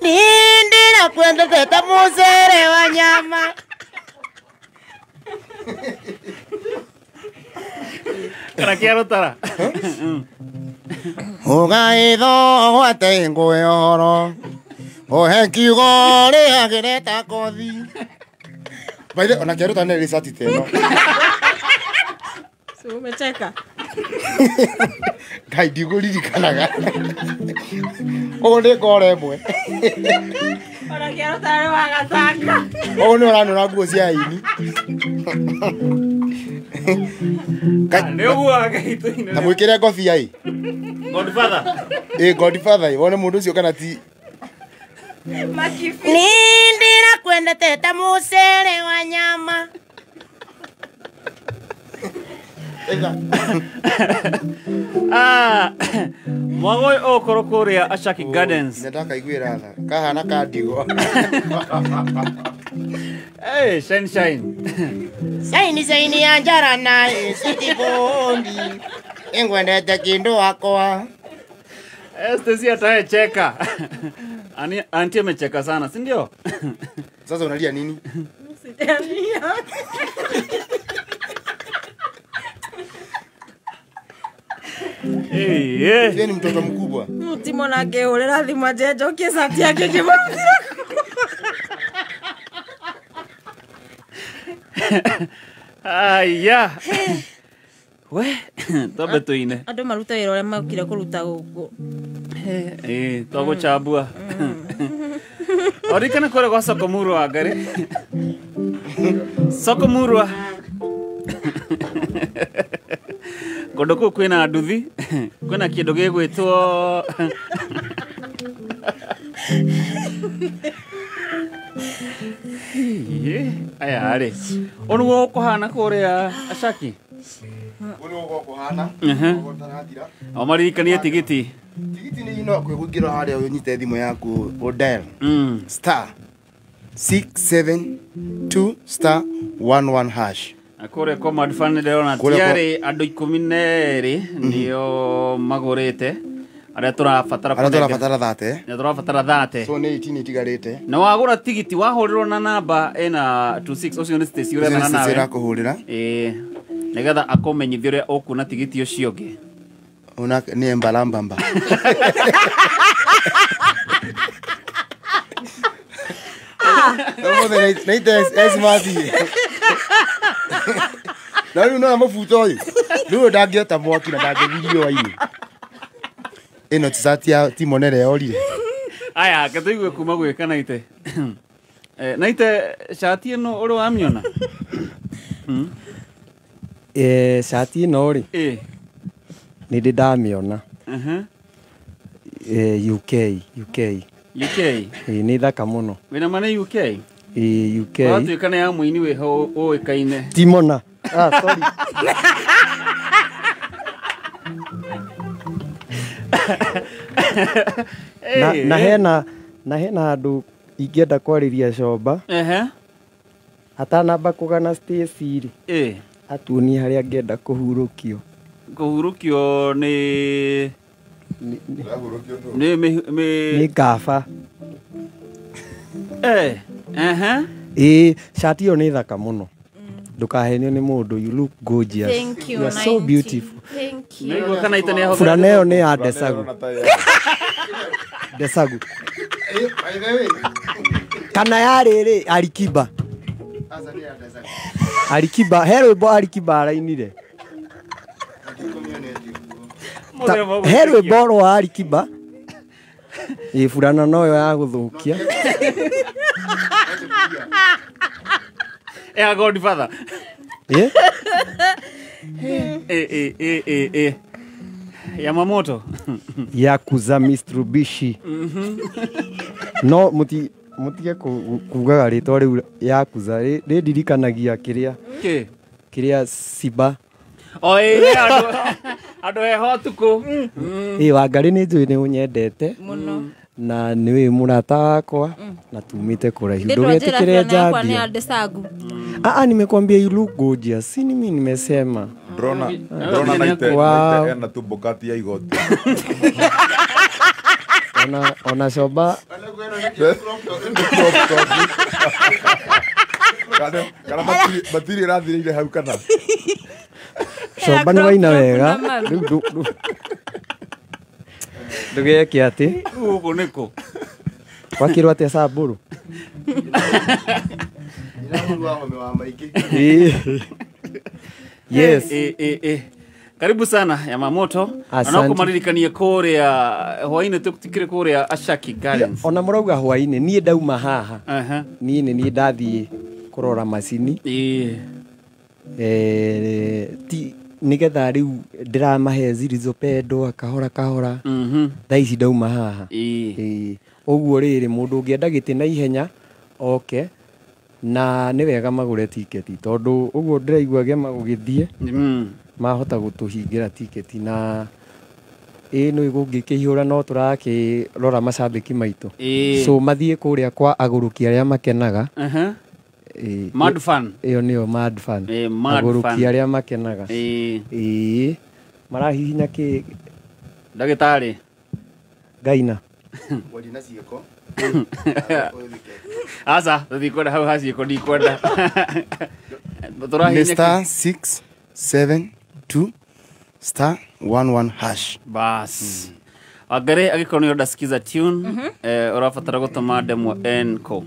Speaker 4: Nindira kwendete ta mucere wa nyama.
Speaker 22: Kana kĩa rũtara.
Speaker 26: Ũgaĩthwo gwate ngũĩ ũhoro ũhe kiugo rĩagĩre ta kothi. By the ona kĩa rũtara nĩ rĩcati ta ĩno.
Speaker 13: So umecheka.
Speaker 26: Ngai ndigũririkanaga. Koguo nĩ ngora ĩmwe.
Speaker 13: Ona kĩa rũtara nĩ wagathaka.
Speaker 26: Koguo nĩ ũranora nguo cia aini.
Speaker 22: Nĩ ũguo agaitũ-inĩ.
Speaker 26: Na mwĩkĩre ngobia ĩ.
Speaker 22: Godfather.
Speaker 26: Ĩ Godfather ĩ wone mũndũ ũcio kana ti.
Speaker 4: Nindira kwendete ta mucere wa nyama.
Speaker 22: Ah, mwagoi okorwo kũrĩa Ashaki Gardens.
Speaker 26: Nĩndakaiguĩra tha. Kahana ka ndigwa.
Speaker 22: Hey, shine shine.
Speaker 4: Shine shine ya njara na city bondi.
Speaker 26: Ingwendete kindu wakwa.
Speaker 22: Stacy atacheka. Ani auntie amecheka sana, si ndio?
Speaker 26: Sasa unalia nini?
Speaker 13: Sijalia.
Speaker 22: Eh, eh.
Speaker 26: Yeye ni mtoto mkubwa.
Speaker 13: Mutimo na ngehurira thimu anjenjokie cati yake ngĩmũrutĩra.
Speaker 22: Aya. We, twambe tuine.
Speaker 13: Andũ marute wĩra ũrĩa maukire kũruta gũkũ.
Speaker 22: Eh, twagũchambua. Orikana kũrĩa gwa Soko Murwa ngari. Soko Murwa. Kũndũ kũu kwĩna nduthi, kwĩna kĩndũ gĩgwĩtwo aya rĩ. Ũũ nĩguo gũkũhana kũrĩa Ashaki?
Speaker 26: Ũũ nĩguo gũkũhana. Ũtarathira.
Speaker 22: O maririkanie tigiti.
Speaker 26: Tigiti nĩ ino kwĩgũingĩra harĩa ũnyite thimũ yaku o dial. Star 672 star 11 hash.
Speaker 22: Kũrĩa Comrade Fan ndĩrona tiarĩ andũ 12 nĩo magũrĩte arĩa tũrabatara
Speaker 26: arĩa tũrabatara 30.
Speaker 22: Nĩ tũrabatara 30.
Speaker 26: So nĩ 18 itigarĩte.
Speaker 22: Na wagũra tigiti wahũrĩrwo na namba ĩna 26 ũcio nĩ Stacy ũrethana nawe.
Speaker 26: Stacy ũrakũhũrĩra.
Speaker 22: Ĩĩ. Nĩgetha akũmenyithie ũrĩa ũkuona tigiti ũcio ũngĩ.
Speaker 26: Ona nĩ mbalambamba. Ũmũthĩ nĩ esi mathi. Na rĩu nona mũbuto ũyũ. Rĩu ndangĩota mwaki na ndangĩgirio wa-inĩ. Ĩno ti cati ya Timo nĩrĩa yorire.
Speaker 22: Aya, ke tũigue kuma gwĩ Kanaite. Naite cati ĩno ũrĩ wamĩona?
Speaker 14: Cati ĩno rĩ. Nĩ ndĩ ndamĩona. UK. UK.
Speaker 22: UK.
Speaker 14: Nĩ thaka mũno.
Speaker 22: Wĩna ma nĩ UK?
Speaker 14: UK.
Speaker 22: Watuĩka nĩ ya mũini wĩho ũĩkaine.
Speaker 14: Timona. Ah, sorry. Na hena handũ ingĩenda kwarĩria Comba. Atanamba kũgana Stacy rĩ. Atuonie harĩa angĩenda kũhurũkio.
Speaker 22: Kũhurũkio nĩ nĩ
Speaker 14: ngaba. Cati ĩyo nĩ thaka mũno. Ndũkahenio nĩ mũndũ, you look gorgeous.
Speaker 13: Thank you.
Speaker 14: You are so beautiful.
Speaker 13: Thank you.
Speaker 14: Fulana ĩyo nĩ ya Desagu. Desagu. Kana yarĩ rĩ Alikiba. Alikiba, he rwĩmbo Alikiba arainire. He rwĩmbo rwa Alikiba. Ĩ fulana noyo ya gũthũkia.
Speaker 22: Ya Godfather. Yamamoto.
Speaker 14: Yakuza Mitsubishi. No mutige kugaga rĩtwa rĩu Yakuza rĩndirikanagia kĩrĩa kĩrĩa Siba.
Speaker 22: O andũ heho tukũ.
Speaker 14: Ĩ Wangarĩ nĩ njũĩ nĩ ũnyendete
Speaker 13: mũno.
Speaker 14: Na nĩ mũrata wakwa na tumite kũraihu. Ndũgetĩkĩre njambio. Ah, nimekuambia you look gorgeous. Si mimi nimesema.
Speaker 1: Drona drona naite naite ena tumbokati ya igoti.
Speaker 14: Ona ona soba.
Speaker 1: Kana matiri irathirire hau kana.
Speaker 14: Soba nĩ waina wega. Rĩu ndũgeke atĩ.
Speaker 22: Gũkũ nĩkũ?
Speaker 14: Wakirwo atĩa Samburu? Yes.
Speaker 22: Karibu sana Yamamoto. Ana kumaririkanie kuria hwaini tukutikire kuria Ashaki Gardens.
Speaker 14: Ona murauga hwaini nie ndauma haha. Nie ni nie ndathie kurora macini. Ti nigetha riu ndiramahe zilizopendwa kahora kahora. Thaa ici ndauma haha. Uguo riri mundu ungienda giti na ihenya oke na nĩ wega magũre tiketi tondũ ũguo ndĩraigua gĩama gũgĩthiĩ mahota gũtũhingĩra tiketi na ĩ nĩ gũngĩkĩihũra no tũrakĩrora macambĩki maitũ so mathiĩ kũrĩa kwa agũrũki arĩa makenaga.
Speaker 22: Mad fan.
Speaker 14: Ĩyo nĩyo mad fan. Agũrũki arĩa makenaga. Ĩĩ marahihinya kĩ
Speaker 22: ndagĩtarĩ
Speaker 14: Ngaina
Speaker 26: na ciĩko.
Speaker 22: Aca tũtikwenda hau ha ciĩko ndikwenda. Tũrahihinya
Speaker 26: star 6 7 2 star 11 hash.
Speaker 22: Bas. Agare agĩkorwo nĩ ũrenda tune ũrabatara gũtũma ndemwa N ko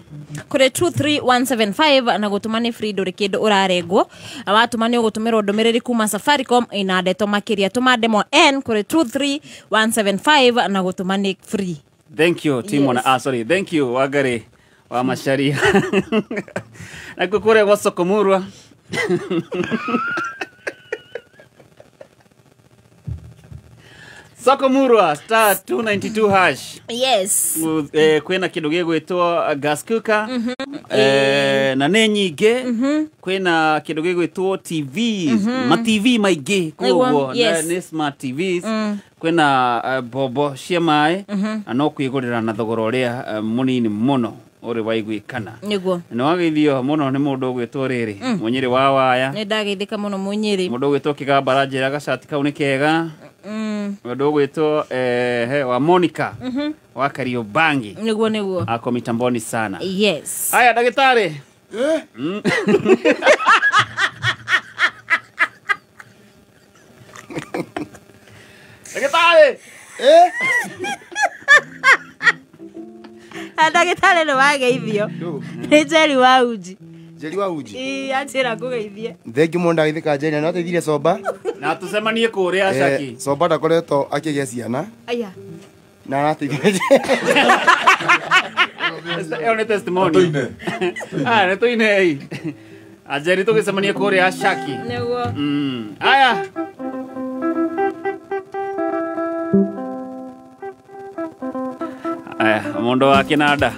Speaker 13: kũrĩ 23175 na gũtũma nĩ free ndũrĩ kĩndũ ũrarengwo. Watũma nĩ ũgũtũmĩrwo ndũmĩrĩri kuma Safaricom ĩna ndeto makĩria. Tũma ndemwa N kũrĩ 23175 na gũtũma nĩ free.
Speaker 22: Thank you Timona. Yes. Ah, sorry. Thank you Wagare wa Macharia. Na kukure gwa Sokomurwa. Sokomurwa star 292 hash.
Speaker 13: Yes.
Speaker 22: Kwina kindu gigwitwo gas cooker. Na nĩ nyingĩ. Kwina kindu gigwitwo TVs, ma TV maingĩ koguo nĩ smart TVs. Kwina bobo cia maĩ na no kwĩgũrĩra na thogora ũrĩa mũnini mũno ũrĩ waiguĩkana.
Speaker 13: Nĩguo.
Speaker 22: Nĩ wageithio mũno nĩ mũndũ ũgwĩtwo rĩrĩ Mũnyĩrĩ wa Waya.
Speaker 13: Nĩ ndageithĩka mũno Mũnyĩrĩ.
Speaker 22: Mũndũ ũgwĩtwo Kĩgambara njĩra gacati kau nĩ kega. Mũndũ ũgwĩtwo wa Monica wa Kariobangi.
Speaker 13: Nĩguo nĩguo.
Speaker 22: Ako mitamboni sana.
Speaker 13: Yes.
Speaker 22: Haya ndagĩtarĩ. Ndagĩtarĩ.
Speaker 13: Ndagĩtarĩ nĩ wageithio. Nĩ Njeri wa Uji.
Speaker 26: Njeri wa Uji.
Speaker 13: Ĩĩ atĩra ngũgeithie.
Speaker 26: Thengi mũno ndagĩthĩka Njeri na ateithire Soba.
Speaker 22: Na tũcemanie kũrĩa Ashaki.
Speaker 26: Soba ndakoretwo akĩgĩa ciana.
Speaker 13: Aya.
Speaker 26: Na arateithire.
Speaker 22: Ĩyo nĩ testimony. Ah, nĩ tũine. Anjeri tũgĩcemanie kũrĩa Ashaki.
Speaker 13: Nĩguo.
Speaker 22: Aya. Aya, mũndũ wa kĩnanda.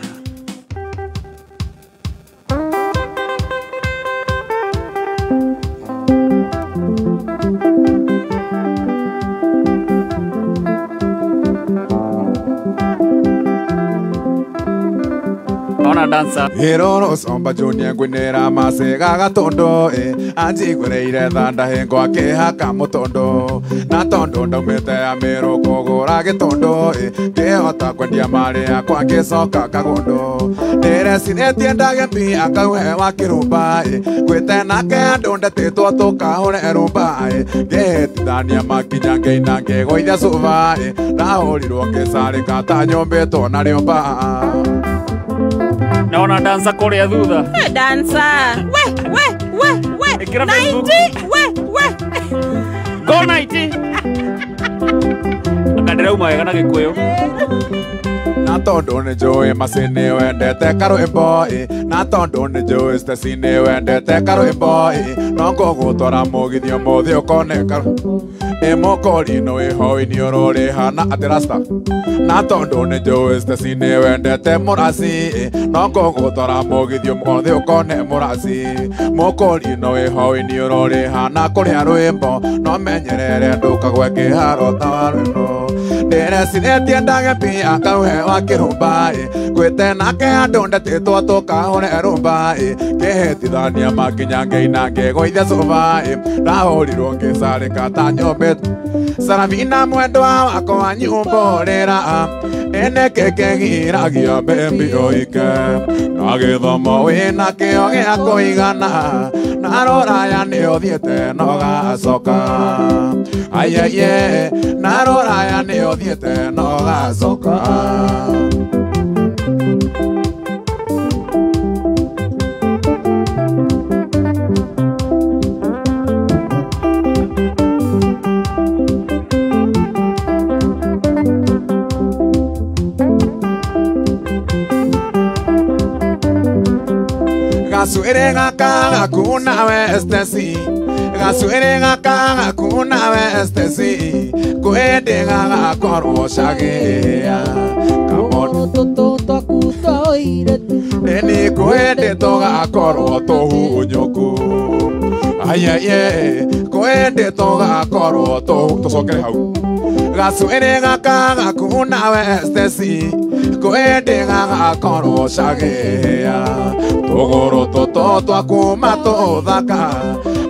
Speaker 22: Ona dancer.
Speaker 1: Iroro somba junior ngwinera masega gatondo anjigureire thanda hengo akihaka mutondo na tondo ndaumite Amiru kugura gitondo ngihota kwendia mari akwa ngicoka kagundu ndireciretie ndage akauhe wa kirumba ngwite nake andu ndetitwo tukahure rumba ngihitithania makinya ngeina ngigũithia cuba ndahũrirwo ngĩcarĩka ta nyũmbĩtwo na rĩũmba.
Speaker 22: Naona dancer kũrĩa thutha.
Speaker 13: Dancer. We we we we. 90 we we.
Speaker 22: Go 90. Anga ndĩrauma wega na Gĩkũyũ.
Speaker 1: Na tondu nĩ njũĩ Mercy nĩ wendete karwĩmbo na tondu nĩ njũĩ Stacy nĩ wendete karwĩmbo no ngũgũtwara mũgithi ũmũthĩ ũkone ĩ mũkori-inĩ wĩho iniũrũ rĩhana atĩ rasta na tondu nĩ njũĩ Stacy nĩ wendete mũraci no ngũgũtwara mũgithi ũmũthĩ ũkone mũraci mũkori-inĩ wĩho iniũrũ rĩhana kũrĩa rwĩmbo no menyerere ndũkagwe kĩharo ta wa rwĩmbo. Ndĩreciretie ndage mbia kauhe wa kĩrũmba Gwĩte nake andũ ndetĩtwo tũkahũre rũmba Ngĩhĩtithania makinya ngĩina ngĩgũithia cuba Ndahũrirwo ngĩcarĩka ta nyũmbĩ Sarafina mwendwa wakwa nyumbũrĩra Ene kĩgiragia mbembi oike Na gĩthomo wĩna kĩo gĩa kũigana Na rũraya nĩ ũthiĩte na ũgacoka Ayeye na rũraya nĩ ũthiĩte na ũgacoka Gasuere gaka gakuna we estesi Gasuere gaka gakuna we estesi Kwende gaga korwo cagea Neni kwende toga korwo tũhunyũku Ayeye kwende toga korwo tũhu Tũcokere hau Gasuere gaka gakuna we estesi Kwende gaga korwo cagea Tũgũrũ tũtũ twakuma tũthaka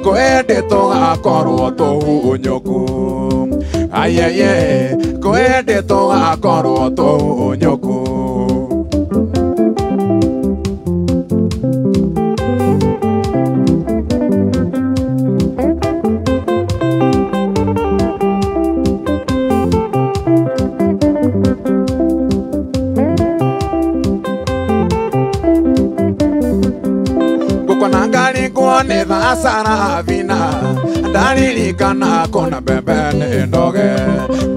Speaker 1: Kwende tũgakorwo tũhunyũku Ayeye kwende tũgakorwo tũhunyũku Nĩ Sarafina ndaririkana kona mbembe nĩ ndoge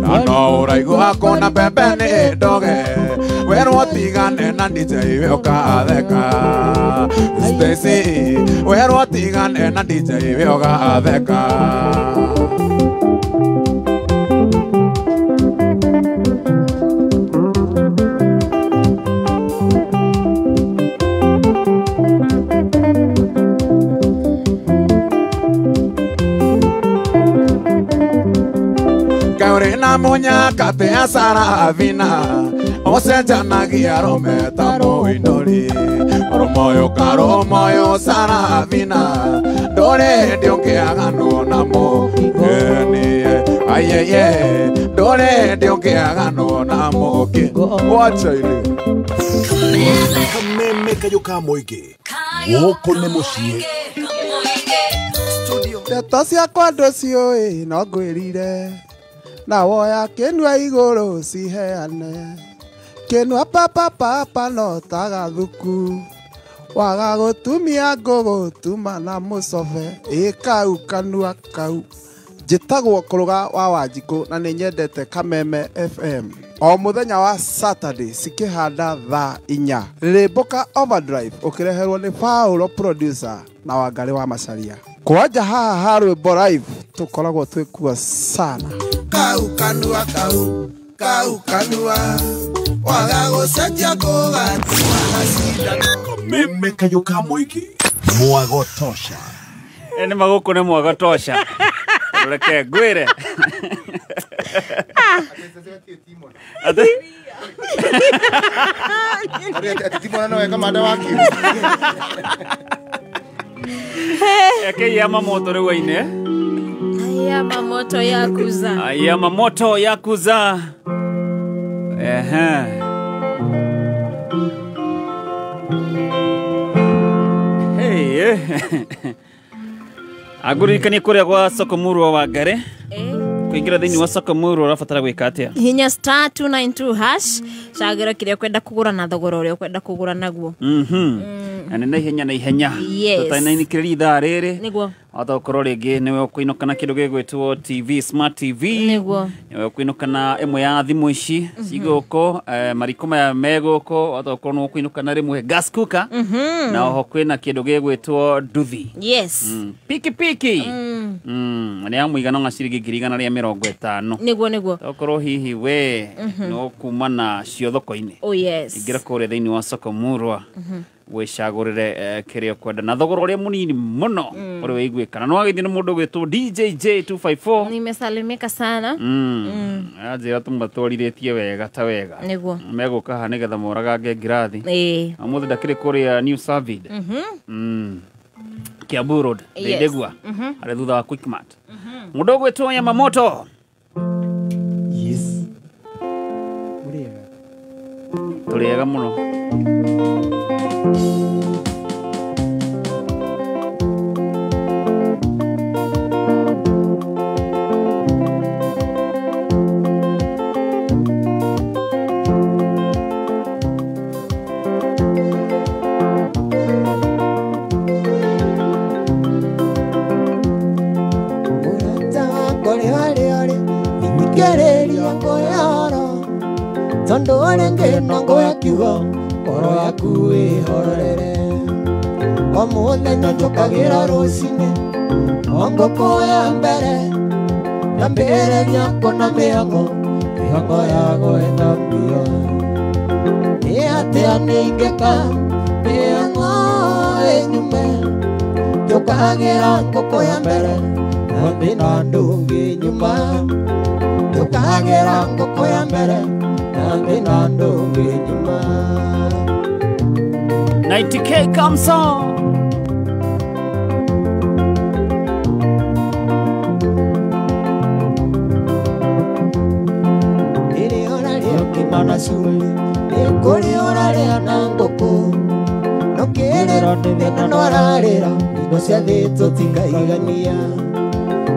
Speaker 1: na no ũraigua kona mbembe nĩ ndoge werwo tigane na DJ we ũkatheka Stacy werwo tigane na DJ we ũgatheka Munyaka te Sarafina ocenjanagia arũme ta mũinũri Rũmoyo karũmoyo Sarafina ndũrĩ hĩndĩ ũngĩaganwo na mũgeni Ayeye ndũrĩ hĩndĩ ũngĩaganwo na mũkĩ Wacha ile
Speaker 7: Kameme kayũ ka mũingĩ gũkũ nĩ mũciĩ
Speaker 3: Ndeto ciakwa ndũciũĩ no ngwĩrire Na woya kĩnua igũrũ ciheane Kĩnua papapapa no tagathuku Waga gũtumia ngũgũtuma na mũcobe Ĩ kau kanua kau Njĩtagwo Kũrũga wa Wanjikũ na nĩ nyendete Kameme FM O mũthenya wa Saturday cikĩhanda thaa 4 Rĩrĩmbũka Overdrive ũkĩreherwo nĩ Paulo producer na Wangarĩ wa Macharia Kwanja haha ha rwĩmbo live tũkoragwo twĩkuo sana
Speaker 15: Kau kanua kau kau kanua waga gũcenjia kũgatua macindano
Speaker 7: Kameme kayũ ka mũingĩ mwago tosha
Speaker 22: Nĩ magũkũ nĩ mwago tosha Reke ngwĩre
Speaker 26: Ati timona no weka mada waki
Speaker 22: Eke Yamamoto rĩu aine
Speaker 13: Yamamoto Yakuza
Speaker 22: Yamamoto Yakuza Ehe Hey Agũririkanie kũrĩa gwa soko murwa wa Ngare Kũingĩra thĩinĩ wa soko murwa ũrabatara gwĩka atĩa
Speaker 13: Hinya star 292 hash cagĩra kĩrĩa ũkwenda kũgũra na thogora ũrĩa ũkwenda kũgũra naguo
Speaker 22: Na nĩ naihenya na ihenya tũtanainĩkĩrĩria ithaa rĩrĩ
Speaker 13: nĩguo
Speaker 22: wahota gũkorwo rĩngĩ nĩwe ũkũinũka na kĩndũ gĩgwĩtwo TV smart TV
Speaker 13: nĩguo
Speaker 22: nĩwe ũkũinũka na ĩmwe ya thimũ ici cigũkũ mariko maya me gũkũ wahota gũkorwo nĩwe ũkũinũka na rĩmwe gas cooker na oho kwĩna kĩndũ gĩgwĩtwo nduthi
Speaker 13: yes
Speaker 22: pikipiki nĩ ya mũigana wa ciringi 150,000
Speaker 13: nĩguo nĩguo
Speaker 22: tokorwo hihi we no kuma na cio thoko-inĩ
Speaker 13: oh yes
Speaker 22: ingĩra kũrĩa thĩinĩ wa soko murwa Wĩcagũrĩre kĩrĩa ũkwenda na thogora ũrĩa mũnini mũno ũrĩa wĩiguĩkana. No wagĩthiĩ nĩ mũndũ ũgwĩtwo DJJ 254.
Speaker 13: Nimesalimika sana.
Speaker 22: Anjĩra tũmatwarithĩtie wega ta wega.
Speaker 13: Nĩguo.
Speaker 22: Megũka haha nĩgetha moragange ngirathi. Ũmũthĩ ndakĩrĩ kũrĩa New Savid. Kiambu Road, Ndegwa. Harĩa thutha wa Quickmart. Mũndũ ũgwĩtwo Yamamoto.
Speaker 14: Yes. Mũrĩega.
Speaker 22: Tũrĩega mũno.
Speaker 15: Tondo orenge nongo ya kiugo ngoro yaku ĩhorere o mũthenya njũkagĩra rũcinĩ o ngũkũ ya mbere nyambĩrĩria kũna mĩhang'o mĩhang'o ya gwetha mbia nĩ atĩa nĩingĩka mĩhang'o ĩnyume njũkagĩra ngũkũ ya mbere na thĩna ndũngĩ nyuma njũkagĩra ngũkũ ya mbere na ndũngĩ nyuma.
Speaker 22: 90K comes on.
Speaker 15: Rĩrĩa ũrarĩa ngima na cumbĩ nĩ kũrĩ ũrarĩa na ngũkũ no kĩrĩro nĩ thĩna no ararĩra indo cia thĩ tũtikaigania.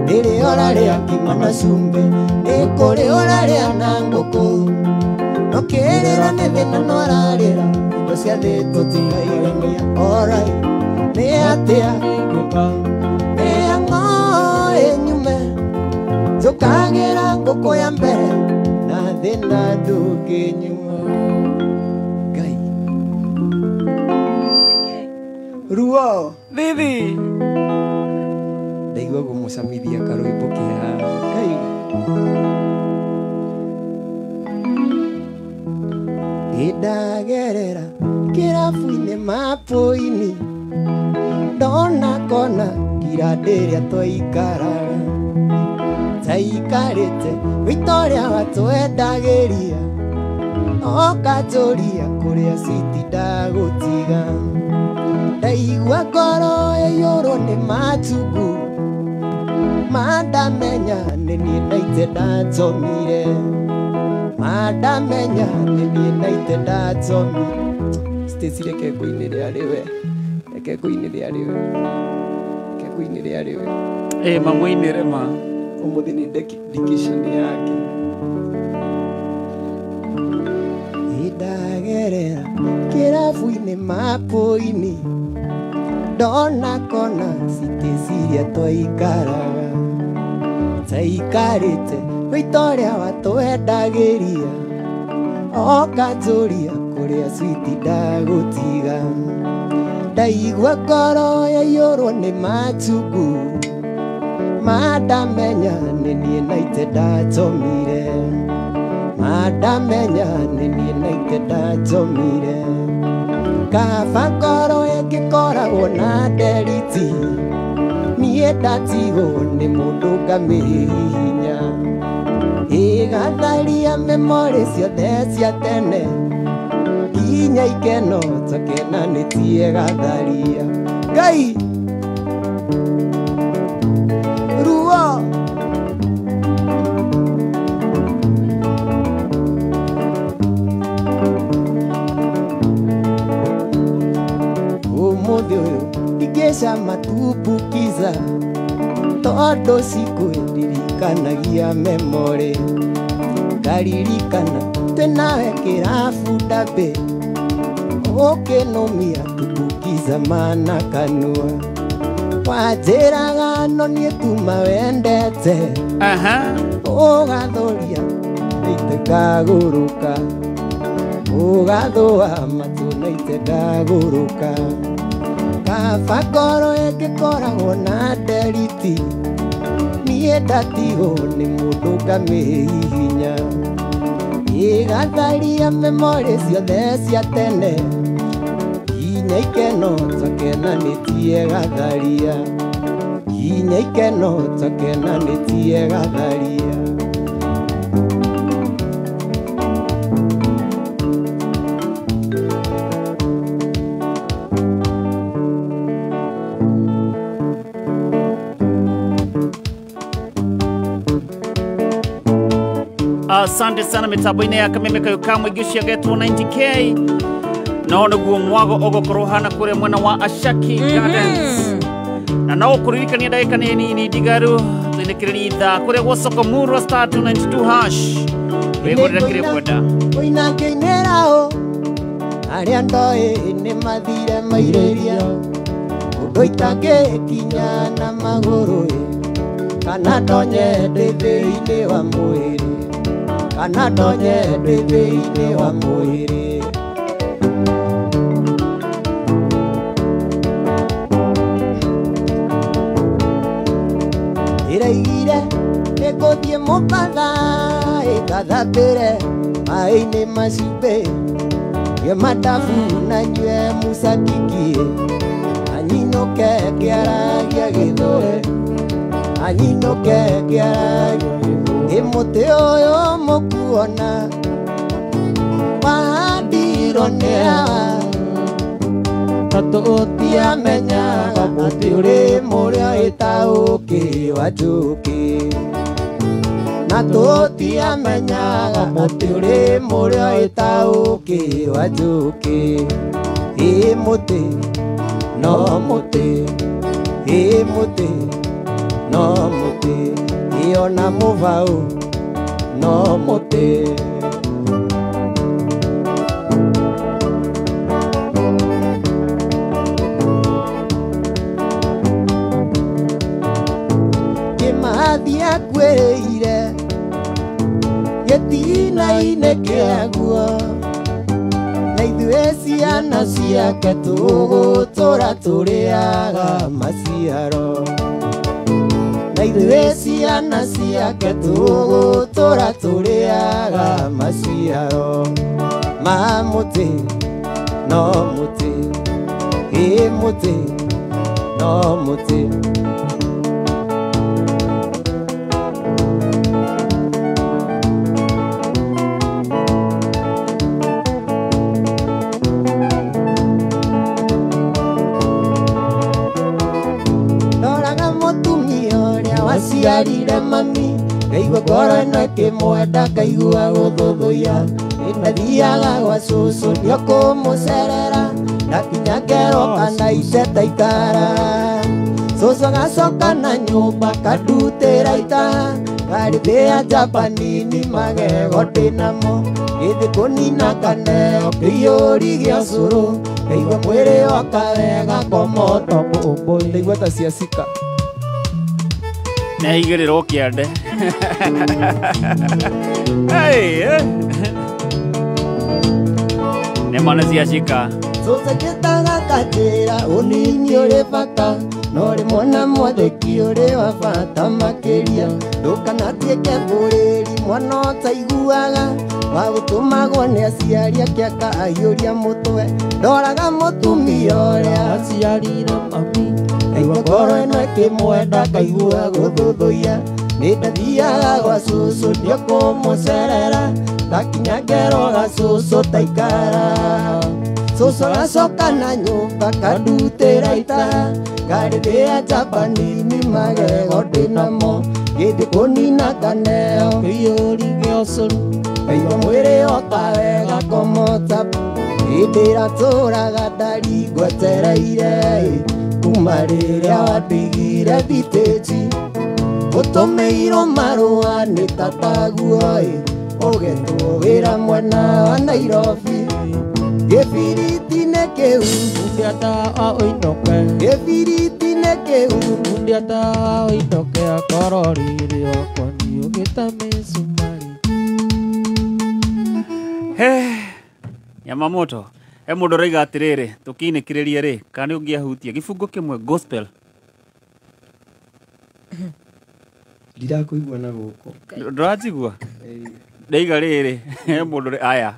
Speaker 15: Rĩrĩa ũrarĩa ngima na cumbĩ nĩ kũrĩ ũrarĩa na ngũkũ no kĩrĩro nĩ thĩna no ararĩra indo cia thĩ tũtikaigania. Alright, nĩ atĩa mĩhang'o ĩnyume njũkagĩra ngũkũ ya mbere na thĩna ndũngĩnyuma. Ngai
Speaker 14: ruo thithi ndaigua gũmũcamithia karwĩmbo kea Ngai. Ndagerera kĩrabu-inĩ mapũ-inĩ ndona kona ngirandĩ ĩrĩa twaikaraga twaikarĩte wĩito ũrĩa watwendagĩria ũkanjũria kũrĩa citi ndagũtiga ndaigua ngoro ĩiyũrwo nĩ machungu mandamenya nĩ niĩ ndaite ndatũmire mandamenya nĩ niĩ ndaite ndatũmire. Stacy reke ngũinĩre arĩ we, reke ngũinĩre arĩ we, reke ngũinĩre arĩ we.
Speaker 22: Mamũinĩre ma
Speaker 14: ũmũthĩ nĩ dedication yake.
Speaker 15: Ndagerera kĩrabu-inĩ mapũ-inĩ ndona kona citĩ ciria twaikaraga twaikarĩte wĩito ũrĩa watwendagĩria ũkanjũria kũrĩa switi ndagũtiga ndaigua ngoro yaiyũrwo nĩ machungu mandamenya nĩ niĩ naite ndatũmire mandamenya nĩ niĩ naite ndatũmire kaba ngoro ĩngĩkoragwo na nderiti niĩ ndatigwo nĩ mũndũ ngamĩhihinya ĩgatharia memorĩ ciothe cia tene nginya ikeno tũkenanĩtie gatharia. Ngai ruo ũmũthĩ ũyũ ndingĩcama tumbukiza tondũ cikwĩririkanagia memorĩ ngaririkana twĩnawe kĩrabu ndambĩ ũkĩnũmia tumbukiza mana kanua wanjĩraga no niĩ tuma wendete ũgathũria naite ngagũrũka ũgathũa matũ naite ndagũrũka kaba ngoro ĩngĩkoragwo na nderiti niĩ ndatigwo nĩ mũndũ ngamĩhihinya ĩgatharia memorĩ ciothe cia tene Kinya ikeno tũkenanĩtie gatharia. Kinya ikeno tũkenanĩtie gatharia.
Speaker 22: Asante sana mitambo-inĩ ya Kameme Kayo ka mũingĩ ciagetwo 90k no nĩguo mwago ũgũkorwo hana kũrĩa mwena wa Ashaki Gardens na no kũririkania ndagĩka nĩ nini ndigaru tũinĩkĩrĩria ithaa kũrĩa gwa soko murwa star 292 hash wĩgũrĩre kĩrĩa ũkwenda.
Speaker 15: Kũina ngĩinĩra ũ arĩa ndoĩ nĩ mathire mairĩria ũndũ itangĩkinya na magũrũ kana ndonye ndĩ thĩinĩ wa mwĩrĩ kana ndonye ndĩ thĩinĩ wa mwĩrĩ. Ndĩraigire nĩngũthiĩ Mombatha ĩngathambĩre maĩ-inĩ macumbĩ nyue madafu na nyue mũcakiki anyinũke ngĩaragia gĩthũri anyinũke ngĩaragia ĩ mũtĩ ũyũ mũkuona wahandirwo nĩ hawa na tũtiamenyaga atĩ ũrĩ mũrĩa ĩtaũkĩ wa njũkĩ na tũtiamenyaga atĩ ũrĩ mũrĩa ĩtaũkĩ wa njũkĩ. Ĩ mũtĩ no mũtĩ ĩ mũtĩ no mũtĩ ĩ ona mũbaũ no mũtĩ. Kĩmathi akuĩrĩire gĩtina-inĩ kĩaguo na ithuĩ ciana ciake tũgũtũra tũrĩaga maciaro na ithuĩ ciana ciake tũgũtũra tũrĩaga maciaro ma mũtĩ no mũtĩ ĩ mũtĩ no mũtĩ. Waciarire mami ngaigua ngoro ĩno ĩkĩmwenda ngaigua gũthũthũya ndathiaga gwa cũcũ nĩũkũmũcerera ndakinya ngerwo kana ice taikara cũcũ agacoka na nyũmba kandutĩra ita ngarĩthĩa njabanini magego ndĩnamo gĩthĩ kũnina kaneo kĩiyũri gĩa ũcũrũ ngaigua mwĩrĩ woka wega komoto
Speaker 3: ndaigua ta ciacika
Speaker 22: nĩ aigĩrĩrwo kĩande. Nĩ ma nĩ ciacika.
Speaker 15: Cũcũ njĩtaga kanjĩra ũnini ũrĩ bata no rĩmwe na mwathĩki ũrĩ wa bata makĩria ndũkanatuĩke bũrĩri mwana ũtaiguaga wa gũtũmagwo nĩ aciari ake akahiũria mũtwe ndoraga mũtumia ũrĩa aciarire mami ngaigua ngoro ĩno ĩkĩmwenda ngaigua gũthũthũia nĩ ndathiaga gwa cũcũ nĩũkũmũcerera ndakinya ngerwo ga cũcũ taikara cũcũ agacoka na nyũmba kandutĩra ita ngarĩthĩa njabanini magego ndĩnamo gĩthĩ kũnina kaneo kĩiyũri gĩa ũcũrũ ngaigua mwĩrĩ woka wega komota hĩndĩ ĩrĩa tũraga ndari ngwetereire kuma rĩrĩa wandigire thitĩji ũtũmĩirwo marũa nĩ tataguo ũgetwo wĩra mwena wa Nairobi gĩbiriti-inĩ kĩu gĩbiriti-inĩ kĩu
Speaker 22: Yamamoto he mũndũ ũroiga atĩrĩrĩ tũkĩinĩkĩrĩrie rĩ kana nĩ ũngĩahutia gĩbungo kĩmwe gospel
Speaker 14: ndirakũigua na gũkũ
Speaker 22: ndũranjigua ndaiga rĩrĩ he mũndũ aya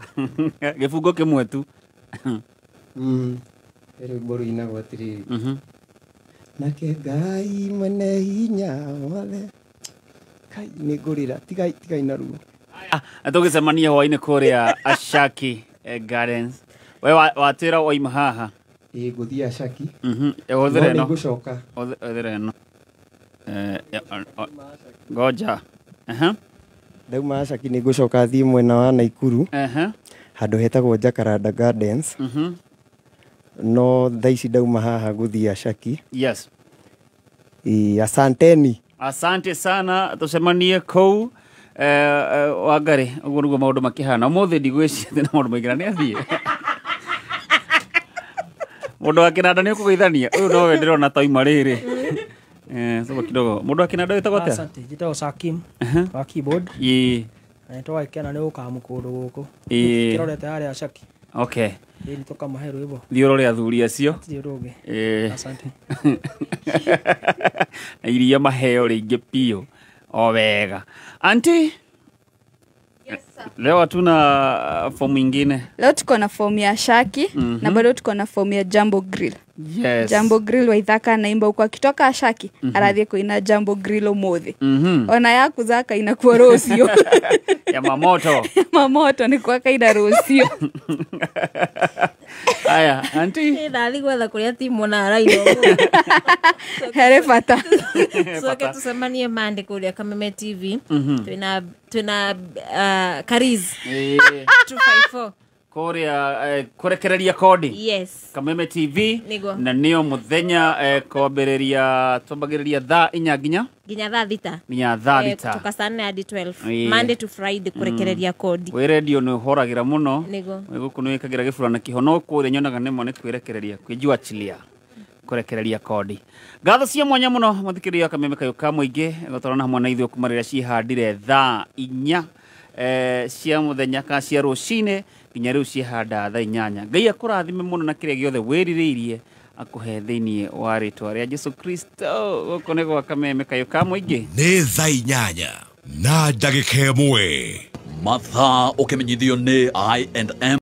Speaker 22: gĩbungo kĩmwe tu.
Speaker 14: Rwĩmbo rũinagwo atĩrĩrĩ, nake Ngai mwene hinya wothe. Kai nĩ ngũrĩra, tigai tigai na ruo.
Speaker 22: Tũgĩcemania hwainĩ kũrĩa Ashaki Gardens. We watwĩra waima haha.
Speaker 14: Ĩĩ, ngũthiĩ Ashaki.
Speaker 22: Hũthĩra
Speaker 14: No
Speaker 22: ĩno.
Speaker 14: nĩngũcoka.
Speaker 22: Hũthĩra ĩno. Ngoja. Aha.
Speaker 14: Ndauma Ashaki nĩ ngũcoka thiĩ mwena wa Naikuru.
Speaker 22: Aha.
Speaker 14: Handũ hetagwo Jacaranda Gardens. No thaa ici ndauma haha gũthiĩ Ashaki.
Speaker 22: Yes.
Speaker 14: Ĩĩ, asanteni.
Speaker 22: Asante sana, tucemanie kũu. Wangari, ũguo nĩguo maũndũ makĩhana ũmũthĩ. Ndigwĩciria na maũndũ maingĩ na nĩ athiĩ mũndũ wa kĩnanda nĩ ũkũgeithania ũyũ nowe ndĩrona tauma rĩrĩ. Soma kidogo, mũndũ wa kĩnanda wĩtagwo atĩa?
Speaker 10: Asante, njĩtagwo Sakim wa keyboard. Na nĩ twagĩkena nĩ gũkamu kũndũ gũkũ. Kĩrorete harĩa Shaki.
Speaker 22: Okay.
Speaker 10: Ĩĩ, nĩ tũkamahe rwĩmbo.
Speaker 22: Thiĩ ũrore athuri acio.
Speaker 10: Hatirĩ ũndũ ũngĩ. Asante.
Speaker 22: Na iria maheo rĩingĩ piũ o wega. Anti, leo hatuna fomu ingine.
Speaker 23: Leo tuko na fomu ya Shaki na bado tuko na fomu ya Jambo Grill.
Speaker 22: Yes.
Speaker 23: Jambo Grill Waithaka anaimba huko akitoka Shaki, arathiĩ kuina Jambo Grill ũmũthĩ. Ona yaku zaka inakuwa rũciũ.
Speaker 22: Ya mamoto.
Speaker 23: Mamoto nĩ kwa kaina rũciũ.
Speaker 22: Aya, anti.
Speaker 13: Ndathi gwetha kũrĩa timu na araina.
Speaker 23: Harĩ bata.
Speaker 13: Coke tucemanie mande kũrĩa Kameme TV. Twina Kariz 254.
Speaker 22: Kũrĩa kũrekereria kodi.
Speaker 13: Yes.
Speaker 22: Kameme TV.
Speaker 13: Nĩguo.
Speaker 22: Na nĩo mũthenya kwambĩrĩria twambagĩrĩria thaa 4 nginya
Speaker 13: nginya thaa 6.
Speaker 22: Nginya thaa 6.
Speaker 13: Kutoka saa 4 hadi 12. Monday to Friday, kũrekereria kodi.
Speaker 22: Wĩ redio nĩ ũhoragĩra mũno.
Speaker 13: Nĩguo.
Speaker 22: Wĩ gũkũ nĩ wĩkagĩra gĩburana kĩho, no kũrĩa nyonaga nĩmo nĩ kwĩrekereria, kwĩjuachilia, kũrekereria kodi. Ngatho cia mwanya mũno mũthikĩrĩria wa Kameme kayũ ka mũingĩ gũtwarana hamwe na ithuĩ kuma rĩrĩa ciĩhandire thaa 4 cia mũthenya ka cia rũcinĩ nginya rĩu ciĩhanda thaa 8. Ngai akũrathime mũno na kĩrĩa gĩothe wĩrirĩirie akũhe thĩinĩ wa rĩtwa rĩa Jesu Kristo. Gũkũ nĩ gwa Kameme kayũ ka mũingĩ.
Speaker 7: Nĩ thaa 8 na ndagĩka 1.
Speaker 9: Mathaa ũkĩmenyithio nĩ I&M.